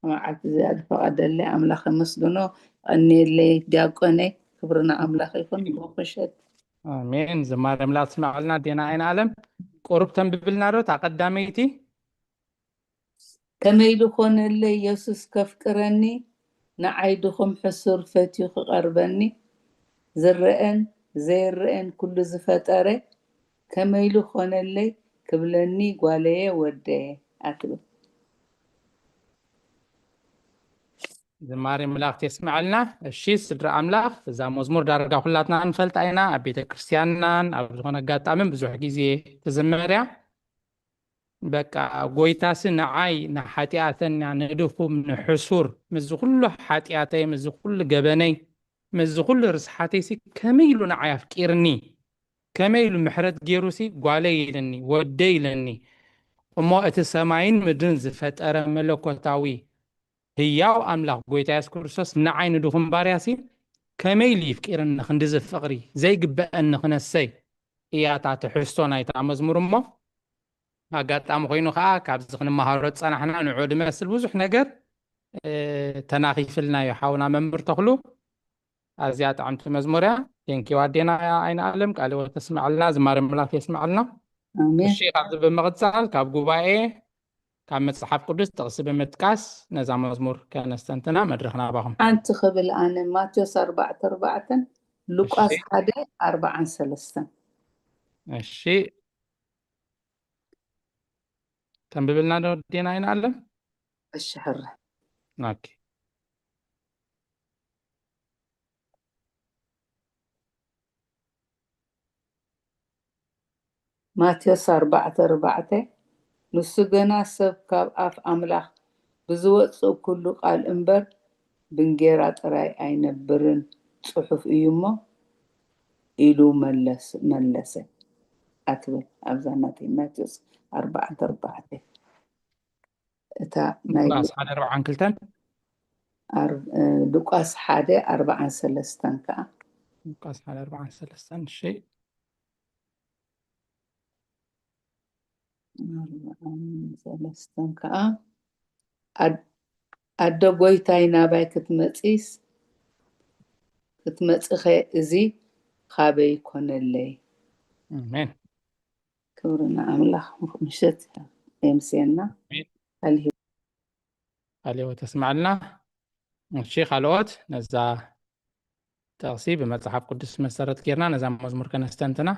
መዓልቲ እዚኣ ዝፈቐደለይ ኣምላኽ የመስግኖ። ቀንየለይ ዲያቆነይ። ክብሪ ንኣምላኽ ይኹን። ብሩኽ ምሸት። ኣሜን። ዝማሬ ኣምላኽ ትስማዕልና ኣዴና ኣይንኣለም። ቁሩብ ተንብብልና ዶ እታ ቀዳመይቲ? ከመይ ዝኾነለይ የሱስ ከፍቅረኒ፣ ንዓይ ድኹም ሕሱር ፈትዩ ክቐርበኒ፣ ዝረአን ዘይረአን ኩሉ ዝፈጠረ፣ ከመይ ኢሉ ኾነለይ ክብለኒ ጓለየ ወደየ ኣትብል። ዝማሬ መላእክት የስምዐልና። እሺ ስድራ ኣምላኽ፣ እዛ መዝሙር ዳርጋ ኩላትና ንፈልጣ ኢና። ኣብ ቤተ ክርስቲያንናን ኣብ ዝኾነ ኣጋጣምን ብዙሕ ግዜ ትዝመር እያ። በቃ ጎይታሲ ንዓይ ንሓጢኣተኛ ንድኹም ንሕሱር ምስዚ ኩሉ ሓጢኣተይ ምስዚ ኩሉ ገበነይ ምስዚ ኩሉ ርስሓተይሲ ከመይ ኢሉ ንዓይ ኣፍቂርኒ፣ ከመይ ኢሉ ምሕረት ገይሩሲ ጓለይ ኢለኒ ወደይ ኢለኒ። እሞ እቲ ሰማይን ምድርን ዝፈጠረ መለኮታዊ ህያው ኣምላኽ ጎይታ የሱስ ክርስቶስ ንዓይ ንድኹም ባርያሲ ከመይ ኢሉ ይፍቂርኒ? ክንድዚ ፍቕሪ ዘይግበአኒ ክነሰይ እያ እታ ትሕዝቶ ናይታ መዝሙር። እሞ ኣጋጣሚ ኮይኑ ከዓ ካብዚ ክንመሃሮ ዝፀናሕና ንዑ ድመስል ብዙሕ ነገር ተናኺፍልና እዩ ሓውና መምህር ተኽሉ። ኣዝያ ጥዕምቲ መዝሙር እያ። ቴንኪው ኣዴና ኣይንኣለም ቃለ ሕይወት ተስምዐልና፣ ዝማሬ ኣምላኽ የስምዐልና። ኣሜን። እሺ ካብዚ ብምቕፃል ካብ ጉባኤ ካብ መፅሓፍ ቅዱስ ጥቕሲ ብምጥቃስ ነዛ መዝሙር ከነስተንትና መድረኽ ናባኹም። ሓንቲ ክብል ኣነ ማቴዎስ ኣርባዕተ ኣርባዕተን ሉቃስ እሺ። ሓደ ኣርባዓን ሰለስተን። እሺ ተንብብልና ዶ ኣዴና ኣይንኣለም? እሺ ሕረ። ኦኬ። ማቴዎስ ኣርባዕተ ኣርባዕተ፣ ንሱ ገና ሰብ ካብ ኣፍ ኣምላኽ ብዝወጽእ ኩሉ ቃል እምበር ብእንጌራ ጥራይ ኣይነብርን ጽሑፍ እዩ እሞ ኢሉ መለስ-፣ መለሰ ኣትብል። ኣብዛ ናተይ ማቴዎስ ኣርባዕተ ኣርባዕተ። እታ ናይ ሉቃስ ሓደ ኣርባዓን ክልተን። ኣር-፣ እ፣ ሉቃስ ሓደ ኣርባዓን ሰለስተን ከኣ። ሉቃስ ሓደ ኣርባዓን ሰለስተን፣ እሺ። ኣርባዓን ሰለስተን ከኣ፣ ኣድ-፣ ኣደ ጎይታይ ናባይ ክትመጺስ፣ ክትመጺኸ እዚ ካበይ ኮነለይ? ኣሜን። ክብሪ ንኣምላኽ። ምሸት የምስየና። ኣሜን። ኣልሂ-፣ ቃለ ሕይወት ተስማዕልና። እሺ፣ ካልኦት ነዛ ጥቕሲ ብመጽሓፍ ቅዱስ መሰረት ጌርና ነዛ መዝሙር ከነስተንትና።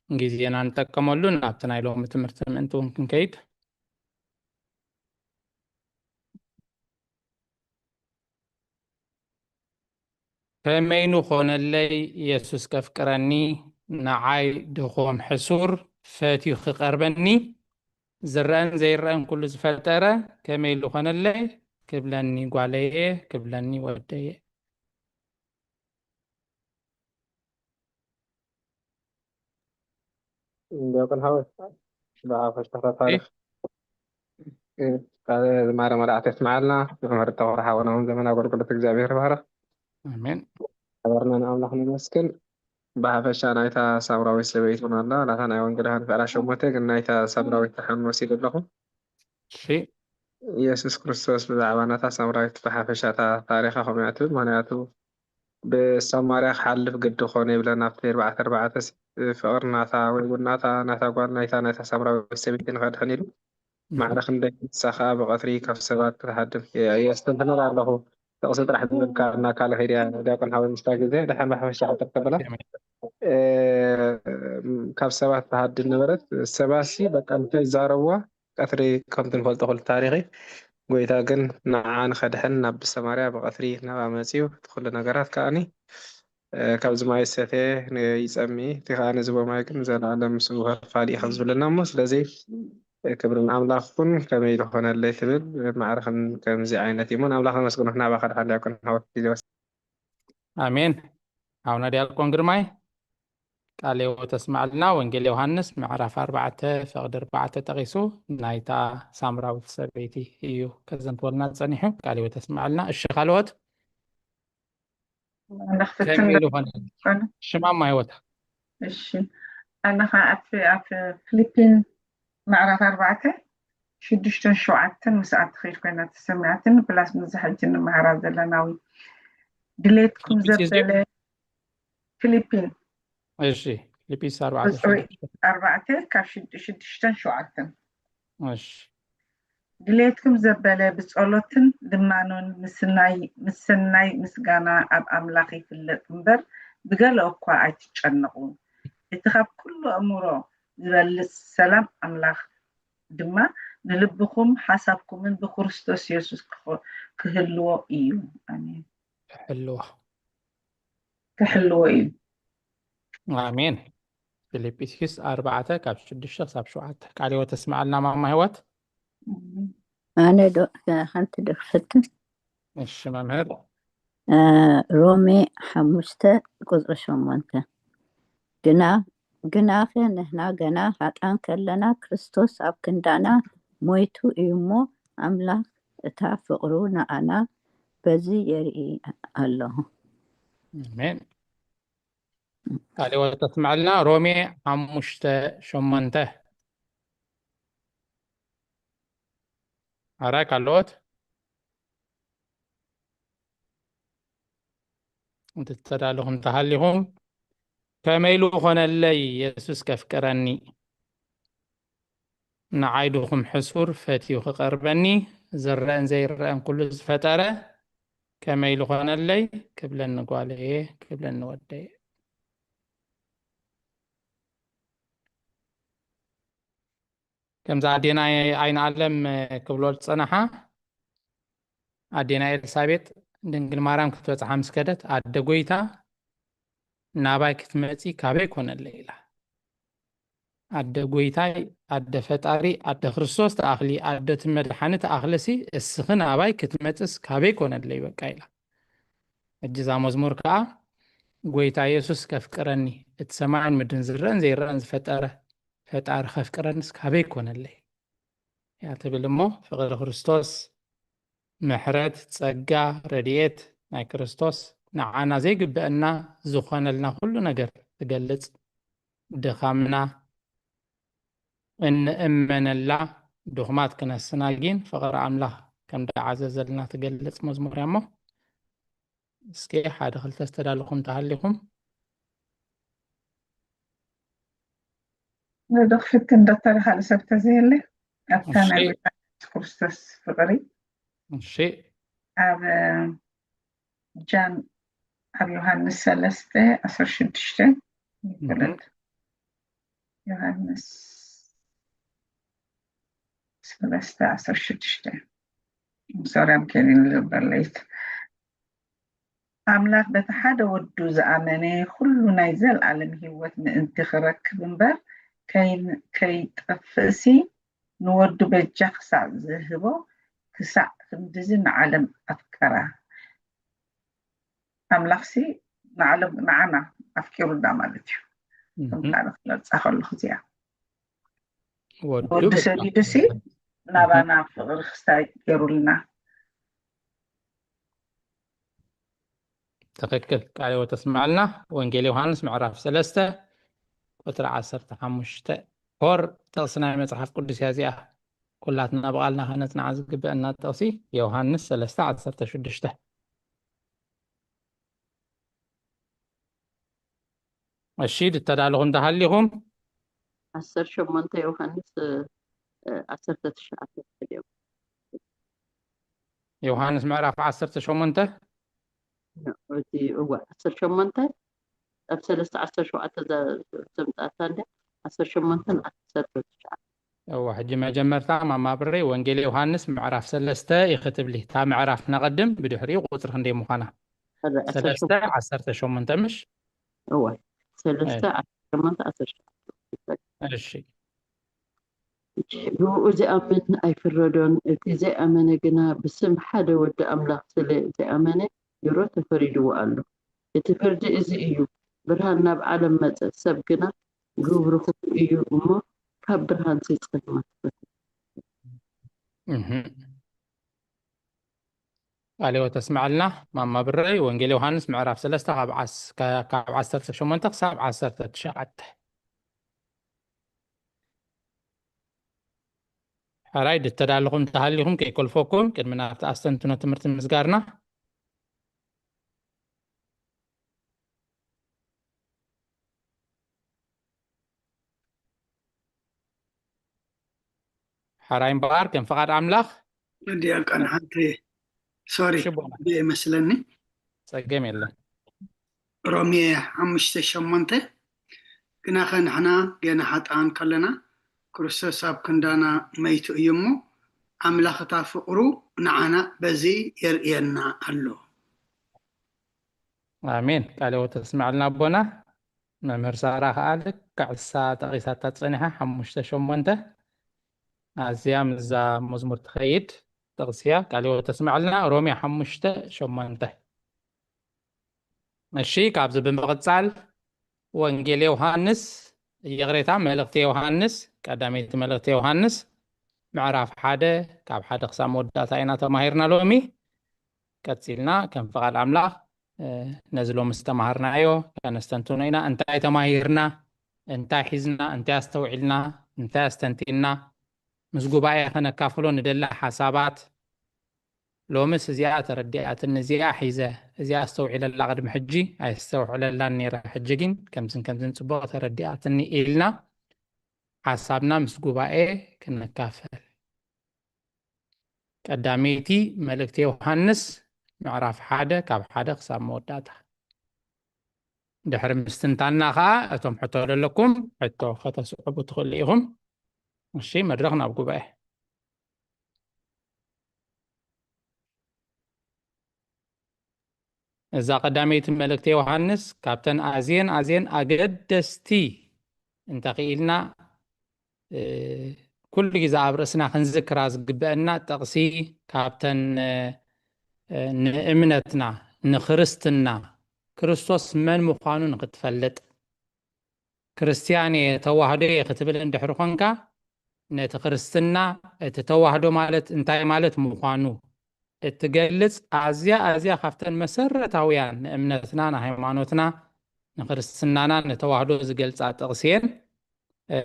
ግዜና ንጠቀመሉ ናብቲ ናይ ሎሚ ትምህርቲ ምእንቲ እውን ክንከይድ። ከመይ ንኾነለይ የሱስ ከፍቅረኒ፣ ንዓይ ድኹም ሕሱር ፈትዩ ክቐርበኒ፣ ዝረአን ዘይረአን ኩሉ ዝፈጠረ ከመይ ዝኾነለይ ክብለኒ ጓለየ፣ ክብለኒ ወደየ። ዲያቆን ሓወይ፣ ብሓፈሻ እታ ታሪኽ፣ እ፣ ቃለ ዝማሬ መላእክት የስምዓልና። መምህር ተኽለ ሓወና እውን ዘመን ኣገልግሎት እግዚኣብሔር ይባርኽ። ኣሜን። ሓበርና ንኣምላኽ ነመስግን። ብሓፈሻ ናይታ ሳምራዊት ሰበይቲ እውን ኣላ፣ ናታ ናይ ወንጌል ዮሃንስ ምዕራፍ ሸሞንተ፣ ግን ናይታ ሳምራዊት ደሓን ወሲደ ኣለኹ። እሺ። ኢየሱስ ክርስቶስ ብዛዕባ ናታ ሳምራዊት ብሓፈሻ እታ ታሪኻ ከምኡ እያ ትብል። ምኽንያቱ ብሰማርያ ክሓልፍ ግዲ ኮነ ይብለና ኣብቲ ኣርባዕተ ኣርባዕተ፣ ፍቕሪ ናታ ወይ እውን ናታ፣ ናታ ጓል ናይታ፣ ናይታ ሳምራዊት ሰበይቲ ንኸድሕን ኢሉ። ማዕረ ክንደይ ንሳ ኸዓ ብቐትሪ ካብ ሰባት ክትሃድም የስተንትነላ ኣለኹ። ጥቕሲ ጥራሕ ዝብልካ እና ካልእ ከይድያ ዲያቆን ሓወይ ምስታ ግዜ ድሓን ብሓፈሻ ክጥር ተብላ። እ፣ ካብ ሰባት ትሃድን ነበረት። ሰባሲ በቃ እንታይ ይዛረብዋ ቀትሪ ከምቲ ንፈልጦ ኩሉ ታሪኺ። ጎይታ ግን ንዓ ንኸድሕን ናብ ሰማርያ ብቐትሪ ናብኣ መጺኡ እቲ ኩሉ ነገራት ከኣኒ፣ እ፣ ካብዚ ማይ ዝሰትየ ን-፣ ይጸሚ፣ እቲ ከኣ ንዝቦ ማይ ግን ንዘለኣለም ምስኡ ኸፋሊ እዩ ከም ዝብለና እሞ፣ ስለዚ፣ እ፣ ክብሪ ንኣምላኽ ይኹን። ከመይ ዝኾነለይ ትብል፣ ማዕረ ከም-፣ ከምዚ ዓይነት እዩ እሞ፣ ንኣምላኽ ነመስግኖ። ናባኻ ደሓን ዲያቆን ሓወት ግዜ ወስ-፣ ኣሜን። ሓውና ዲያቆን ግርማይ፣ ቃለ ሕይወት ተስማዕልና። ወንጌል ዮሃንስ ምዕራፍ ኣርባዕተ ፍቕዲ ኣርባዕተ ጠቒሱ ናይታ ሳምራዊት ሰበይቲ እዩ ከዘንትወልና ጸኒሑ። ቃለ ሕይወት ተስማዕልና። እሺ፣ ካልኦት? ኣነ ክፍትን ከመይ ዶ-፣ ዝኾነ? ኣነ፣ ሽማማ ህይወታ። እሺ። ኣነ ኸዓ ኣብ፣ ኣብ ፊሊፒን ምዕራፍ ኣርባዕተ ሽዱሽተን ሸውዓተን ምስኣ ትኸይድ ኮይና ተሰሚዓትኒ፣ ፕላስ ነዚ ሕጂ ንመሃራ ዘለና እውን ድሌትኩም ፊሊፒስ እዩ? ዘበለ ፊሊፒን እሺ፣ ፊልፒስ ኣርባዕተ ቁፅሪ ኣርባዕተ ካብ ሽድ-፣ ሽዱሽተን ሸውዓተን። እሺ። ድሌትኩም ዘበለ ብጸሎትን ልማኖን ምስናይ፣ ምስናይ ምስጋና ኣብ ኣምላኽ ይፍለጥ እምበር ብገለ እኳ ኣይትጨነቑ። እቲ ካብ ኩሉ ኣእምሮ ዝበልጽ ሰላም ኣምላኽ ድማ ንልብኹም ሓሳብኩምን ብክርስቶስ የሱስ ክኸ-፣ ክህልዎ እዩ። ኣሜን። ክሕልዋ። ክሕልዎ እዩ። ኣሜን። ፊልጵስዩስ ኣርባዕተ ካብ ሽዱሽተ ክሳብ ሸውዓተ። ቃለ ሕይወት ተስምዓልና ማማ ህይወት። ኣነ ዶ ሓንቲ ዶ ክፍትን? እሺ መምህር። እ፣ ሮሜ ሓሙሽተ ቁጽሪ ሸሞንተ። ግና፣ ግናኸ ንሕና ገና ሃጣን ከለና ክርስቶስ ኣብ ክንዳና ሞይቱ እዩ እሞ፣ ኣምላኽ እታ ፍቕሩ ንዓና በዚ የርኢ ኣሎ። ኣሜን። ቃለ ሕይወት ተስምዓልና። ሮሜ ሓሙሽተ ሸሞንተ። ኣራይ ካልኦት? እንተተዳለኹም እንተሃሊኹም፣ ከመይ ኢሉ ኾነለይ የሱስ ከፍቅረኒ? ንዓይ ድኹም ሕሱር ፈትዩ ክቐርበኒ፣ ዝረአን ዘይረአን ኩሉ ዝፈጠረ፣ ከመይ ኢሉ ኾነለይ? ክብለኒ ጓለየ፣ ክብለኒ ወደየ። ከምዛ ኣዴና ኣይን ኣለም ክብሎ ዝጸናሓ ኣዴና ኤልሳቤጥ ድንግል ማርያም ክትበጽሓ ምስ ከደት ኣደ ጎይታ ናባይ ክትመጺ ካበይ ኮነለይ ኢላ። ኣደ ጎይታይ ኣደ ፈጣሪ ኣደ ክርስቶስ ተኣኽሊ ኣደ ትመድሓኒ ተኣኽለሲ እስኺ ናባይ ክትመጽስ ካበይ ኮነለይ በቃ ኢላ። እጅዛ መዝሙር ከኣ ጎይታ የሱስ ከፍቅረኒ እቲ ሰማይን ምድርን ዝረአን ዘይረአን ዝፈጠረ ፈጣሪ ከፍቅረንስ ካበይ ኮነለይ እያ ትብል እሞ ፍቕሪ ክርስቶስ ምሕረት ጸጋ ረድኤት ናይ ክርስቶስ ንዓና ዘይግበአና ዝኾነልና ኩሉ ነገር ትገልጽ ድኻምና እንእመነላ ድኹማት ክነስና ግን ፍቕሪ ኣምላኽ ከም ደዓዘዘልና ትገልጽ መዝሙር እያ እሞ እስኪ ሓደ ክልተ ዝተዳለኹም ተሃሊኹም ንዶ ክፍትን ዶክተር ካልእ ሰብ ተዘየለ ኣብታ ናይ ጎይታ የሱስ ክርስቶስ ፍቕሪ እሺ ኣብ ጃን ኣብ ዮሃንስ ሰለስተ ዓሰርተ ሽዱሽተ ይበለት ዮሃንስ ሰለስተ ዓሰርተ ሽዱሽተ ሶርያም ከሊን ዝበለይት ኣምላኽ በቲ ሓደ ወዱ ዝኣመነ ኩሉ ናይ ዘልኣለም ህይወት ምእንቲ ክረክብ እምበር ከይጠፍእሲ ንወዱ በጃ ክሳዕ ዝህቦ ክሳዕ ክንድዚ ንዓለም ኣፍቀራ ኣምላኽሲ ንዓለም ንዓና ኣፍቂሩና ማለት እዩ ከም ካልእ ክገልፃ ከለኹ እዚኣ ወዱ ሰዲዱሲ ናባና ፍቕሪ ክሳይ ገይሩልና ትኽክል ቃል ህይወት ተስምዐልና ወንጌል ዮሃንስ ምዕራፍ ሰለስተ ቁፅሪ ዓሰርተ ሓሙሽተ ኮር ጥቕሲ ናይ መፅሓፍ ቅዱስ እያ እዚኣ ኩላትና ብቓልና ከነፅንዓ ዝግበአና ጥቕሲ ዮሃንስ ሰለስተ ዓሰርተ ሽዱሽተ እሺ ድተዳለኹም ተሃሊኹም ዓሰርተ ሸሞንተ ዮሃንስ ዓሰርተ ትሽዓተ እዮም ዮሃንስ ምዕራፍ ዓሰርተ ሸሞንተ እቲ እዋ ዓሰርተ ሸሞንተ ኣብ ሰለስተ ዓሰርተ ሸውዓተ ዘምፃእታ እንደ ዓሰርተ ሸሞንተን ዓሰርተ ትሽዓተ እዋ ሕጂ መጀመርታ ማማ ብረይ ወንጌል ዮሃንስ ምዕራፍ ሰለስተ ኢኺ ትብሊ እታ ምዕራፍ ነቐድም ብድሕሪኡ ቁፅሪ ክንደይ ምዃና ሰለስተ ዓሰርተ ሸሞንተ ምሽ እዋ ሰለስተ ዓሰርተ ሸሞንተ ዓሰርተ ሸውዓተ እሺ ብኡ ዝኣምን ኣይፍረዶን፣ እቲ ዘይኣመነ ግና ብስም ሓደ ወዲ ኣምላኽ ስለ ዘይኣመነ ድሮ ተፈሪድዎ ኣሎ። እቲ ፍርዲ እዚ እዩ፣ ብርሃን ናብ ዓለም መጸ፣ ሰብ ግና ግብሩ ክፉእ እዩ እሞ ካብ ብርሃንሲ ጸልማት ፈትኑ። ቃለ ሕይወት ተስምዐልና ማማ ብረይ ወንጌል ዮሃንስ ምዕራፍ ሰለስተ ካብ ዓሰርተ ሸሞንተ ክሳብ ዓሰርተ ትሽዓተ ሕራይ ድተዳለኹም እንተሃሊኹም ከይኮልፈኩም ቅድሚ ናብቲ ኣስተንትኖ ትምህርቲ ምስጋርና ሕራይ እምበኣር ከም ፍቓድ ኣምላኽ ዲያቆን ሓንቲ ሶሪ ይመስለኒ ጸገም የለን ሮሜ ሓሙሽተ ሸሞንተ ግናኸ ንሕና ገና ሓጥኣን ከለና ክርስቶስ ኣብ ክንዳና መይቱ እዩ እሞ ኣምላኽታ ፍቕሩ ንዓና በዚ የርእየና ኣሎ ኣሜን ቃለ ሕይወት ተስምዐልና ኣቦና መምህር ሳራ ከዓ ልክዕ እሳ ጠቒሳታ ፀኒሓ ሓሙሽተ ሸሞንተ ኣዝያ ምስዛ መዝሙር ትኸይድ ጥቕስያ ቃለ ሕይወት ተስምዐልና ሮሜ ሓሙሽተ ሸሞንተ እሺ ካብዚ ብምቕፃል ወንጌል ዮሃንስ ይቕሬታ መልእኽቲ ዮሃንስ ቀዳመይቲ መልእኽቲ ዮሃንስ ምዕራፍ ሓደ ካብ ሓደ ክሳብ መወዳእታ ኢና ተማሂርና ሎሚ ቀፂልና ከም ፍቓድ ኣምላኽ ነዚ ሎሚ ዝተማሃርናዮ ከነስተንትኖ ኢና እንታይ ተማሂርና እንታይ ሒዝና እንታይ ኣስተውዒልና እንታይ ኣስተንቲና ምስ ጉባኤ ከነካፍሎ ንደሊ ሓሳባት ሎምስ እዚኣ ተረዲኣትኒ እዚኣ ሒዘ እዚኣ ኣስተውዒለላ ቅድሚ ሕጂ ኣይስተውዕለላን ነይረ ሕጂ ግን ከምዝን ከምዝን ፅቡቕ ተረዲኣትኒ ኢልና ሓሳብና ምስ ጉባኤ ክነካፈል ቀዳመይቲ መልእክቲ ዮሃንስ ምዕራፍ ሓደ ካብ ሓደ ክሳብ መወዳእታ ድሕሪ ምስትንታና ከዓ እቶም ሕቶ ዘለኩም ሕቶ ከተስዕቡ ትኽእሉ ኢኹም እሺ፣ መድረኽ ናብ ጉባኤ። እዛ ቀዳመይቲ መልእክቲ ዮሃንስ ካብተን ኣዝየን ኣዝየን ኣገደስቲ፣ እንተኽኢልና፣ እ፣ ኩሉ ግዜ ኣብ ርእስና ክንዝክራ ዝግበአና ጥቕሲ፣ ካብተን፣ እ፣ እ፣ ንእምነትና፣ ንክርስትና፣ ክርስቶስ መን ምዃኑ ንክትፈልጥ፣ ክርስትያን እየ፣ ተዋህዶ እየ ክትብል እንድሕሪ ኾንካ፣ ነቲ ክርስትና፣ እቲ ተዋህዶ ማለት እንታይ ማለት ምዃኑ እትገልጽ ኣዝያ ኣዝያ ካብተን መሰረታውያን ንእምነትና፣ ንሃይማኖትና፣ ንክርስትናና፣ ንተዋህዶ ዝገልጻ ጥቕሲ እየን። እ፣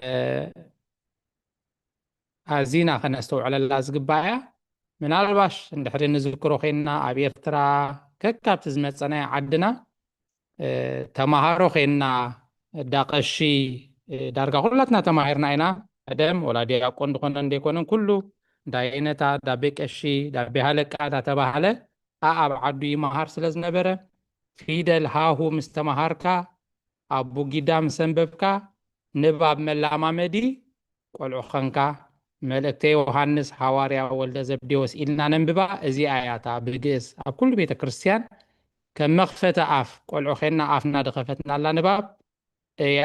ኣዚና ከነስተውዕለላ ዝግባእ እያ። ምናልባሽ እንድሕሪ ንዝክሮ ኾይንና፣ ኣብ ኤርትራ ከካብቲ ዝመጸናዮ ዓድና፣ እ፣ ተማሃሮ ኾይንና፣ ዳ ቀሺ፣ እ፣ ዳርጋ ኩላትና ተማሂርና ኢና። ቀደም ወላ ዲያቆን ዝኾነን ዘይኮነን ኩሉ፣ ዳይነታ፣ ዳቤ ቀሺ፣ ዳቤ ሃለቃ እንዳተባሃለ ኣኣብ ዓዱ ይመሃር ስለ ዝነበረ፣ ፊደል ሃሁ ምስ ተማሃርካ፣ ኣቡጊዳ ምስ ኣንበብካ፣ ንባብ መላማመዲ ቆልዑ ኸንካ። መልእክተ ዮሃንስ ሃዋርያ ወልደ ዘብዴዎስ ኢልና ነንብባ። እዚኣ እያ እታ ብግእዝ ኣብ ኩሉ ቤተ ክርስቲያን ከም መኽፈቲ ኣፍ፣ ቆልዑ ኼንና ኣፍና ድኸፈትናላ ንባብ እያ።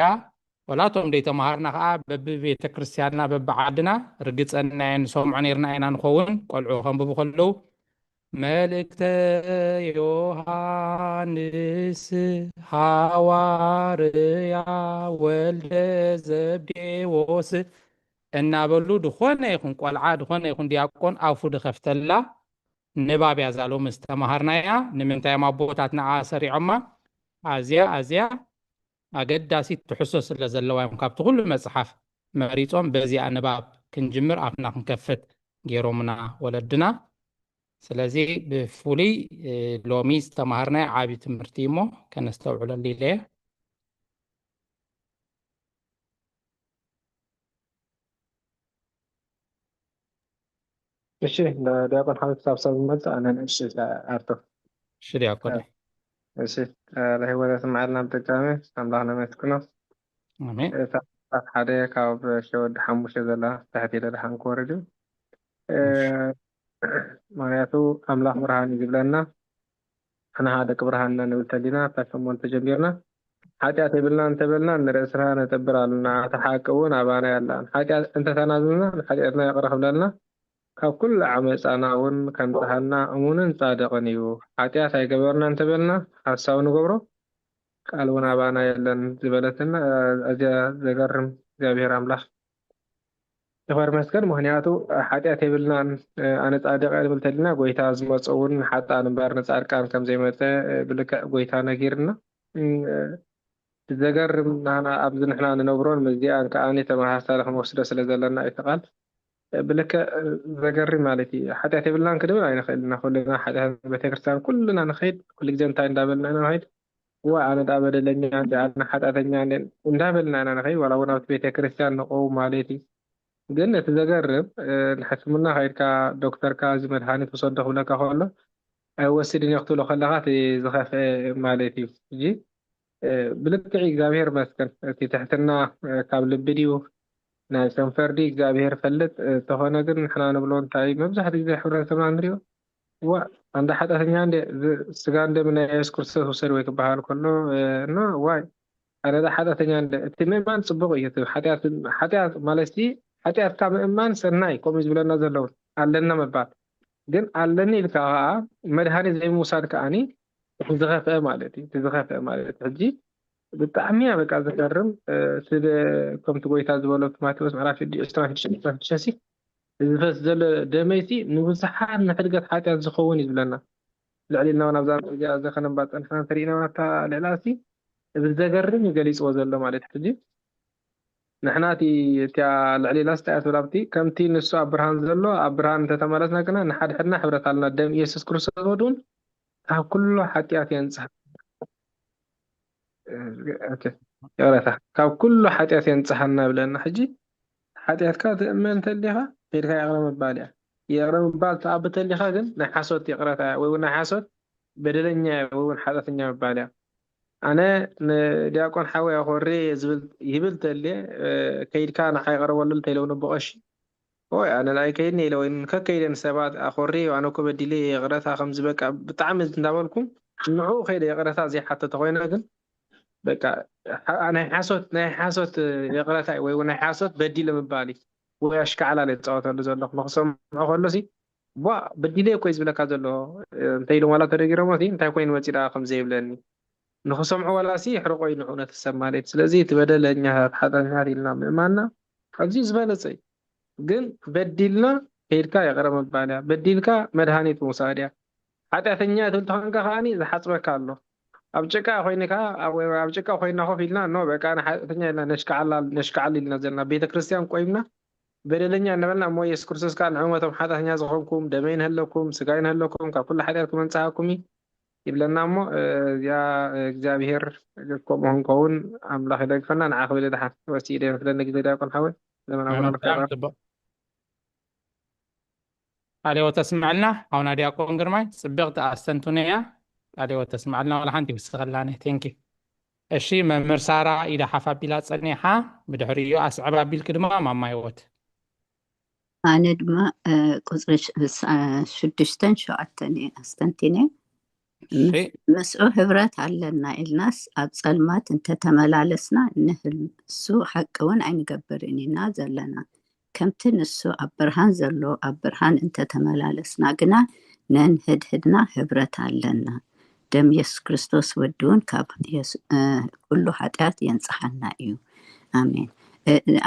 ወላቶም ደይተምሃርና ኸዓ በብቤተ ክርስቲያንና በብዓድና ርግጸና እየን ንሰምዖ ነይርና ኢና ንኸውን። ቆልዑ ከንብቡ ከለዉ፣ መልእክተ ዮሃንስ ሃዋርያ ወልደ ዘብዴዎስ እናበሉ፣ ድኾነ ይኹን ቆልዓ፣ ድኾነ ይኹን ዲያቆን ኣፉ ድኸፍተላ ንባብ እያ። እዛ ሎሚ ዝተምሃርናያ፣ ንምንታይ እዮም ኣቦታትና ኣሰሪዖማ? ኣዝያ፣ ኣዝያ ኣገዳሲት ትሕዝቶ ስለ ዘለዋ እዮም ካብቲ ኩሉ መጽሓፍ መሪጾም በዚኣ ንባብ ክንጅምር ኣፍና ክንከፍት ገይሮምና ወለድና። ስለዚ ብፍሉይ፣ እ፣ ሎሚ ዝተምሃርናዮ ዓቢ ትምህርቲ እዩ እሞ ከነስተውዕለሉ ኢለ እየ። እሺ፣ ዳ-፣ ዲያቆን ሓወይ ክሳብ ሰብ ዝመጽእ ኣነ ንእሽተይ ኣርቶ። እሺ ዲያቆን። እሺ፣ እ፣ ለህይወት ያስምዓልና ብድጋሜ ኣምላኽ ነመስግኖ። ኣሜን። እታ ምዕራፍ ሓደ ካብ ሸወዲ ሓሙሽተ ዘላ ትሕት ኢለ ደሓን ክወርድ እዩ። እ፣ እሺ። ምኽንያቱ ኣምላኽ ብርሃን እዩ ዝብለና። ንሕና ደቂ ብርሃን ኢና ንብል ተሊና፣ ካብ ሸሞንተ ጀሚርና፣ ሓጢኣት የብልና እንተበልና ንርእስና ነጠብር ኣለና፣ እታ ሓቂ እውን ኣባና ኣላ። ሓጢኣት እንተተናዘዝና ንሓጢኣትና ይቕረ ክብለልና፣ ካብ ኩሉ ዓመጻና እውን ከንጽሃና እሙንን ጻድቕን እዩ። ሓጢኣት ኣይገበርና እንተበልና ሓሳዊ ንገብሮ፣ ቃል እውን ኣባና የለን ዝበለትና፣ ኣዝያ ዘገርም እግዚኣብሔር ኣምላኽ። ይኽበር ይመስገን፣ ምኽንያቱ ሓጢኣት የብልናን፣ ኣነ ጻድቕ እየ ንብል ተሊና፣ ጎይታ ዝመጾ እውን ንሓጥኣን እምበር ንጻድቃን ከም ዘይመጸ ብልክዕ ጎይታ ነጊርና። ዘገርም ናህና ኣብዚ ንሕና ንነብሮን ምስዚኣን ከኣ ተመሳሳሊ ክንወስዶ ስለ ዘለና እዩ እቲ ቃል። ብልክዕ ዘገርም ማለት እዩ። ሓጢኣት የብልናን ክንብል ኣይንኽእልን ኢና። ኩልና ሓጢኣት ቤተክርስትያን ኩልና ንኸይድ፣ ኩሉ ግዜ እንታይ እንዳበልና ኢና ንኸይድ? እዋ ኣነ ደኣ በደለኛ እንደ፣ ኣነ ሓጢኣተኛ እንደ እንዳበልና ኢና ንኸይድ፣ ዋላ እውን ኣብቲ ቤተክርስትያን ንቀው ማለት እዩ። ግን እቲ ዘገርም፣ እ፣ ንሕክምና ከይድካ ዶክተርካ እዚ መድሃኒት ውሰዶ ክብለካ ከሎ ኣይወስድን እየ ክትብሎ ከለኻ እቲ ዝኸፍአ ማለት እዩ። ሕጂ፣ እ፣ ብልክዕ እግዚኣብሔር ይመስገን። እቲ ትሕትና፣ እ፣ ካብ ልቢ ድዩ ናይ ከንፈር ድዩ እግዚኣብሔር ይፈልጥ። እ፣ እንተኾነ ግን ንሕና ንብሎ እንታይ መብዛሕትኡ ግዜ ሕብረተሰብና ንሪኦ፣ ዋ፣ ኣንዳ ሓጢኣተኛ እንደ፣ ዝ-፣ ስጋ እንደ ናይ የሱስ ክርስቶስ ውሰድ ወይ ክበሃል ከሎ፣ እ፣ ኖ፣ ዋይ፣ ኣነ ደኣ ሓጢኣተኛ እንደ፣ እቲ ምእማን ጽቡቕ እዩ። እቲ ሓጢኣት፣ ሓጢኣት ማለት ሲ፣ ሓጢኣትካ ምእማን ሰናይ፣ ከምኡ ዝብለና ዘለውን ኣለና ምባል። ግን ኣለኒ ኢልካ ከኣ መድሃኒት ዘይምውሳድ ከኣኒ እቲ ዝኸፍአ ማለት እዩ። እቲ ዝኸፍአ ማለት ሕጂ ብጣዕሚ እያ በቃ ዘገርም። እ፣ እቲ ደ-፣ ከምቲ ጎይታ ዝበሎ ኣብቲ ማቴዎስ ምዕራፍ ሽዱሽተ፣ ዕስራን ሽዱሽተን፣ ዕስራን ሽዱሽተን ሲ፣ እዚ ዝፈስ ዘሎ ደመይሲ ንብዙሓት ንሕድገት ሓጢኣት ዝኸውን እዩ ዝብለና። ልዕሊ ኢልና እውን ኣብዛ እዚኣ ዘኸነንባ ጸንሕና እንተሪእና እውን ኣብታ ልዕላ ሲ፣ እዚ ዘገርም እዩ ገሊጽዎ ዘሎ ማለት እዩ። ሕጂ ንሕና እቲ፣ እቲኣ ልዕሊ ኢላ ስታይ እያ ትብል ኣብቲ፣ ከምቲ ንሱ ኣብ ብርሃን ዘሎ ኣብ ብርሃን እንተተመለስና ግና ንሓድሕድና ሕብረት ኣለና። ደም ኢየሱስ ክርስቶስ ወዱ እውን ካብ ኩሉ ሓጢኣት የንጽሃ-፣ ኦኬ፣ ይቕረታ፣ ካብ ኩሉ ሓጢኣት የንጽሃና ይብለና። ሕጂ ሓጢኣትካ ትእመን እንተሊኻ ከይድካ ይቕረ ምባል እያ። ይቕረ ምባል ትኣቢ ተሊኻ ግን ናይ ሓሶት ይቕረታ እያ፣ ወይ እውን ናይ ሓሶት በደለኛ እያ፣ ወይ እውን ሓጢኣተኛ ምባል እያ። ኣነ ንዲያቆን ሓወይ ኣኾሪ ዝብል ይብል ተልየ ከይድካ ንዓይ ቀረበሉ እንተኢለውኒ ብቐሺ ወይ ኣነ ንዓይ ከይድኒ ኢለ ወይ ከከይደን ሰባት ኣኾሪ ኣነ እኮ በዲለ ይቕረታ ከምዚ በቃ ብጣዕሚ እንዳበልኩም ንዕኡ ከይደ ይቕረታ ዘይሓተተ ኮይነ ግን በቃ ናይ ሓሶት ናይ ሓሶት ይቕረታ ወይ ናይ ሓሶት በዲለ ምባል እዩ ወይ ኣሽካዕላል እየ ዝፃወተሉ ዘለኹ ንክሰምዖ ከሎሲ ቧ በዲለ እኮ እዩ ዝብለካ ዘሎ እንተ ኢሉ ዋላ ተደጊሮሞ እንታይ ኮይኑ መፂ ደኣ ከም ዘይብለኒ ንክሰምዖ ዋላ ሲ ይሕርቆ እዩ ንእውነት ሰብ ማለት ስለዚ እቲ በደለኛታት ሓጢኣተኛታት ኢልና ምእማንና ኣዝዩ ዝበለፀ እዩ ግን በዲልና ከይድካ ይቕረ ምባል እያ በዲልካ መድሃኒት ምውሳድ እያ ሓጢኣተኛ ትብል ተኾንካ ከዓኒ ዝሓፅበካ ኣሎ ኣብ ጭቃ ኮይንካ ኣብ ጭቃ ኮይና ኮፍ ኢልና ኖ በቃ ንሓጢኣተኛ ኢልና ነሽካዓል ኢልና ዘለና ቤተክርስትያን ቆይምና በደለኛ እናበልና እሞ የሱስ ክርስቶስ ከዓ ንዕመቶም ሓጢኣተኛ ዝኾንኩም ደመይ ንህለኩም ስጋይ ንህለኩም ካብ ኩሉ ሓጢኣትኩም ኣንጽሃኩም እዩ ይብለና እሞ እዚኣ እግዚኣብሔር ከምኡ ክንከውን ኣምላኽ ይደግፈና ንዓ ክብል ድሓን ወሲ ኢደ ክለኒ ግዜ ዲያቆን ሓወይ ዘመናዊ ጽቡቅ ኣሌዎ ተስምዐልና ኣውና ዲያቆን ግርማይ ጽብቕቲ ኣስተንትኖ እያ ኣሌዎ ተስምዐልና ዋላ ሓንቲ ይውስኸላነ ቴንኪ እሺ መምህር ሳራ ኢዳ ሓፍ ኣቢላ ጸኒሓ ብድሕሪኡ ኣስዕብ ኣቢልኪ ድማ ማማ ህይወት ኣነ ድማ ቁፅሪ ሽዱሽተን ሸውዓተን እየ ኣስተንቲነ ምስኡ ህብረት ኣለና ኢልናስ ኣብ ፀልማት እንተተመላለስና ንህል እሱ ሓቂ እውን ኣይንገብርን ኢና ዘለና ከምቲ ንሱ ኣብ ብርሃን ዘሎ ኣብ ብርሃን እንተተመላለስና ግና ነንህድህድና ህብረት ኣለና ደም የሱስ ክርስቶስ ወዲ እውን ካብ ኩሉ ሓጢኣት የንፅሓና እዩ ኣሜን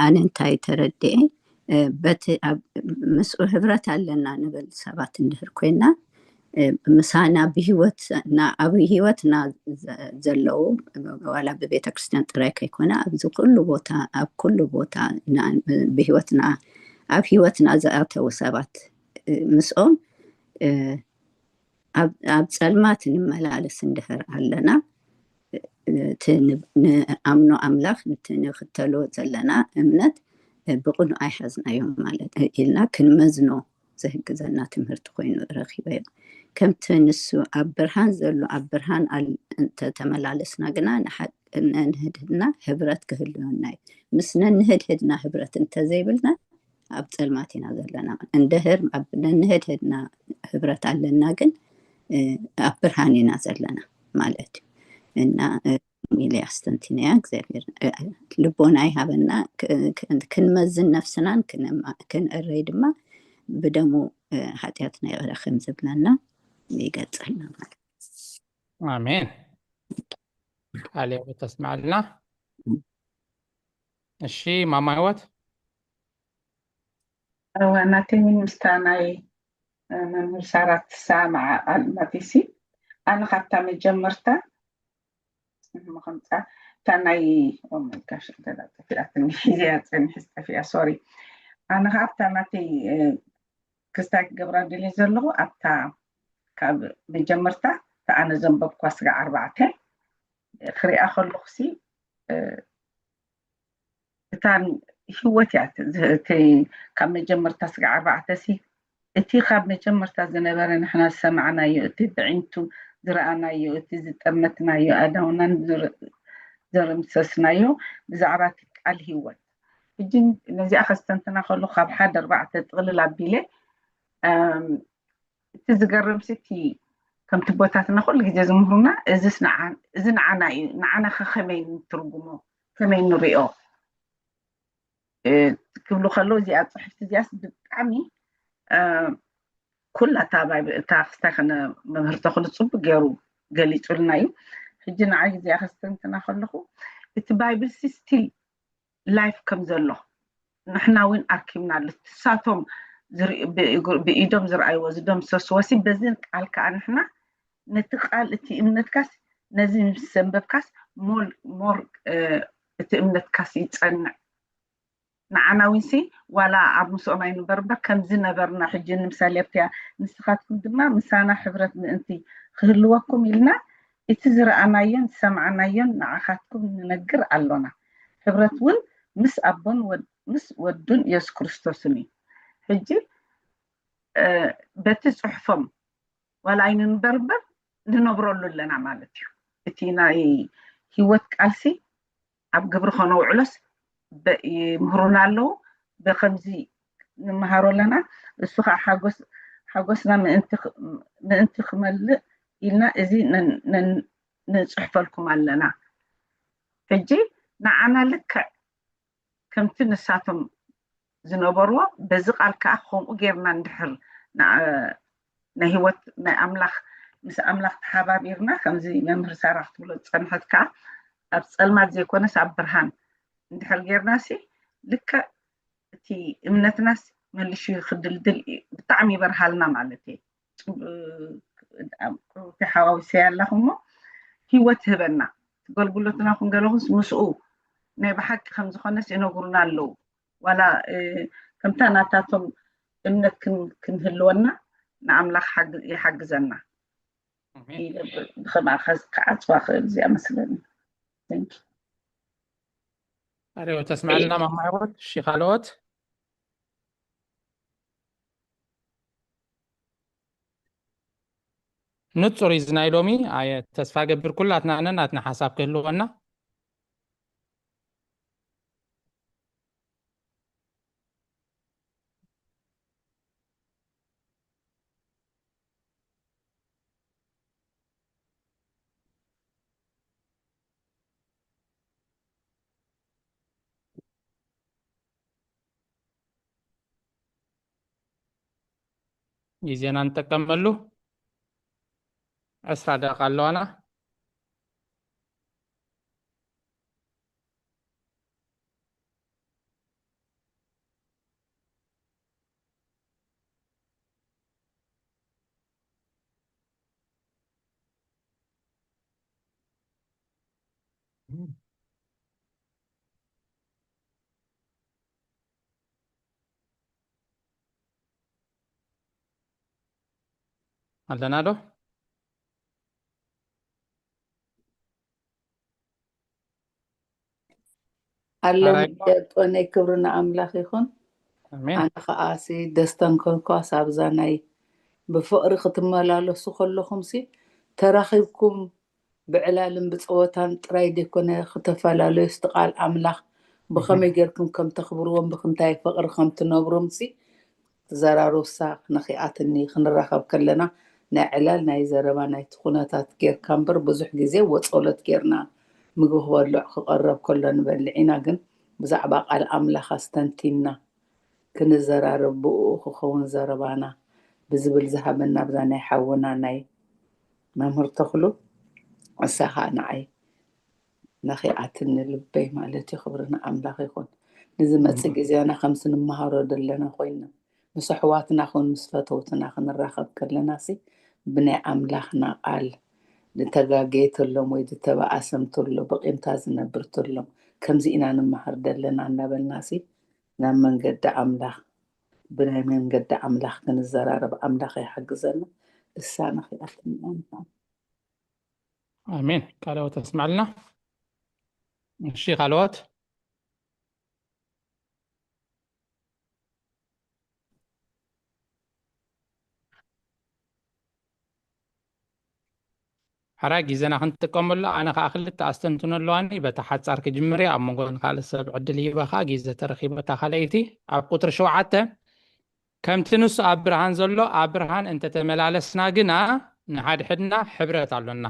ኣነ እንታይ ተረድኤ በቲ ምስኡ ህብረት ኣለና ንብል ሰባት እንድህር ኮይና ምሳና ብሂወት ኣብ ሂወትና ዘለዉ ዋላ ብቤተ ክርስቲያን ጥራይ ከይኮነ ኣብዚ ኩሉ ቦታ ኣብ ኩሉ ቦታ ብሂወትና ኣብ ሂወትና ዝኣተዉ ሰባት ምስኦም ኣብ ፀልማት ንመላለስ እንድሕር ኣለና እቲ ንኣምኖ ኣምላኽ እቲ ንኽተሎ ዘለና እምነት ብቕኑ ኣይሓዝናዮም ማለት ኢልና ክንመዝኖ ዝህግዘና ትምህርቲ ኮይኑ ረኪበዮ ከምቲ ንሱ ኣብ ብርሃን ዘሎ ኣብ ብርሃን እንተተመላለስና ግና ንንህድህድና ህብረት ክህልወና እዩ ምስ ነንህድህድና ህብረት እንተዘይብልና ኣብ ፀልማት ኢና ዘለና እንድህር ነንህድህድና ህብረት ኣለና ግን ኣብ ብርሃን ኢና ዘለና ማለት እዩ እና ኢለ ኣስተንቲነያ እግዚኣብሔር ልቦና ይሃበና ክንመዝን ነፍስናን ክንእረይ ድማ ብደሙ ሓጢኣትና ይቕረ ከም ዝብለና ይገልፀልና ማለት ኣሜን ቃል ተስማዕልና እሺ ማማ ህይወት እወ ናተይ ምስታ ናይ መምህር ሳራ ትሰማማዕ ቃል ናተይሲ ኣነ ካብታ መጀመርታ ንመኸምፃ እታ ናይ ኦመጋሽ ጠፊኣትኒ ሒዘያ ፀኒሕ ጠፊኣ ሶሪ ኣነ ካብታ ናተይ ክስታይ ክገብራ ደልየ ዘለኹ ኣብታ ካብ መጀመርታ እታ ኣነ ዘንበብኳ ስጋ ኣርባዕተ ክሪኣ ከለኹሲ እታ ህይወት እያ ካብ መጀመርታ ስጋ ኣርባዕተ ሲ እቲ ካብ መጀመርታ ዝነበረ ንሕና ዝሰማዕናዮ እቲ ብዒንቱ ዝረኣናዮ እቲ ዝጠመትናዮ ኣዳውናን ዘረምሰስናዮ ብዛዕባ እቲ ቃል ህይወት ሕጂ ነዚኣ ከስተንትና ከሉ ካብ ሓደ ኣርባዕተ ጥቕልል ኣቢለ እቲ ዝገርም ስቲ ከምቲ ቦታትና ኩሉ ግዜ ዝምህሩና እዚ ንዓና እዩ ንዓና ከ ከመይ ንትርጉሞ ከመይ ንሪኦ ክብሉ ከለዉ እዚኣ ፅሕፍቲ እዚኣስ ብጣዕሚ ኩላ እታ ባይብል እታ ክስታይ ከነ መምህር ተኽሉ ፅቡቅ ገይሩ ገሊፁልና እዩ ሕጂ ንዓይ እዚኣ ከስተንትና ከለኹ እቲ ባይብል ሲ ስቲል ላይፍ ከም ዘሎ ንሕና እውን ኣርኪብና ኣሎ ትሳቶም ብኢዶም ዝረኣይዎ ዝደምሰስዎ ሲ በዚ ቃል ከዓ ንሕና ነቲ ቃል እቲ እምነትካስ ነዚ ምስ ዘንበብካስ ሞር ሞር እቲ እምነትካስ ይፀንዕ ንዓና እውን ሲ ዋላ ኣብ ምስኦም ኣይንበር እምበር ከምዚ ነበርና ሕጂ ንምሳሌ ኣብቲያ ንስኻትኩም ድማ ምሳና ሕብረት ምእንቲ ክህልወኩም ኢልና እቲ ዝረኣናዮን ዝሰማዕናዮን ንዓኻትኩም ንነግር ኣሎና። ሕብረት እውን ምስ ኣቦን ምስ ወዱን የሱስ ክርስቶስን እዩ። ሕጂ በቲ ጽሑፎም ዋላ ኣይንንበር እምበር ንነብረሉ ኣለና ማለት እዩ። እቲ ናይ ሂወት ቃልሲ ኣብ ግብሪ ከነውዕሎስ ይምህሩና ኣለዉ። ብከምዚ ንመሃሮ ኣለና። እሱ ከዓ ሓጎስና ምእንቲ ክመልእ ኢልና እዚ ንፅሕፈልኩም ኣለና። ሕጂ ንዓና ልክዕ ከምቲ ንሳቶም ዝነበርዎ በዚ ቃል ከዓ ከምኡ ጌርና እንድሕር ናይ ህይወት ናይ ኣምላኽ ምስ ኣምላኽ ተሓባቢርና ከምዚ መምህር ሳራ ክትብሎ ዝፀንሐት ከዓ ኣብ ፀልማት ዘይኮነስ ኣብ ብርሃን እንድሕር ጌርና ሲ ልክዕ እቲ እምነትናስ መሊሹ ክድልድል ብጣዕሚ ይበርሃልና ማለት እዩ። ሓዋዊሰያ ኣለኹ እሞ ህይወት ህበና። ኣገልግሎትና ክንገለኹስ ምስኡ ናይ ብሓቂ ከም ዝኾነስ ይነግሩና ኣለዉ። ዋላ ከምታ ናታቶም እምነት ክንህልወና ንኣምላኽ ይሓግዘና። ብኸምኣ ክዓፅዋ ክእል እዚኣ መስለኒ። ኣሬዎ ተስማዕልና ማማይወት ሺ ካልኦት ንጹር እዩ ናይ ሎሚ። ኣየ ተስፋ ገብር ኩላትና ነናትና ሓሳብ ክህልወና። ግዜና ንጠቀመሉ። ዕስራ ደቂቃ ኣለዋና። ኣለና ዶ? ኣሎም ደቆነይ ክብሪ ንኣምላኽ ይኹን። ኣነ ከዓሲ ደስተን ኮንኳስ ኣብዛ ናይ ብፍቕሪ ክትመላለሱ ከለኹምሲ ተራኺብኩም ብዕላልን ብፀወታን ጥራይ ዘይኮነ ክተፈላለዩ ስቲ ቃል ኣምላኽ ብኸመይ ጌርኩም ከም ተኽብርዎም ብክንታይ ፍቕሪ ከም ትነብሮምሲ ዘራሩሳ ነኺኣትኒ ክንራኸብ ከለና ናይ ዕላል ናይ ዘረባ ናይቲ ኩነታት ጌርካ እምበር ብዙሕ ግዜ ወፀሎት ጌርና ምግቢ ክበልዕ ክቐረብ ከሎ ንበልዕ ኢና ግን ብዛዕባ ቃል ኣምላኽ ኣስተንቲንና ክንዘራረብ ብኡ ክኸውን ዘረባና ብዝብል ዝሃበና ብዛ ናይ ሓውና ናይ መምህር ተኽሉ እሳ ከዓ ንዓይ ነኺኣትኒ ልበይ ማለት እዩ። ክብሪ ንኣምላኽ ይኹን። ንዝመፅእ ግዜና ከምዚ ንመሃሮ ዘለና ኮይና ምስ ኣሕዋትና ኹን ምስ ፈተውትና ክንራኸብ ከለና ሲ ብናይ ኣምላኽና ቃል ዝተጋገየ ተሎም ወይ ዝተበኣሰም ተሎ ብቂምታ ዝነብር ተሎም ከምዚ ኢና ንመሃር ዘለና እናበልና ሲ ናብ መንገዲ ኣምላኽ ብናይ መንገዲ ኣምላኽ ክንዘራረብ ኣምላኽ ይሓግዘና። እሳ ነኺኣትኒ ኣንታ ኣሜን። ካልኦት ኣስምዓልና። እሺ ካልኦት ሓራ ግዜና ክንጥቀመሉ ኣነ ከዓ ክልተ ኣስተንትኖ ኣለዋኒ በታ ሓፃር ክጅምር እየ ኣብ መንጎ ንካልእ ሰብ ዕድል ይህባ ከዓ ግዜ ተረኪበታ ካልኣይቲ ኣብ ቁፅሪ ሸውዓተ ከምቲ ንሱ ኣብ ብርሃን ዘሎ ኣብ ብርሃን እንተተመላለስና ግና ንሓድሕድና ሕብረት ኣሎና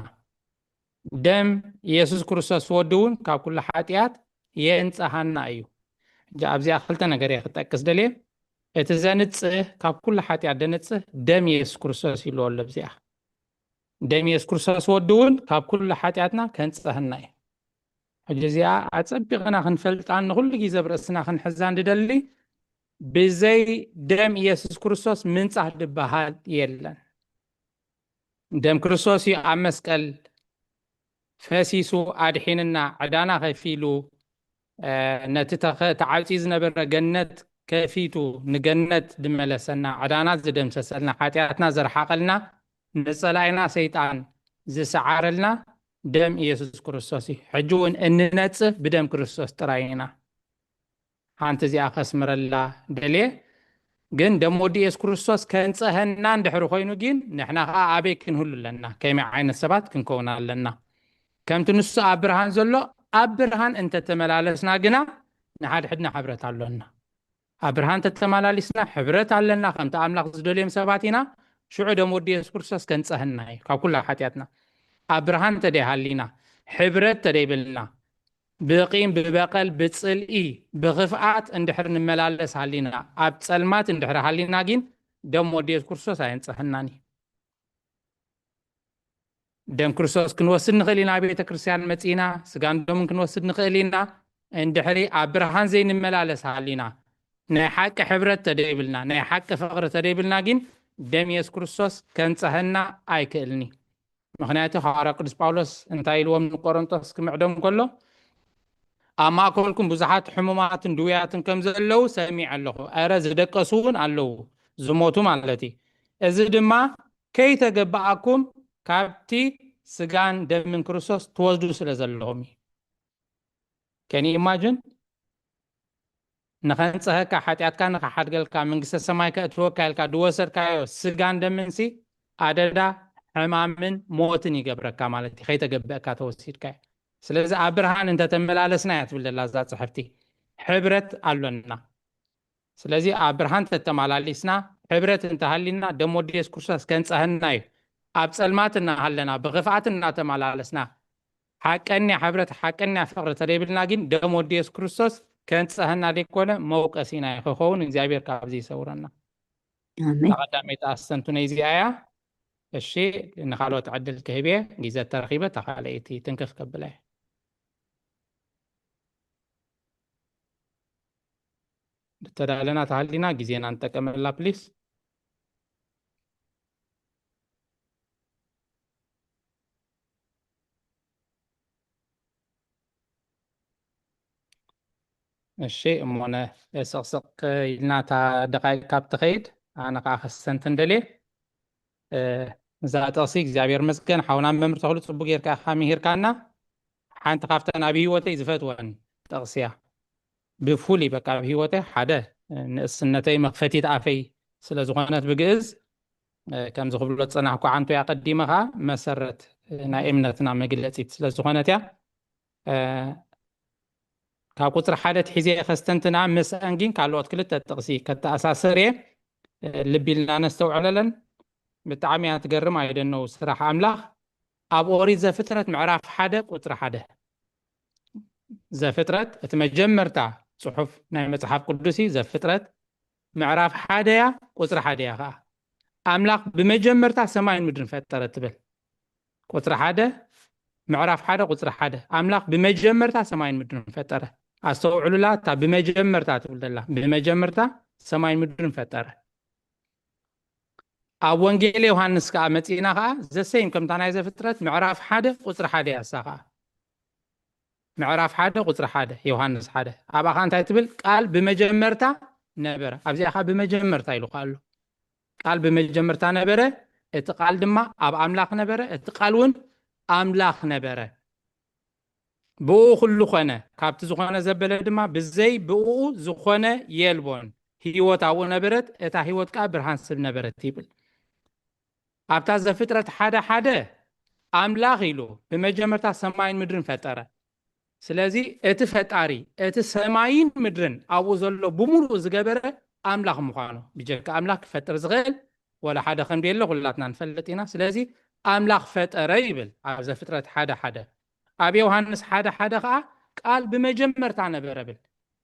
ደም ኢየሱስ ክርስቶስ ወዲ እውን ካብ ኩሉ ሓጢኣት የንጽሃና እዩ። ሕጂ ኣብዚኣ ክልተ ነገር እየ ክጠቅስ ደልየ። እቲ ዘንጽህ ካብ ኩሉ ሓጢኣት ደንጽህ ደም ኢየሱስ ክርስቶስ ኢልዎ ኣሎ። ኣብዚኣ ደም ኢየሱስ ክርስቶስ ወዲ እውን ካብ ኩሉ ሓጢኣትና ከንጽህና እዩ። ሕጂ እዚኣ ኣጸቢቕና ክንፈልጣን ንኩሉ ግዜ ብርእስና ክንሕዛን ድደሊ ብዘይ ደም ኢየሱስ ክርስቶስ ምንጻህ ድበሃል የለን። ደም ክርስቶስ እዩ ኣብ መስቀል ፈሲሱ ኣድሒንና ዕዳና ከፊሉ ነቲ ተዓፂ ዝነበረ ገነት ከፊቱ ንገነት ዝመለሰና ዕዳና ዝደምሰሰልና ሓጢኣትና ዝረሓቐልና ንፀላኢና ሰይጣን ዝሰዓረልና ደም ኢየሱስ ክርስቶስ እዩ። ሕጂ እውን እንነፅህ ብደም ክርስቶስ ጥራይ ኢና። ሓንቲ እዚኣ ከስምረላ ደልየ። ግን ደም ወዲ ኢየሱስ ክርስቶስ ከንፀሀና እንድሕሪ ኮይኑ ግን ንሕና ከዓ ኣበይ ክንህሉ ኣለና? ከመይ ዓይነት ሰባት ክንከውን ኣለና? ከምቲ ንሱ ኣብ ብርሃን ዘሎ ኣብ ብርሃን እንተተመላለስና ግና ንሓድሕድና ሕብረት ኣሎና። ኣብ ብርሃን ተተመላሊስና ሕብረት ኣለና፣ ከምቲ ኣምላኽ ዝደልዮም ሰባት ኢና። ሽዑ ደም ወዲ የሱስ ክርስቶስ ከንጸህና እዩ ካብ ኩላ ሓጢኣትና። ኣብ ብርሃን ተደይሃሊና፣ ሕብረት ተደይብልና፣ ብቂም፣ ብበቐል፣ ብጽልኢ፣ ብኽፍኣት እንድሕር ንመላለስ ሃሊና፣ ኣብ ጸልማት እንድሕር ሃሊና ግን ደም ወዲ የሱስ ክርስቶስ ኣየንጸህናን እዩ። ደም ክርስቶስ ክንወስድ ንኽእል ኢና፣ ቤተ ክርስቲያን መጺና ስጋን ደሙን ክንወስድ ንኽእል ኢና። እንድሕሪ ኣብ ብርሃን ዘይንመላለስ ሃሊና፣ ናይ ሓቂ ሕብረት ተደይብልና፣ ናይ ሓቂ ፍቕሪ ተደይብልና ግን ደም የሱስ ክርስቶስ ከንጸሀና ኣይክእልኒ። ምኽንያቱ ሃዋርያ ቅዱስ ጳውሎስ እንታይ ኢልዎም ንቆሮንቶስ ክምዕዶም ከሎ፣ ኣብ ማእከልኩም ብዙሓት ሕሙማትን ድውያትን ከም ዘለዉ ሰሚዐ ኣለኹ። ኣረ ዝደቀሱ እውን ኣለዉ፣ ዝሞቱ ማለት እዩ። እዚ ድማ ከይተገባኣኩም ካብቲ ስጋን ደምን ክርስቶስ ትወስዱ ስለ ዘለኹም እዩ። ከኒ ኢማጅን ንኸንጽሀካ፣ ሓጢኣትካ ንኸሓድገልካ፣ መንግስተ ሰማይ ከእትወካ ኢልካ ድወሰድካዮ ስጋን ደምንሲ ኣደዳ ሕማምን ሞትን ይገብረካ ማለት እዩ። ከይተገብእካ ተወሲድካዮ። ስለዚ ኣብ ብርሃን እንተተመላለስና እያ ትብል ዘላ እዛ ጽሕፍቲ። ሕብረት ኣሎና። ስለዚ ኣብ ብርሃን ተተመላሊስና፣ ሕብረት እንተሃሊና፣ ደም ወዲ የሱስ ክርስቶስ ከንጸሀና እዩ። ኣብ ጸልማት እናሃለና፣ ብኽፍኣት እናተመላለስና፣ ሓቀኛ ሕብረት፣ ሓቀኛ ፍቕሪ ተደይብልና ግን ደም ወዲ የሱስ ክርስቶስ ከንጸሀና ዘይኮነ መውቀሲና እዩ ክኸውን። እግዚኣብሔር ካብዚ ይሰውረና። ኣሜን። ቀዳመይቲ ኣስተንትኖ እዚኣ እያ። እሺ፣ ንኻልኦት ዕድል ክህብ እየ። ግዜ ተረኺበ እታ ካልኣይቲ ትንክፍ ከብላ እየ። ዝተዳለና ተሃሊና ግዜና ንጠቀመላ ፕሊስ። እሺ፣ እሞነ ሰቕሰቕ ኢልና እታ ደቃይቅ ካብ ትኸይድ ኣነ ከዓ ከስተንትን ደልየ። እ፣ እዛ ጥቕሲ እግዚኣብሔር መስገን ሓውና መምህር ተኽሉ ጽቡቅ ጌርካ ኢኻ ምሂርካና። ሓንቲ ካብተን ኣብ ህይወተይ ዝፈትወን ጥቕሲ እያ። ብፍሉይ በቃ ኣብ ህይወተይ ሓደ ንእስነተይ መኽፈቲት ኣፈይ ስለ ዝኾነት ብግእዝ፣ እ፣ ከምዚ ክብሎ ዝጸናሕኩ ዓንቶ እያ ቀዲመኻ መሰረት፣ እ፣ ናይ እምነትና መግለጺት ስለ ዝኾነት እያ። እ፣ ካብ ቁጽሪ ሓደ ትሒዘ ከስተንትና ምስአን ግን ካልኦት ክልተ ጥቕሲ ከተኣሳስር እየ። እ፣ ልቢ ኢልና ነስተውዕለለን። ብጣዕሚ እያ ትገርም። ኣይደነው ስራሕ ኣምላኽ። ኣብ ኦሪት ዘፍጥረት ምዕራፍ ሓደ ቁጽሪ ሓደ። ዘፍጥረት እቲ መጀመርታ ጽሑፍ ናይ መጽሓፍ ቅዱስ እዩ። ዘፍጥረት ምዕራፍ ሓደ እያ፣ ቁጽሪ ሓደ እያ ኸዓ። ኣምላኽ ብመጀመርታ ሰማይን ምድርን ፈጠረ ትብል። ቁጽሪ ሓደ፣ ምዕራፍ ሓደ ቁጽሪ ሓደ። ኣምላኽ ብመጀመርታ ሰማይን ምድርን ፈጠረ። ኣስተውዕሉላ፣ እታ ብመጀመርታ ትብል ዘላ፣ ብመጀመርታ ሰማይን ምድርን ፈጠረ። ኣብ ወንጌል ዮሃንስ ከኣ መጺእና ከኣ ዘሰይም ከምታ ናይ ዘፍጥረት ምዕራፍ ሓደ ቁጽሪ ሓደ እያ እሳ ከኣ። ምዕራፍ ሓደ ቁጽሪ ሓደ፣ ዮሃንስ ሓደ። ኣብኣ ከኣ እንታይ ትብል? ቃል ብመጀመርታ ነበረ። ኣብዚኣ ከኣ ብመጀመርታ ኢሉ ከኣ ኣሎ። ቃል ብመጀመርታ ነበረ፣ እቲ ቃል ድማ ኣብ ኣምላኽ ነበረ፣ እቲ ቃል እውን ኣምላኽ ነበረ። ብኡ ኩሉ ኾነ፣ ካብቲ ዝኾነ ዘበለ ድማ ብዘይ ብኡ ዝኾነ የልቦን። ህይወት ኣብኡ ነበረት፣ እታ ህይወት ከኣ ብርሃን ሰብ ነበረት ይብል። ኣብታ ዘፍጥረት ሓደ ሓደ ኣምላኽ ኢሉ ብመጀመርታ ሰማይን ምድርን ፈጠረ። ስለዚ እቲ ፈጣሪ፣ እቲ ሰማይን ምድርን ኣብኡ ዘሎ ብምሉኡ ዝገበረ ኣምላኽ ምዃኑ፣ ብጀካ ኣምላኽ ክፈጥር ዝኽእል ወላ ሓደ ከም ደየለ ኩላትና ንፈልጥ ኢና። ስለዚ ኣምላኽ ፈጠረ ይብል ኣብ ዘፍጥረት ሓደ ሓደ። ኣብ ዮሃንስ ሓደ ሓደ ከኣ ቃል ብመጀመርታ ነበረ ብል።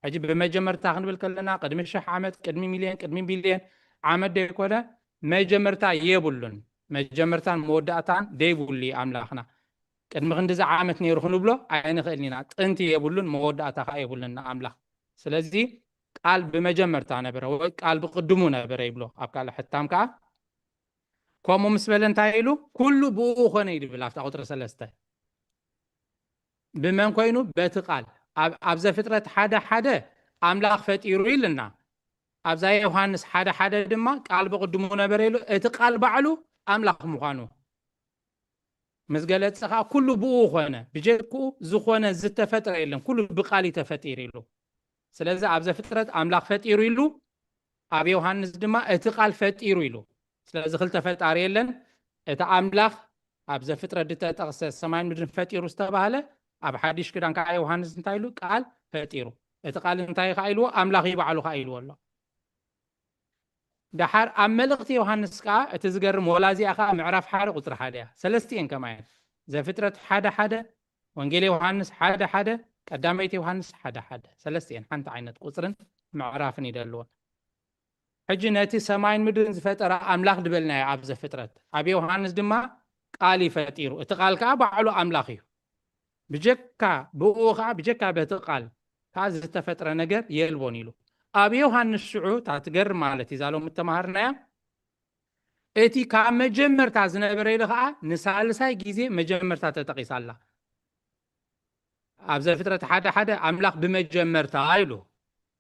ሕጂ ብመጀመርታ ክንብል ከለና ቅድሚ ሽሕ ዓመት፣ ቅድሚ ሚልዮን፣ ቅድሚ ቢልዮን ዓመት ደይኮነ፣ መጀመርታ የብሉን። መጀመርታን መወዳእታን ደይብሉ እዩ ኣምላኽና። ቅድሚ ክንዲዚ ዓመት ነይሩ ክንብሎ ኣይንኽእልን ኢና። ጥንቲ የብሉን፣ መወዳእታ ከኣ የብሉን ንኣምላኽ። ስለዚ ቃል ብመጀመርታ ነበረ ወይ ቃል ብቅድሙ ነበረ ይብሎ ኣብ ካልእ ሕታም ከኣ። ከምኡ ምስ በለ እንታይ ኢሉ? ኩሉ ብኡ ኾነ እዩ ዝብል ኣብታ ቁጽሪ ሰለስተ። ብመን ኮይኑ? በቲ ቃል። ኣብ፣ ኣብ ዘፍጥረት ሓደ ሓደ ኣምላኽ ፈጢሩ ኢልና፣ ኣብዛ ዮሃንስ ሓደ ሓደ ድማ ቃል ብቅድሙ ነበረ ኢሉ። እቲ ቃል ባዕሉ ኣምላኽ ምዃኑ ምስ ገለጸ ኸዓ ኩሉ ብኡ ኾነ፣ ብጀክኡ ዝኾነ ዝተፈጥረ የለን፣ ኩሉ ብቃል እዩ ተፈጢሩ ኢሉ። ስለዚ ኣብ ዘፍጥረት ኣምላኽ ፈጢሩ ኢሉ፣ ኣብ ዮሃንስ ድማ እቲ ቃል ፈጢሩ ኢሉ። ስለዚ ክልተ ፈጣሪ የለን። እቲ ኣምላኽ ኣብ ዘፍጥረት ዝተጠቕሰ ሰማይን ምድርን ፈጢሩ ዝተባህለ፣ ኣብ ሓድሽ ክዳን ከዓ ዮሃንስ እንታይ ኢሉ? ቃል ፈጢሩ። እቲ ቃል እንታይ ከዓ ኢልዎ? ኣምላኽ እዩ ባዕሉ ከዓ ኢልዎ ኣሎ። ደሓር ኣብ መልእኽቲ ዮሃንስ ከዓ እቲ ዝገርም፣ ወላ እዚኣ ከዓ ምዕራፍ ሓደ ቁፅሪ ሓደ እያ። ሰለስቲኤን ከማየን፣ ዘፍጥረት ሓደ ሓደ፣ ወንጌል ዮሃንስ ሓደ ሓደ፣ ቀዳመይቲ ዮሃንስ ሓደ ሓደ፣ ሰለስቲኤን ሓንቲ ዓይነት ቁፅርን ምዕራፍን ይደልዎ። ሕጂ ነቲ ሰማይን ምድርን ዝፈጠረ ኣምላኽ ድበልናዮ ኣብ ዘፍጥረት፣ ኣብ ዮሃንስ ድማ ቃል ይፈጢሩ። እቲ ቃል ከዓ ባዕሉ ኣምላኽ እዩ። ብጀካ ብኡ ከዓ፣ ብጀካ በቲ ቃል ከዓ ዝተፈጥረ ነገር የልቦን ኢሉ። ኣብ ዮሃንስ ሽዑ እታ ትገርም ማለት እዩ፣ እዛ ሎም እተማሃርናያ፣ እቲ ካብ መጀመርታ ዝነበረ ኢሉ ከዓ ንሳልሳይ ግዜ መጀመርታ ተጠቒሳ ኣላ። ኣብ ዘፍጥረት ሓደ ሓደ ኣምላኽ ብመጀመርታ ኢሉ፣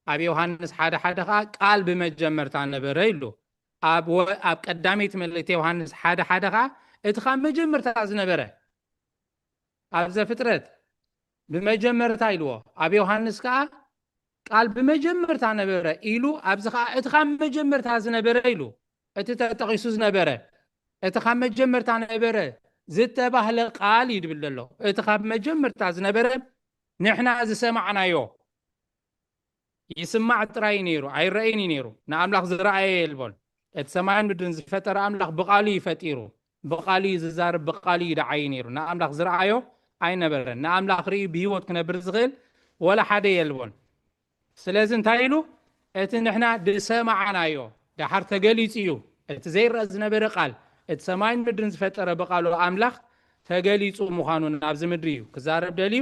ኣብ ዮሃንስ ሓደ ሓደ ከዓ ቃል ብመጀመርታ ነበረ ኢሉ፣ ኣብ ወ-፣ ኣብ ቀዳመይቲ መልእክቲ ዮሃንስ ሓደ ሓደ ከዓ እቲ ካብ መጀመርታ ዝነበረ፣ ኣብ ዘፍጥረት ብመጀመርታ ኢልዎ፣ ኣብ ዮሃንስ ከዓ ቃል ብመጀመርታ ነበረ ኢሉ፣ ኣብዚ ከዓ እቲ ካብ መጀመርታ ዝነበረ ኢሉ፣ እቲ ተጠቒሱ ዝነበረ፣ እቲ ካብ መጀመርታ ነበረ ዝተባህለ ቃል እዩ ድብል ዘሎ። እቲ ካብ መጀመርታ ዝነበረ ንሕና ዝሰማዕናዮ፣ ይስማዕ ጥራይ እዩ ነይሩ፣ ኣይረኣይን እዩ ነይሩ። ንኣምላኽ ዝረኣየ የልቦን። እቲ ሰማይን ምድርን ዝፈጠረ ኣምላኽ ብቃሉ እዩ ፈጢሩ። ብቃሉ እዩ ዝዛረብ፣ ብቃሉ እዩ ደዓዩ ነይሩ። ንኣምላኽ ዝረኣዮ ኣይነበረን። ንኣምላኽ ርእዩ ብህይወት ክነብር ዝኽእል ወላ ሓደ የልቦን። ስለዚ እንታይ ኢሉ? እቲ ንሕና ዝሰማዕናዮ ደሓር ተገሊጹ እዩ። እቲ ዘይረአ ዝነበረ ቃል፣ እቲ ሰማይን ምድርን ዝፈጠረ ብቃሉ ኣምላኽ ተገሊጹ ምዃኑ ናብዚ ምድሪ እዩ ክዛረብ ደልዩ።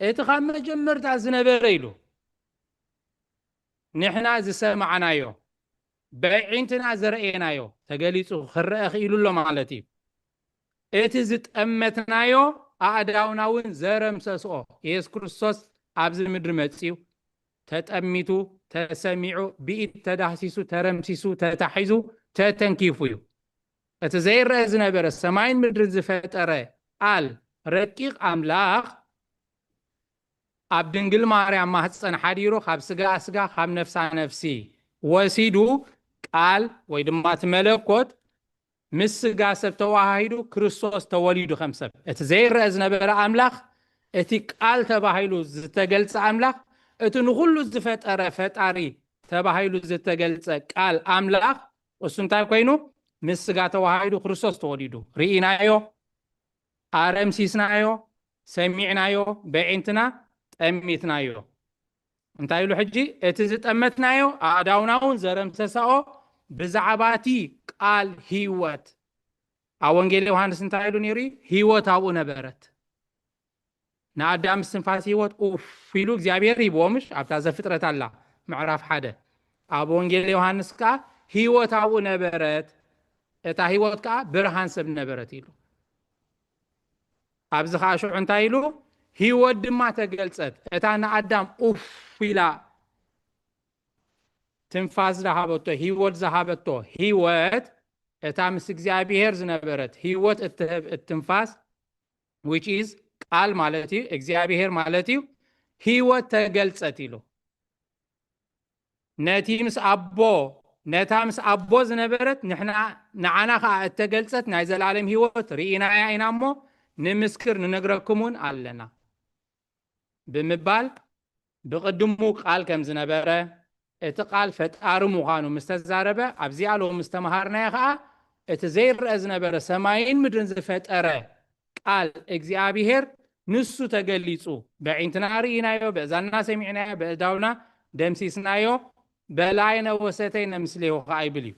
እቲ ካብ መጀመርታ ዝነበረ ኢሉ፣ ንሕና ዝሰማዕናዮ፣ በዒንትና ዘረኤናዮ ተገሊጹ ክረአ ክኢሉ ኣሎ ማለት እዩ። እቲ ዝጠመትናዮ ኣእዳውና እውን ዘረምሰስኦ። የሱስ ክርስቶስ ኣብዚ ምድሪ መጺኡ፣ ተጠሚቱ፣ ተሰሚዑ፣ ብኢድ ተዳህሲሱ፣ ተረምሲሱ፣ ተታሒዙ፣ ተተንኪፉ እዩ። እቲ ዘይረአ ዝነበረ ሰማይን ምድርን ዝፈጠረ ቃል ረቂቕ ኣምላኽ ኣብ ድንግል ማርያም ማህፀን ሓዲሩ ካብ ስጋ ስጋ ካብ ነፍሳ ነፍሲ ወሲዱ ቃል ወይ ድማ እቲ መለኮት ምስ ስጋ ሰብ ተዋሃሂዱ ክርስቶስ ተወሊዱ ከም ሰብ። እቲ ዘይረአ ዝነበረ ኣምላኽ፣ እቲ ቃል ተባሂሉ ዝተገልጸ ኣምላኽ፣ እቲ ንኹሉ ዝፈጠረ ፈጣሪ ተባሂሉ ዝተገልጸ ቃል ኣምላኽ፣ እሱ እንታይ ኮይኑ? ምስ ስጋ ተዋሃሂዱ ክርስቶስ ተወሊዱ። ርኢናዮ፣ ኣረምሲስናዮ፣ ሰሚዕናዮ፣ በዒንትና ጠሚትናዮ። እንታይ ኢሉ ሕጂ? እቲ ዝጠመትናዮ ኣእዳውና እውን ዘረምሰሳኦ ብዛዕባ እቲ ቃል ህይወት። ኣብ ወንጌል ዮሃንስ እንታይ ኢሉ ነይሩ እዩ? ህይወት ኣብኡ ነበረት። ንኣዳም እስትንፋስ ህይወት ኡፍ ኢሉ እግዚኣብሔር ሂብዎ፣ ምሽ ኣብታ ዘፍጥረት ኣላ ምዕራፍ ሓደ። ኣብ ወንጌል ዮሃንስ ከኣ ህይወት ኣብኡ ነበረት፣ እታ ህይወት ከኣ ብርሃን ሰብ ነበረት ኢሉ። ኣብዚ ከኣ ሽዑ እንታይ ኢሉ? ህይወት ድማ ተገልጸት። እታ ንኣዳም ኡፍ ኢላ ትንፋስ ዝሃበቶ፣ ህይወት ዝሃበቶ ህይወት፣ እታ ምስ እግዚኣብሔር ዝነበረት ህይወት እትህብ እትንፋስ፣ which is ቃል ማለት እዩ፣ እግዚኣብሔር ማለት እዩ፣ ህይወት ተገልጸት ኢሉ። ነቲ ምስ ኣቦ፣ ነታ ምስ ኣቦ ዝነበረት ንሕና፣ ንዓና ኸኣ እተገልጸት ናይ ዘላለም ህይወት ርኢናያ ኢና እሞ፣ ንምስክር፣ ንነግረኩም እውን ኣለና ብምባል፣ ብቕድሙ ቃል ከም ዝነበረ፣ እቲ ቃል ፈጣሪ ምዃኑ ምስ ተዛረበ፣ ኣብዚኣ ሎሚ ምስ ተመሃርናዮ ኸኣ፣ እቲ ዘይረአ ዝነበረ ሰማይን ምድርን ዝፈጠረ ቃል እግዚኣብሔር ንሱ ተገሊጹ፣ በዒንትና ርኢናዮ፣ በእዛንና ሰሚዕናዮ፣ በእዳውና ደምሲስናዮ፣ በላዕነ ወሰተይነ ምስሌሁ ኸኣ ይብል እዩ።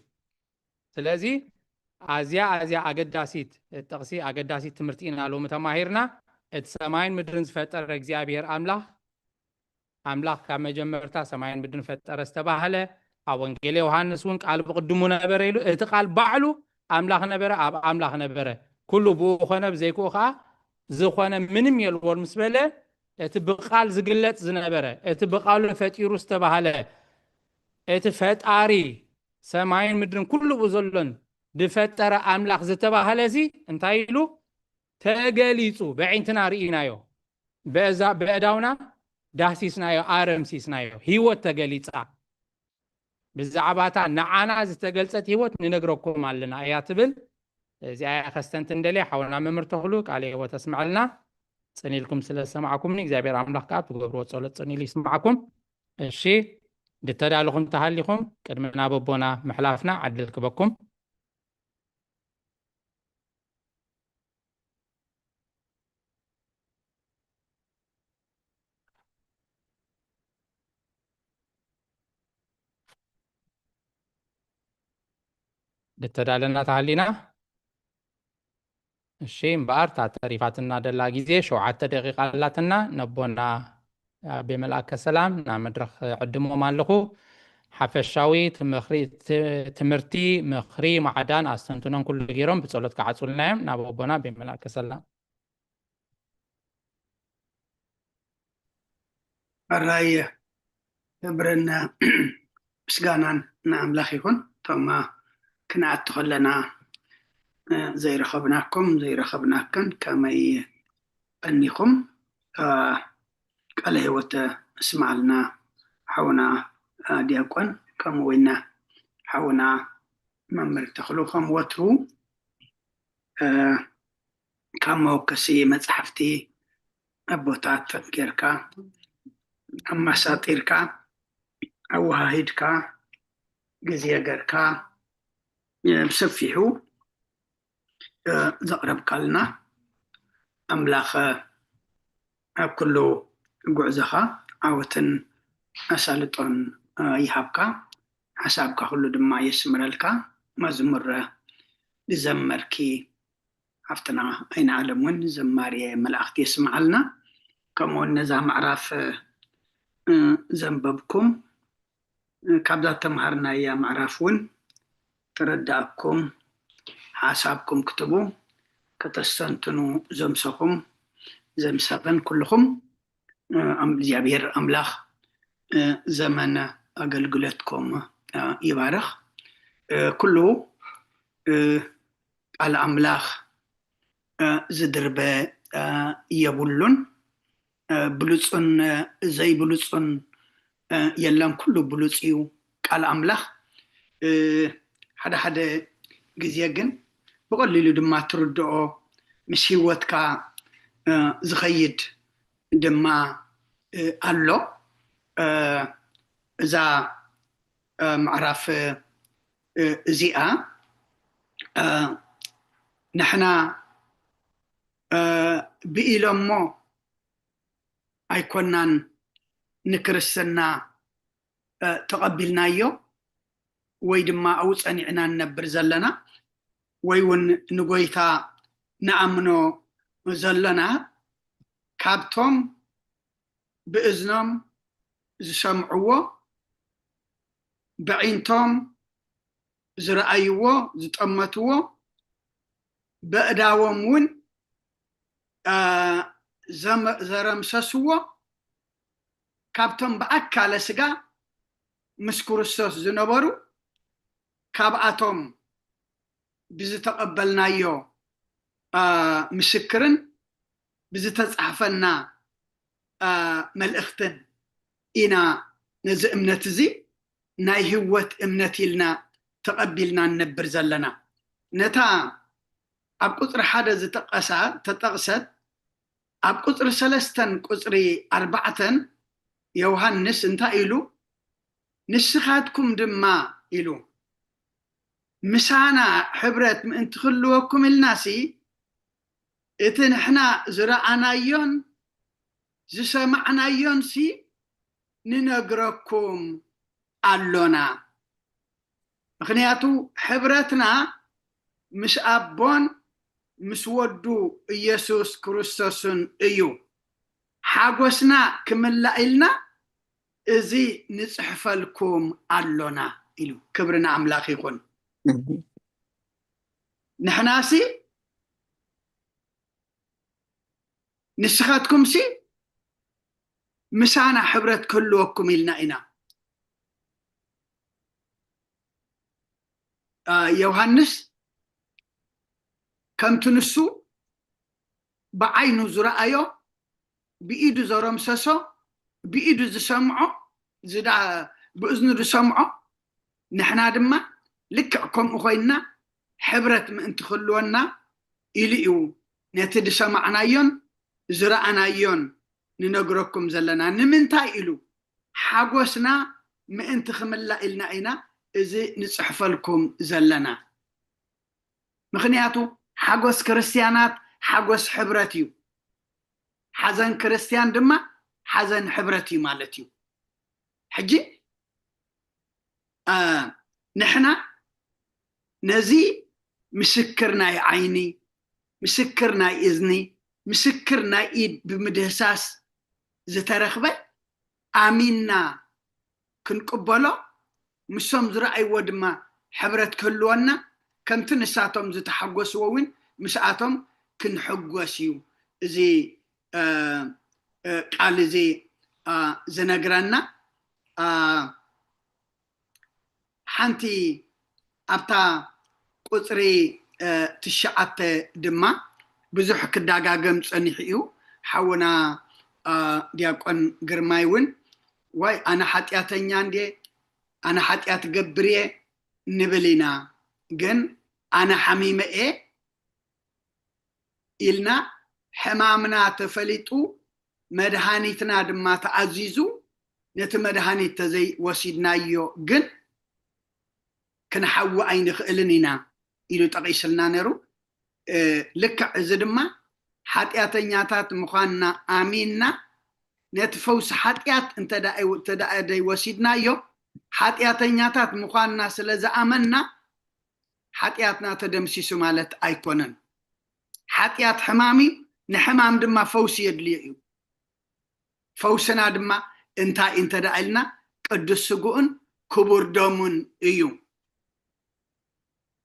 ስለዚ ኣዝያ፣ ኣዝያ ኣገዳሲት ጥቕሲ፣ ኣገዳሲት ትምህርቲ ኢና ሎሚ ተማሂርና። እቲ ሰማይን ምድርን ዝፈጠረ እግዚኣብሔር ኣምላኽ፣ ኣምላኽ ካብ መጀመርታ ሰማይን ምድርን ፈጠረ ዝተባህለ፣ ኣብ ወንጌል ዮሃንስ እውን ቃል ብቕድሙ ነበረ ኢሉ፣ እቲ ቃል ባዕሉ ኣምላኽ ነበረ፣ ኣብ ኣምላኽ ነበረ። ኩሉ ብኡ ኾነ፣ ብዘይክኡ ኸኣ ዝኾነ ምንም የልቦን ምስ በለ፣ እቲ ብቃል ዝግለጽ ዝነበረ፣ እቲ ብቃሉ ፈጢሩ ዝተባህለ፣ እቲ ፈጣሪ ሰማይን ምድርን ኩሉ ብኡ ዘሎን ዝፈጠረ ኣምላኽ ዝተባህለ እዚ እንታይ ኢሉ? ተገሊጹ፣ በዒንትና ርኢናዮ፣ በእዛ-፣ በእዳውና ዳህሲስናዮ፣ ኣረምሲስናዮ። ህይወት ተገሊጻ። ብዛዕባታ ንዓና ዝተገልጸት ህይወት ንነግረኩም ኣለና እያ ትብል። እዚኣ እያ ከስተንትን ደልየ። ሓውና መምህር ተኽሉ፣ ቃለ ህይወት ኣስምዐልና። ጽን ኢልኩም ስለ ዝሰማዕኩምኒ እግዚኣብሔር ኣምላኽ ከዓ ብትገብርዎ ጸሎት ጽን ኢሉ ይስማዕኩም። እሺ፣ ድተዳለኹም ተሃሊኹም ቅድሚ ናብ ኣቦና ምሕላፍና ዕድል ክበኩም። ድተዳለና ተሃሊና። እሺ፣ እምበኣር እታ ተሪፋትና ደላ ግዜ ሸውዓተ ደቂቃ ኣላትና። ነቦና ኣቤ መልኣከ ሰላም ናብ መድረኽ ዕድሞም ኣለኹ። ሓፈሻዊ ትምኽሪ-፣ ት-፣ ትምህርቲ፣ ምኽሪ፣ ማዕዳን ኣስተንትኖን ኩሉ ገይሮም ብጸሎት ክዓጹልና እዮም። ናብ ኣቦና ኣቤ መልኣከ ሰላም። ሕራይ ክብርን ምስጋናን ንኣምላኽ ይኹን። እቶም ክንኣቱ ከለና፣ እ፣ ዘይረኸብናኩም፣ ዘይረኸብናክን ከመይ ቀኒኹም? እ፣ ቃለ ህይወት እስማዓልና ሓውና፣ እ፣ ዲያቆን፣ ከምኡ እውን ሓውና መምህር ተኽሉ ከም ወትሩ፣ እ፣ ካብ መወከሲ መጻሕፍቲ ኣቦታት ጌርካ፣ ኣመሳጢርካ፣ ኣወሃሂድካ፣ ግዜ ጌርካ፣ እ፣ ብሰፊሑ፣ እ፣ ዘቕረብካልና፣ ኣምላኽ ኣብ ኩሉ ጉዕዞኻ ዓወትን ኣሳልጦን፣ እ፣ ይሃብካ። ሓሳብካ ኩሉ ድማ የስምረልካ። መዝሙር ዝዘመርኪ ሓፍትና ኣይንኣለም እውን ዝማሬ መላእኽቲ የስምዓልና። ከምኡውን ነዛ ምዕራፍ፣ እ፣ ዘንበብኩም፣ እ፣ ካብዛ ተምሃርናያ ምዕራፍ እውን ተረዳእኩም፣ ሓሳብኩም ክትቡ፣ ከተስተንትኑ ዘምሰኹም፣ ዘምሰኽን ኩልኹም፣ እ፣ ኣም-፣ እግዚኣብሔር ኣምላኽ፣ እ፣ ዘመን ኣገልግሎትኩም፣ እ፣ ይባርኽ። እ፣ ኩሉ፣ እ፣ ቃል ኣምላኽ፣ እ፣ ዝድርበ፣ እ፣ የብሉን። እ፣ ብሉጽን፣ እ፣ ዘይብሉጽን፣ እ፣ የለን። ኩሉ ብሉጽ እዩ ቃል ኣምላኽ። እ፣ ሓደ ሓደ ግዜ ግን ብቐሊሉ ድማ ትርድኦ፣ ምስ ህይወትካ፣ እ፣ ዝኸይድ ድማ፣ እ፣ ኣሎ። እ፣ እዛ፣ እ፣ ምዕራፍ፣ እ፣ እዚኣ፣ እ፣ ንሕና፣ እ፣ ብኢሎሞ ኣይኮናን ንክርስትና፣ እ፣ ተቐቢልናዮ ወይ ድማ ኣብኡ ጸኒዕና ንነብር ዘለና ወይ እውን ንጎይታ ንኣምኖ ዘለና፣ ካብቶም ብእዝኖም ዝሰምዕዎ፣ ብዒንቶም ዝረኣይዎ፣ ዝጠመትዎ፣ በእዳዎም እውን፣ እ፣ ዘመ-፣ ዘረምሰስዎ፣ ካብቶም ብኣካለ ስጋ ምስ ክርስቶስ ዝነበሩ፣ ካብኣቶም ብዝተቐበልናዮ፣ እ፣ ምስክርን ብዝተጻሕፈልና፣ እ፣ መልእኽትን ኢና ነዚ እምነት እዚ ናይ ህይወት እምነት ኢልና ተቐቢልና ንነብር ዘለና። ነታ ኣብ ቁጽሪ ሓደ ዝጠቐሳ፣ ተጠቕሰት፣ ኣብ ቁጽሪ ሰለስተን ቁጽሪ ኣርባዕተን ዮሃንስ እንታይ ኢሉ? "ንስኻትኩም ድማ" ኢሉ፣ "ምሳና ሕብረት ምእንቲ ክህልወኩም ኢልናሲ፣ እቲ ንሕና ዝረኣናዮን ዝሰማዕናዮንሲ ንነግረኩም ኣሎና። ምኽንያቱ ሕብረትና ምስ ኣቦን ምስ ወዱ ኢየሱስ ክርስቶስን እዩ። ሓጎስና ክምላእ ኢልና እዚ ንጽሕፈልኩም ኣሎና" ኢሉ። ክብሪ ንኣምላኽ ይኹን። እህ። ንሕናሲ፣ ንስኻትኩምሲ ምሳና ሕብረት ክህልወኩም ኢልና ኢና። አ፣ ዮሃንስ ከምቲ ንሱ ብዓይኑ ዝረኣዮ፣ ብኢዱ ዘረምሰሶ፣ ብኢዱ ዝሰምዖ፣ ዝዳ-፣ ብእዝኑ ዝሰምዖ፣ ንሕና ድማ ልክዕ ከምኡ ኮይንና ሕብረት ምእንቲ ክህልወና ኢሉ እዩ ነቲ ዝሰማዕናዮን ዝረኣናዮን ንነግረኩም ዘለና። ንምንታይ ኢሉ? ሓጎስና ምእንቲ ክምላእ ኢልና ኢና እዚ ንጽሕፈልኩም ዘለና። ምኽንያቱ ሓጎስ ክርስትያናት ሓጎስ ሕብረት እዩ። ሓዘን ክርስትያን ድማ ሓዘን ሕብረት እዩ ማለት እዩ። ሕጂ ንሕና ነዚ ምስክር ናይ ዓይኒ፣ ምስክር ናይ እዝኒ፣ ምስክር ናይ ኢድ ብምድህሳስ ዝተረኽበ ኣሚንና ክንቅበሎ፣ ምሶም ዝረኣይዎ ድማ ሕብረት ክህልወና፣ ከምቲ ንሳቶም ዝተሓጎስዎ እውን ምስኣቶም ክንሕጎስ እዩ እዚ ቃል እዚ ዝነግረና። ሓንቲ ኣብታ ቁፅሪ ትሽዓተ ድማ ብዙሕ ክዳጋገም ፀኒሑ እዩ። ሓውና ዲያቆን ግርማይ እውን፣ ዋይ ኣነ ሓጢኣተኛ እንድየ፣ ኣነ ሓጢኣት ገብር እየ ንብል ኢና። ግን ኣነ ሓሚመ እየ ኢልና ሕማምና ተፈሊጡ መድሃኒትና ድማ ተኣዚዙ፣ ነቲ መድሃኒት ተዘይወሲድናዮ ግን ክንሓዊ ኣይንኽእልን ኢና ኢሉ ጠቒስልና ነይሩ። ልክዕ እዚ ድማ ሓጢኣተኛታት ምዃንና ኣሚንና ነቲ ፈውሲ ሓጢኣት እንተ ደኣ ዘይወሲድናዮ፣ ሓጢኣተኛታት ምዃንና ስለ ዝኣመንና ሓጢኣትና ተደምሲሱ ማለት ኣይኮነን። ሓጢኣት ሕማም እዩ፣ ንሕማም ድማ ፈውሲ የድልዮ እዩ። ፈውስና ድማ እንታይ እንተ ደኣ ኢልና ቅዱስ ስግኡን ክቡር ደሙን እዩ።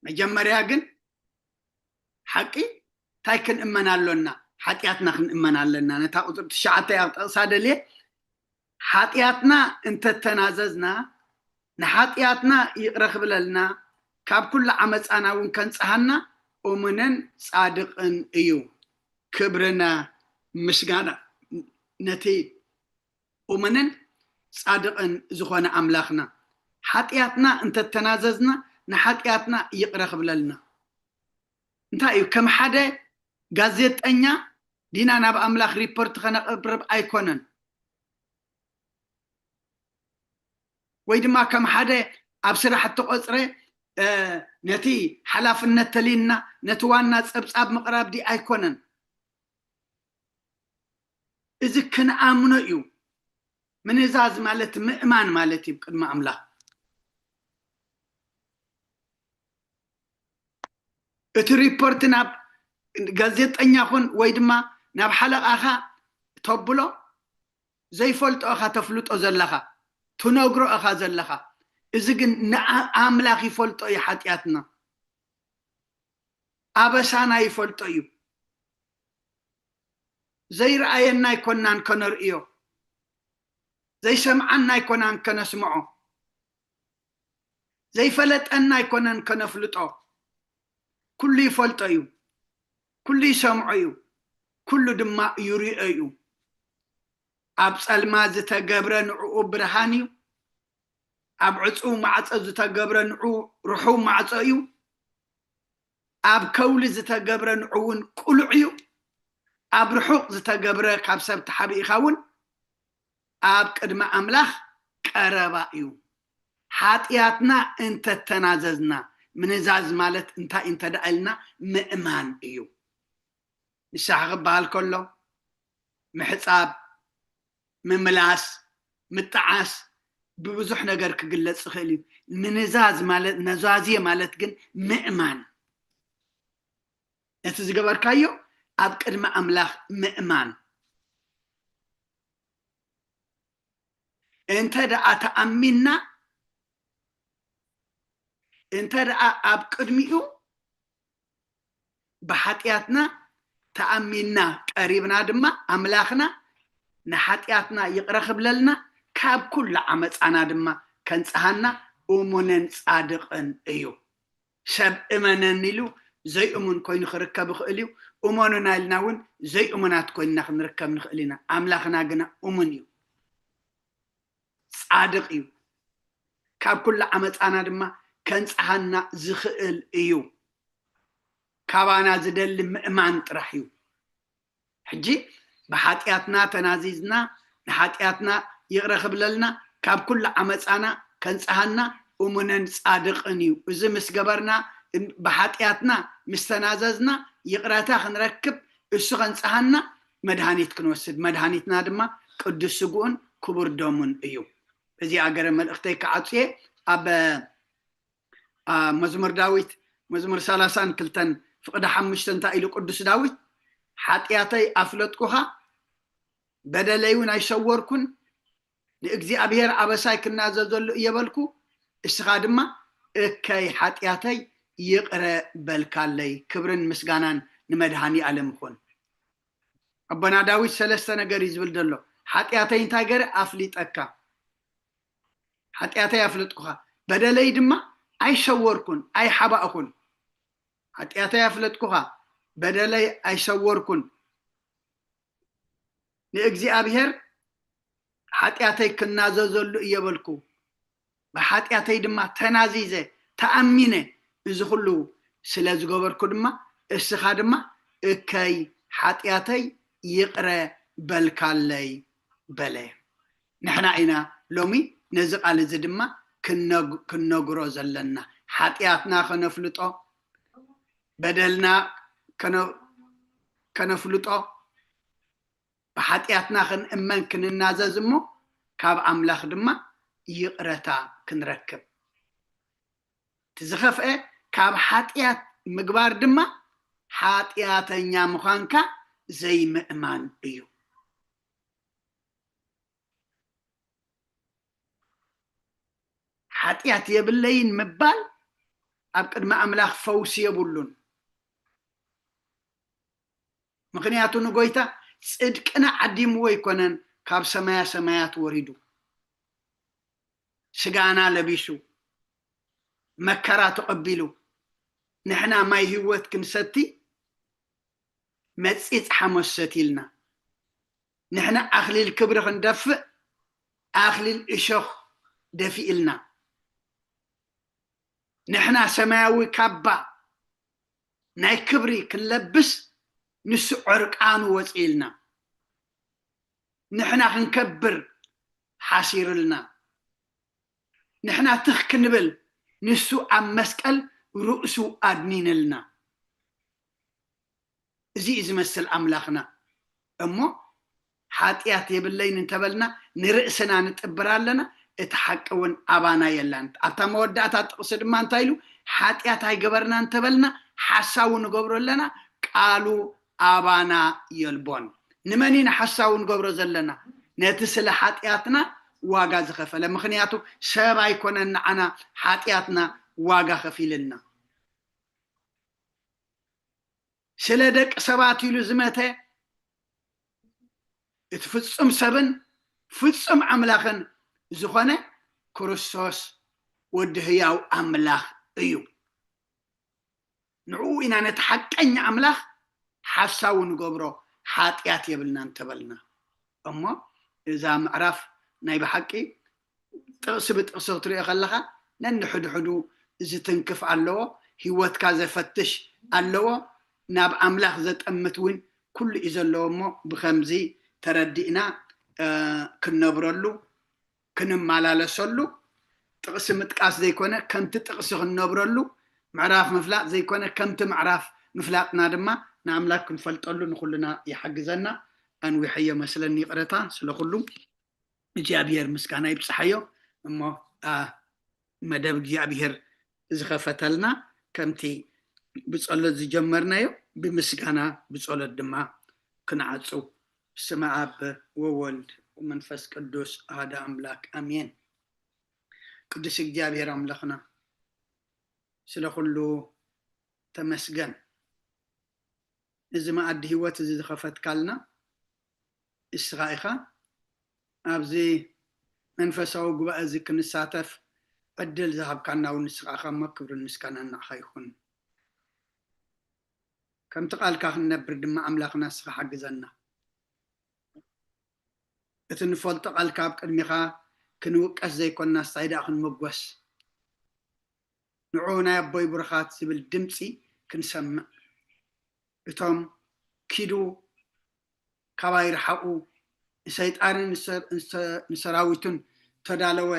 መጀመርያ ግን ሓቂ እንታይ ክንእመን ኣሎና? ሓጢኣትና ክንእመን ኣለና። ነታ ቁፅሪ ትሽዓተ እያ ክጠቕሳ ደልየ። ሓጢኣትና እንተተናዘዝና ንሓጢኣትና ይቕረ ክብለልና ካብ ኩሉ ዓመፃና እውን ከንፅሃና እሙንን ፃድቕን እዩ። ክብርና ምስጋና ነቲ እሙንን ፃድቕን ዝኾነ ኣምላኽና። ሓጢኣትና እንተተናዘዝና ንሓጢኣትና ይቕረ ክብለልና። እንታይ እዩ? ከም ሓደ ጋዜጠኛ ዲና ናብ ኣምላኽ ሪፖርት ከነቕርብ ኣይኮነን። ወይ ድማ ከም ሓደ ኣብ ስራሕ እተቖፅረ ነቲ ሓላፍነት ተልዩና ነቲ ዋና ፀብፃብ ምቕራብ ዲ ኣይኮነን። እዚ ክንኣምኖ እዩ። ምንዛዝ ማለት ምእማን ማለት እዩ ቅድሚ ኣምላኽ። እቲ ሪፖርት ናብ ጋዜጠኛ ኹን ወይ ድማ ናብ ሓለቓኻ ተብሎ ዘይፈልጦ እኻ ተፍልጦ ዘለኻ፣ ትነግሮ እኻ ዘለኻ። እዚ ግን ንኣምላኽ ይፈልጦ እዩ ሓጢኣትና። ኣበሳና ይፈልጦ እዩ። ዘይረኣየና ኣይኮናን ከነርእዮ፣ ዘይሰምዓና ኣይኮናን ከነስምዖ፣ ዘይፈለጠና ኣይኮነን ከነፍልጦ። ኩሉ ይፈልጦ እዩ፣ ኩሉ ይሰምዖ እዩ፣ ኩሉ ድማ ይሪኦ እዩ። ኣብ ጸልማ ዝተገብረ ንዕኡ ብርሃን እዩ፣ ኣብ ዕጹው ማዕጾ ዝተገብረ ንዕኡ ርሑው ማዕጾ እዩ። ኣብ ከውሊ ዝተገብረ ንዕኡ እውን ቅሉዕ እዩ። ኣብ ርሑቕ ዝተገብረ ካብ ሰብ ተሓቢእኻ እውን ኣብ ቅድሚ ኣምላኽ ቀረባ እዩ። ሓጢኣትና እንተተናዘዝና፣ ምንዛዝ ማለት እንታይ እንተ ደኣ ኢልና ምእማን እዩ። ንስሓ ክበሃል ከሎ ምሕጻብ፣ ምምላስ፣ ምጥዓስ ብብዙሕ ነገር ክግለጽ ይኽእል እዩ። ምንዛዝ ማለት፣ ነዛዝየ ማለት ግን ምእማን፣ ነቲ ዝገበርካዮ ኣብ ቅድሚ ኣምላኽ ምእማን። እንተ ደኣ ተኣሚንና፣ እንተ ደኣ ኣብ ቅድሚኡ ብሓጢኣትና ተኣሚንና ቀሪብና ድማ ኣምላኽና ንሓጢኣትና ይቕረ ክብለልና ካብ ኩሉ ዓመፃና ድማ ከንፅሃና እሙንን ፃድቕን እዩ። ሰብ እመነኒ ኢሉ ዘይእሙን ኮይኑ ክርከብ ይኽእል እዩ። እመኑና ኢልና እውን ዘይእሙናት ኮይንና ክንርከብ ንኽእል ኢና። ኣምላኽና ግና እሙን እዩ፣ ፃድቕ እዩ። ካብ ኩሉ ዓመፃና ድማ ከንፅሃና ዝኽእል እዩ። ካባና ዝደሊ ምእማን ጥራሕ እዩ። ሕጂ ብሓጢኣትና ተናዚዝና፣ ንሓጢኣትና ይቕረ ክብለልና፣ ካብ ኩሉ ዓመፃና ከንፀሃና እሙንን ፃድቕን እዩ። እዚ ምስ ገበርና፣ ብሓጢኣትና ምስ ተናዘዝና፣ ይቕረታ ክንረክብ፣ እሱ ከንፀሃና፣ መድሃኒት ክንወስድ፣ መድሃኒትና ድማ ቅዱስ ስግኡን ክቡር ደሙን እዩ። እዚ ኣገረ መልእኽተይ ክዓጽየ፣ ኣብ መዝሙር ዳዊት፣ መዝሙር ሰላሳን ክልተን ፍቕዲ ሓሙሽተ እንታይ ኢሉ ቅዱስ ዳዊት? ሓጢኣተይ ኣፍለጥኩኻ፣ በደለይ እውን ኣይሰወርኩን፣ ንእግዚኣብሔር ኣበሳይ ክናዘዘሉ እየ በልኩ፣ እስኻ ድማ እከይ ሓጢኣተይ ይቕረ በልካለይ። ክብርን ምስጋናን ንመድሃኒ ኣለም ይኹን። ኣቦና ዳዊት ሰለስተ ነገር እዩ ዝብል ዘሎ። ሓጢኣተይ እንታይ ገረ ኣፍሊጠካ፣ ሓጢኣተይ ኣፍለጥኩኻ፣ በደለይ ድማ ኣይሰወርኩን ኣይሓባእኩን። ሓጢኣተይ ኣፍለጥኩኻ፣ በደለይ ኣይሰወርኩን። ንእግዚኣብሔር ሓጢኣተይ ክናዘዘሉ እየ በልኩ፣ ብሓጢኣተይ ድማ ተናዚዘ ተኣሚነ፣ እዚ ኩሉ ስለ ዝገበርኩ ድማ እስኻ ድማ እከይ ሓጢኣተይ ይቕረ በልካለይ በለ። ንሕና ኢና ሎሚ ነዚ ቃል እዚ ድማ ክነግ- ክነግሮ ዘለና። ሓጢኣትና ከነፍልጦ፣ በደልና ከነ- ከነፍልጦ፣ ብሓጢኣትና ክንእመን ክንናዘዝ እሞ ካብ ኣምላኽ ድማ ይቕረታ ክንረክብ። እቲ ዝኸፍአ ካብ ሓጢኣት ምግባር ድማ ሓጢኣተኛ ምዃንካ ዘይምእማን እዩ። ሓጢኣት የብለይን ምባል ኣብ ቅድሚ ኣምላኽ ፈውሲ የብሉን። ምኽንያቱ ንጎይታ ጽድቅና ዓዲምዎ ኣይኮነን፣ ካብ ሰማያ ሰማያት ወሪዱ፣ ስጋና ለቢሱ፣ መከራ ተቐቢሉ፣ ንሕና ማይ ህይወት ክንሰቲ መጺጽ ሓሞት ሰትይልና፣ ንሕና ኣኽሊል ክብሪ ክንደፍእ ኣኽሊል እሾኽ ደፊእልና፣ ንሕና ሰማያዊ ካባ ናይ ክብሪ ክንለብስ ንሱ ዕርቃኑ ወጺእልና፣ ንሕና ክንከብር ሓሲርልና፣ ንሕና ትኽ ክንብል ንሱ ኣብ መስቀል ርእሱ ኣድኒንልና። እዚ እዩ ዝመስል ኣምላኽና። እሞ ሓጢኣት የብለይን እንተበልና ንርእስና ንጥብር ኣለና፣ እቲ ሓቂ እውን ኣባና የላን። ኣብታ መወዳእታ ጥቕሲ ድማ እንታይ ኢሉ? ሓጢኣት ኣይገበርና እንተበልና ሓሳዊ ንገብሮ ኣለና፣ ቃሉ ኣባና የልቦን። ንመን ኢና ሓሳዊ ንገብሮ ዘለና? ነቲ ስለ ሓጢኣትና ዋጋ ዝኸፈለ። ምኽንያቱ ሰብ ኣይኮነን ንዓና ሓጢኣትና ዋጋ ከፊልና። ስለ ደቂ ሰባት ኢሉ ዝመተ፣ እቲ ፍጹም ሰብን ፍጹም ኣምላኽን ዝኾነ ክርስቶስ ወዲ ህያው ኣምላኽ እዩ። ንዕኡ ኢና ነቲ ሓቀኛ ኣምላኽ ሓሳዊ ንገብሮ፣ ሓጢኣት የብልናን እንተበልና። እሞ እዛ ምዕራፍ ናይ ብሓቂ ጥቕሲ ብጥቕሲ ክትሪኦ ከለኻ ነንሕድሕዱ ዝትንክፍ ኣለዎ፣ ህይወትካ ዘፈትሽ ኣለዎ፣ ናብ ኣምላኽ ዘጠምት እውን ኩሉ እዩ ዘለዎ። እሞ ብኸምዚ ተረዲእና፣ እ፣ ክንነብረሉ፣ ክንመላለሰሉ፣ ጥቕሲ ምጥቃስ ዘይኮነ ከምቲ ጥቕሲ ክንነብረሉ፣ ምዕራፍ ምፍላጥ ዘይኮነ ከምቲ ምዕራፍ ምፍላጥና ድማ ንኣምላኽ ክንፈልጠሉ ንኹልና ይሓግዘና። ኣንዊሐዮ መስለኒ፣ ይቕረታ ስለ ኩሉ። እግዚኣብሔር ምስጋና ይብጽሓዮ። እሞ፣ ኣ፣ መደብ እግዚኣብሔር ዝኸፈተልና ከምቲ ብጸሎት ዝጀመርናዮ ብምስጋና ብጸሎት ድማ ክንዓጹ። ብስመ ኣብ ወወልድ ወመንፈስ ቅዱስ ኣሐደ ኣምላክ ኣሜን። ቅዱስ እግዚኣብሔር ኣምላኽና ስለ ኩሉ ተመስገን። እዚ መኣዲ ህይወት እዚ ዝኸፈትካልና እስኻ ኢኻ። ኣብዚ መንፈሳዊ ጉባኤ እዚ ክንሳተፍ ዕድል ዝሃብካና እውን ንስኻ ኢኻ እሞ ክብርን ምስጋናን ንዓኻ ይኹን። ከምቲ ቃልካ ክንነብር ድማ ኣምላኽና ንስኻ ሓግዘና። እቲ ንፈልጦ ቃልካ ኣብ ቅድሚኻ ክንውቀስ ዘይኮንና፣ ስታይ ደኣ ክንምጎስ። ንዑ ናይ ኣቦይ ብሩኻት ዝብል ድምፂ ክንሰምዕ። እቶም ኪዱ ካባይ ርሓቑ፣ ንሰይጣንን ንሰራዊቱን ተዳለወ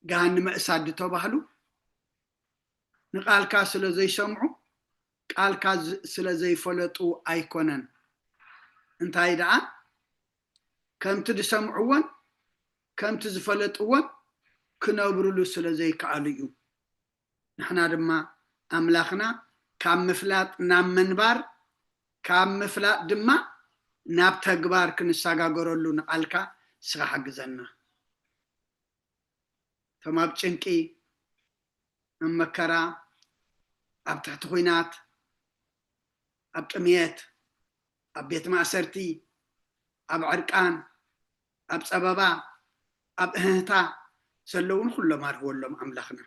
ገሃንመ እሳት ዝተባህሉ፣ ንቃልካ ስለ ዘይሰምዑ፣ ቃልካ ስለ ዘይፈለጡ ኣይኮነን። እንታይ ደኣ፣ ከምቲ ዝሰምዕዎን ከምቲ ዝፈለጥዎን ክነብርሉ ስለ ዘይከኣሉ እዩ። ንሕና ድማ ኣምላኽና ካብ ምፍላጥ ናብ ምንባር፣ ካብ ምፍላጥ ድማ ናብ ተግባር ክንሰጋገረሉ ንቓልካ ንስኻ ሓግዘና። እቶም ኣብ ጭንቂ፣ ኣብ መከራ፣ ኣብ ትሕቲ ኹናት፣ ኣብ ጥምየት፣ ኣብ ቤት ማእሰርቲ፣ ኣብ ዕርቃን፣ ኣብ ጸበባ፣ ኣብ እህህታ ዘለውን ኩሎም ኣርህወሎም ኣምላኽና።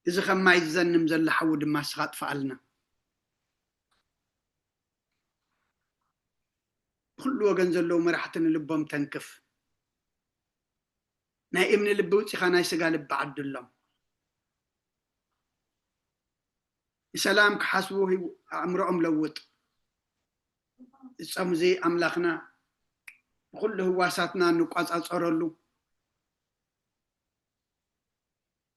እዚ ከም ማይ ዝዘንም ዘሎ ሓዊ ድማ ንስኻ ኣጥፍኣልና። ብኩሉ ወገን ዘለዉ መራሕቲ ንልቦም ተንክፍ። ናይ እምኒ ልቢ ውፂኻ ናይ ስጋ ልቢ ዓድሎም። ንሰላም ክሓስቡ ኣእምሮኦም ለውጥ። ዝፀም እዚ ኣምላኽና ብኩሉ ህዋሳትና እንቋፃፀረሉ፣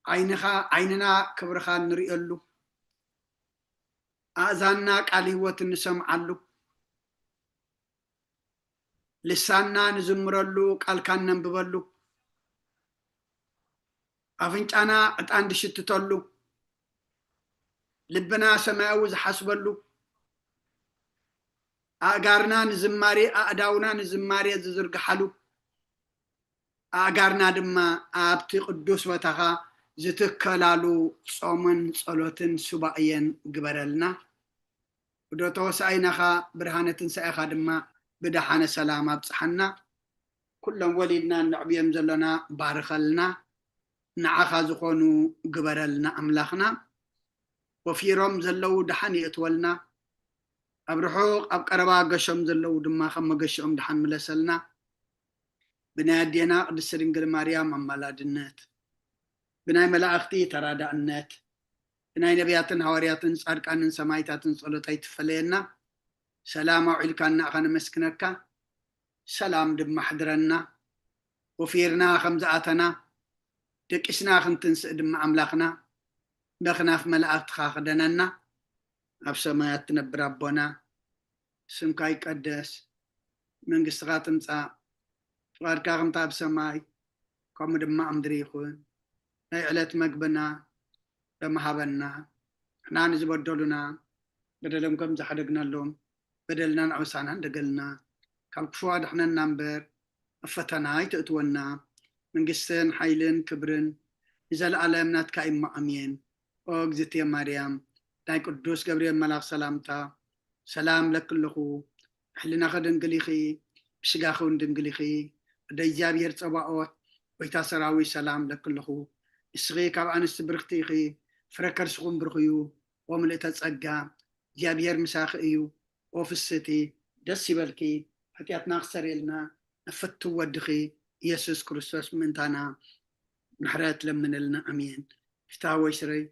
ዓይንኻ ዓይንና ክብርኻ እንርእየሉ፣ ኣእዛንና ቃል ህይወት እንሰምዓሉ፣ ልሳንና ንዝምረሉ፣ ቃልካ እነንብበሉ፣ ኣፍንጫና ዕጣን ዝሽትተሉ፣ ልብና ሰማያዊ ዝሓስበሉ፣ ኣእጋርና ንዝማሬ፣ ኣእዳውና ንዝማሬ ዝዝርግሓሉ፣ ኣእጋርና ድማ ኣብቲ ቅዱስ ቦታኻ ዝትከላሉ ጾምን ጸሎትን ሱባኤን ግበረልና። ብዶ ተወሳኢናኻ ብርሃነ ትንሳኤኻ ድማ ብደሓነ ሰላም ኣብጽሓና። ኩሎም ወሊድና ነዕብዮም ዘለና ባርኸልና። ንዓኻ ዝኾኑ ግበረልና ኣምላኽና። ወፊሮም ዘለዉ ደሓን የእትወልና። ኣብ ርሑቕ ኣብ ቀረባ ገሾም ዘለዉ ድማ ከም መገሽኦም ደሓን ምለሰልና። ብናይ ኣዴና ቅድስቲ ድንግል ማርያም ኣማላድነት፣ ብናይ መላእኽቲ ተራዳእነት፣ ብናይ ነቢያትን ሃዋርያትን ጻድቃንን ሰማይታትን ጸሎት ኣይትፈለየና። ሰላም ኣውዒልካና ኢኻ ነመስግነካ። ሰላም ድማ ኣሕድረና። ወፊርና ከም ዝኣተና፣ ደቂስና ክንትንስእ ድማ ኣምላኽና፣ በኽናፍ መላእኽትኻ ክደነና። ኣብ ሰማያት ትነብር ኣቦና፣ ስምካ ይቀደስ፣ መንግስትኻ ትምጻእ፣ ፍቓድካ ከምታ ኣብ ሰማይ ከምኡ ድማ ኣብ ምድሪ ይኹን። ናይ ዕለት መግብና ሎሚ ሃበና። ንሕና ንዝበደሉና በደሎም ከም ዝሓደግናሎም፣ በደልና ንኣበሳና እንደገልና፣ ካብ ክፉ ኣድሕነና እምበር፣ ኣብ ፈተና ኣይተእትወና። መንግስትን ሓይልን ክብርን ንዘለኣለም ናትካ እዩ እሞ፣ ኣሜን። ኦ እግዝእትየ ማርያም፣ ናይ ቅዱስ ገብርኤል መልኣኽ ሰላምታ፣ ሰላም ለኪ ኣለኹ። ሕሊናኺ ድንግል ኢኺ፣ ብስጋኺ እውን ድንግል ኢኺ። ወደ እግዚኣብሔር ጸባኦት፣ ጎይታ ሰራዊት፣ ሰላም ለኪ ኣለኹ። ንስኺ ካብ ኣንስቲ ብርኽቲ ኢኺ፣ ፍረ ከርስኹም ብሩኽ እዩ። ኦ ምልእተ ጸጋ፣ እግዚኣብሔር ምሳኺ እዩ። ኦ ፍስቲ፣ ደስ ይበልኪ፣ ሓጢኣትና ክሰርየልና፣ ነፈቱ ወድኺ ኢየሱስ ክርስቶስ ምእንታና ምሕረት ለምንልና። ኣሜን። ፍትሐ ወይ ስረይ፣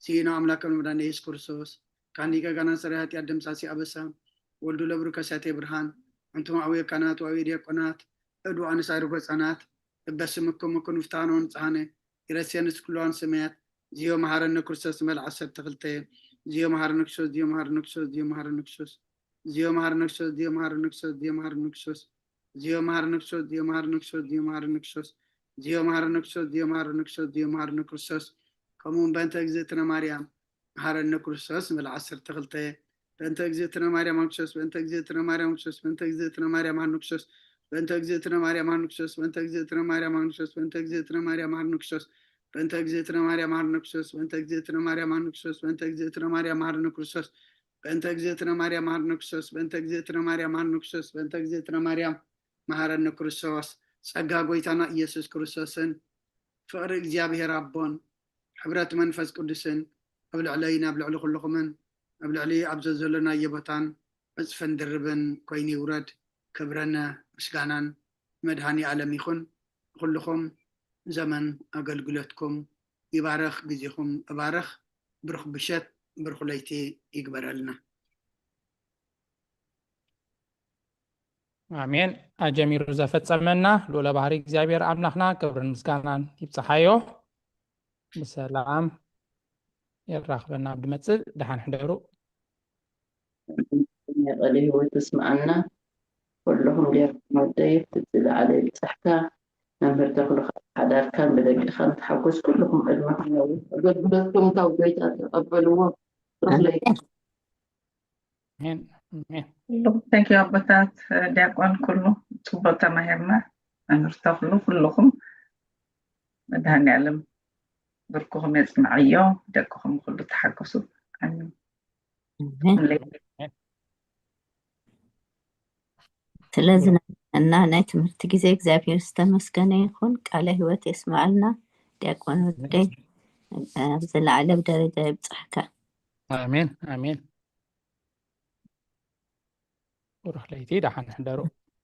ሲኢኖ ኣምላክ መድኃኒነ ኢየሱስ ክርስቶስ፣ ካንዲ ገጋና ስረይ ኃጢአት ደምሳሲ ኣበሳ፣ ወልዱ ለብሩ ከሳቴ ብርሃን፣ ኣንቱም አቡየ ካህናት ወአቡየ ዲያቆናት፣ እዱ ኣንሳሪ ሕፃናት፣ እበስምኩም እኩን ፍትሐነ ወንጽሐነ፣ ይረሴንስ ኩሉ አንስምያት፣ ዚዮ መሐረነ ክርስቶስ ንበል ዓሰርተ ክልተ፣ ዚዮ መሐረነ ክርስቶስ፣ ዚዮ መሐረነ ክርስቶስ፣ ዚዮ መሐረነ ክርስቶስ፣ ዚዮ መሐረነ ክርስቶስ፣ ዚዮ መሐረነ ክርስቶስ፣ ዚዮ መሐረነ ክርስቶስ፣ ዚዮ መሐረነ ክርስቶስ፣ ዚዮ መሐረነ ክርስቶስ፣ ዚዮ መሐረነ ክርስቶስ፣ ዚዮ መሐረነ ክርስቶስ፣ ዚዮ መሐረነ ክርስቶስ፣ ከምኡ እውን በእንተ እግዝእትነ ማርያም መሐረነ ክርስቶስ ንበል ዓሰርተ ክልተ፣ በእንተ እግዝእትነ ማርያም ክርስቶስ፣ በእንተ እግዝእትነ ማርያም ክርስቶስ፣ በእንተ እግዝእትነ ማርያም ክርስቶስ፣ በእንተ እግዝእትነ ማርያም መሐረነ ክርስቶስ፣ በእንተ እግዝእትነ ማርያም መሐረነ ክርስቶስ፣ በእንተ እግዝእትነ ማርያም መሐረነ ክርስቶስ፣ በእንተ እግዝእትነ ማርያም መሐረነ ክርስቶስ፣ በእንተ እግዝእትነ ማርያም መሐረነ ክርስቶስ፣ በእንተ እግዝእትነ ማርያም መሐረነ ክርስቶስ፣ በእንተ እግዝእትነ ማርያም መሐረነ ክርስቶስ፣ በእንተ እግዝእትነ ማርያም መሐረነ ክርስቶስ። ጸጋ ጎይታና ኢየሱስ ክርስቶስን ፍቕሪ እግዚኣብሔር ኣቦን ሕብረት መንፈስ ቅዱስን ኣብ ልዕለይን ኣብ ልዕሊ ኩልኹምን ኣብ ልዕሊ ኣብ ዘዘሎናዮ ቦታን ዕጽፍን ድርብን ኮይኑ ይውረድ። ክብርን ምስጋናን መድኃኔ ዓለም ይኹን። ንኹልኹም ዘመን ኣገልግሎትኩም ይባርኽ፣ ግዜኹም እባርኽ። ብሩኽ ብሸት፣ ብሩኽ ለይቲ ይግበረልና። ኣሜን። ኣጀሚሩ ዘፈጸመና ልኡለ ባህሪ እግዚኣብሔር ኣምላኽና ክብርን ምስጋናን ይብጽሓዮ። ብሰላም የራኽበና ኣብ ድመጽእ። ደሓን ሕደሩ። ቃለ ህይወት ይስምዓና። ኩልኹም ዲያቆን ወደይ ዝለዓለ ይብጻሕካ። መምህር ተኽሉ ሓዳርካን ብደቅኻን ተሓጎስ። ኩልኹም ዕድመ ክነው ኣገልግሎትኩም ካብ ጎይታ ተቐበልዎ። ርኽለይ ኣሜን። ኣሜን። ኩሉ thank you ኣቦታት ዲያቆን ኩሉ ጽቡቅ ተማሂርና። መምህር ተኽሉ ኩልኹም መድሃኒኣለም ብርክኹም የጽንዓዮ። ደቅኹም ኩሉ ተሓጎሱ። ኣሜን። ኣሜን። ስለዚ እና ናይ ትምህርቲ ግዜ እግዚኣብሔር ዝተመስገነ ይኹን። ቃለ ህይወት የስማዕልና ዲያቆን ወደይ ኣብ ዝለዓለ ደረጃ ይብጻሕካ። ኣሜን ኣሜን። ብሩኽ ለይቲ ደሓን ሕደሩ።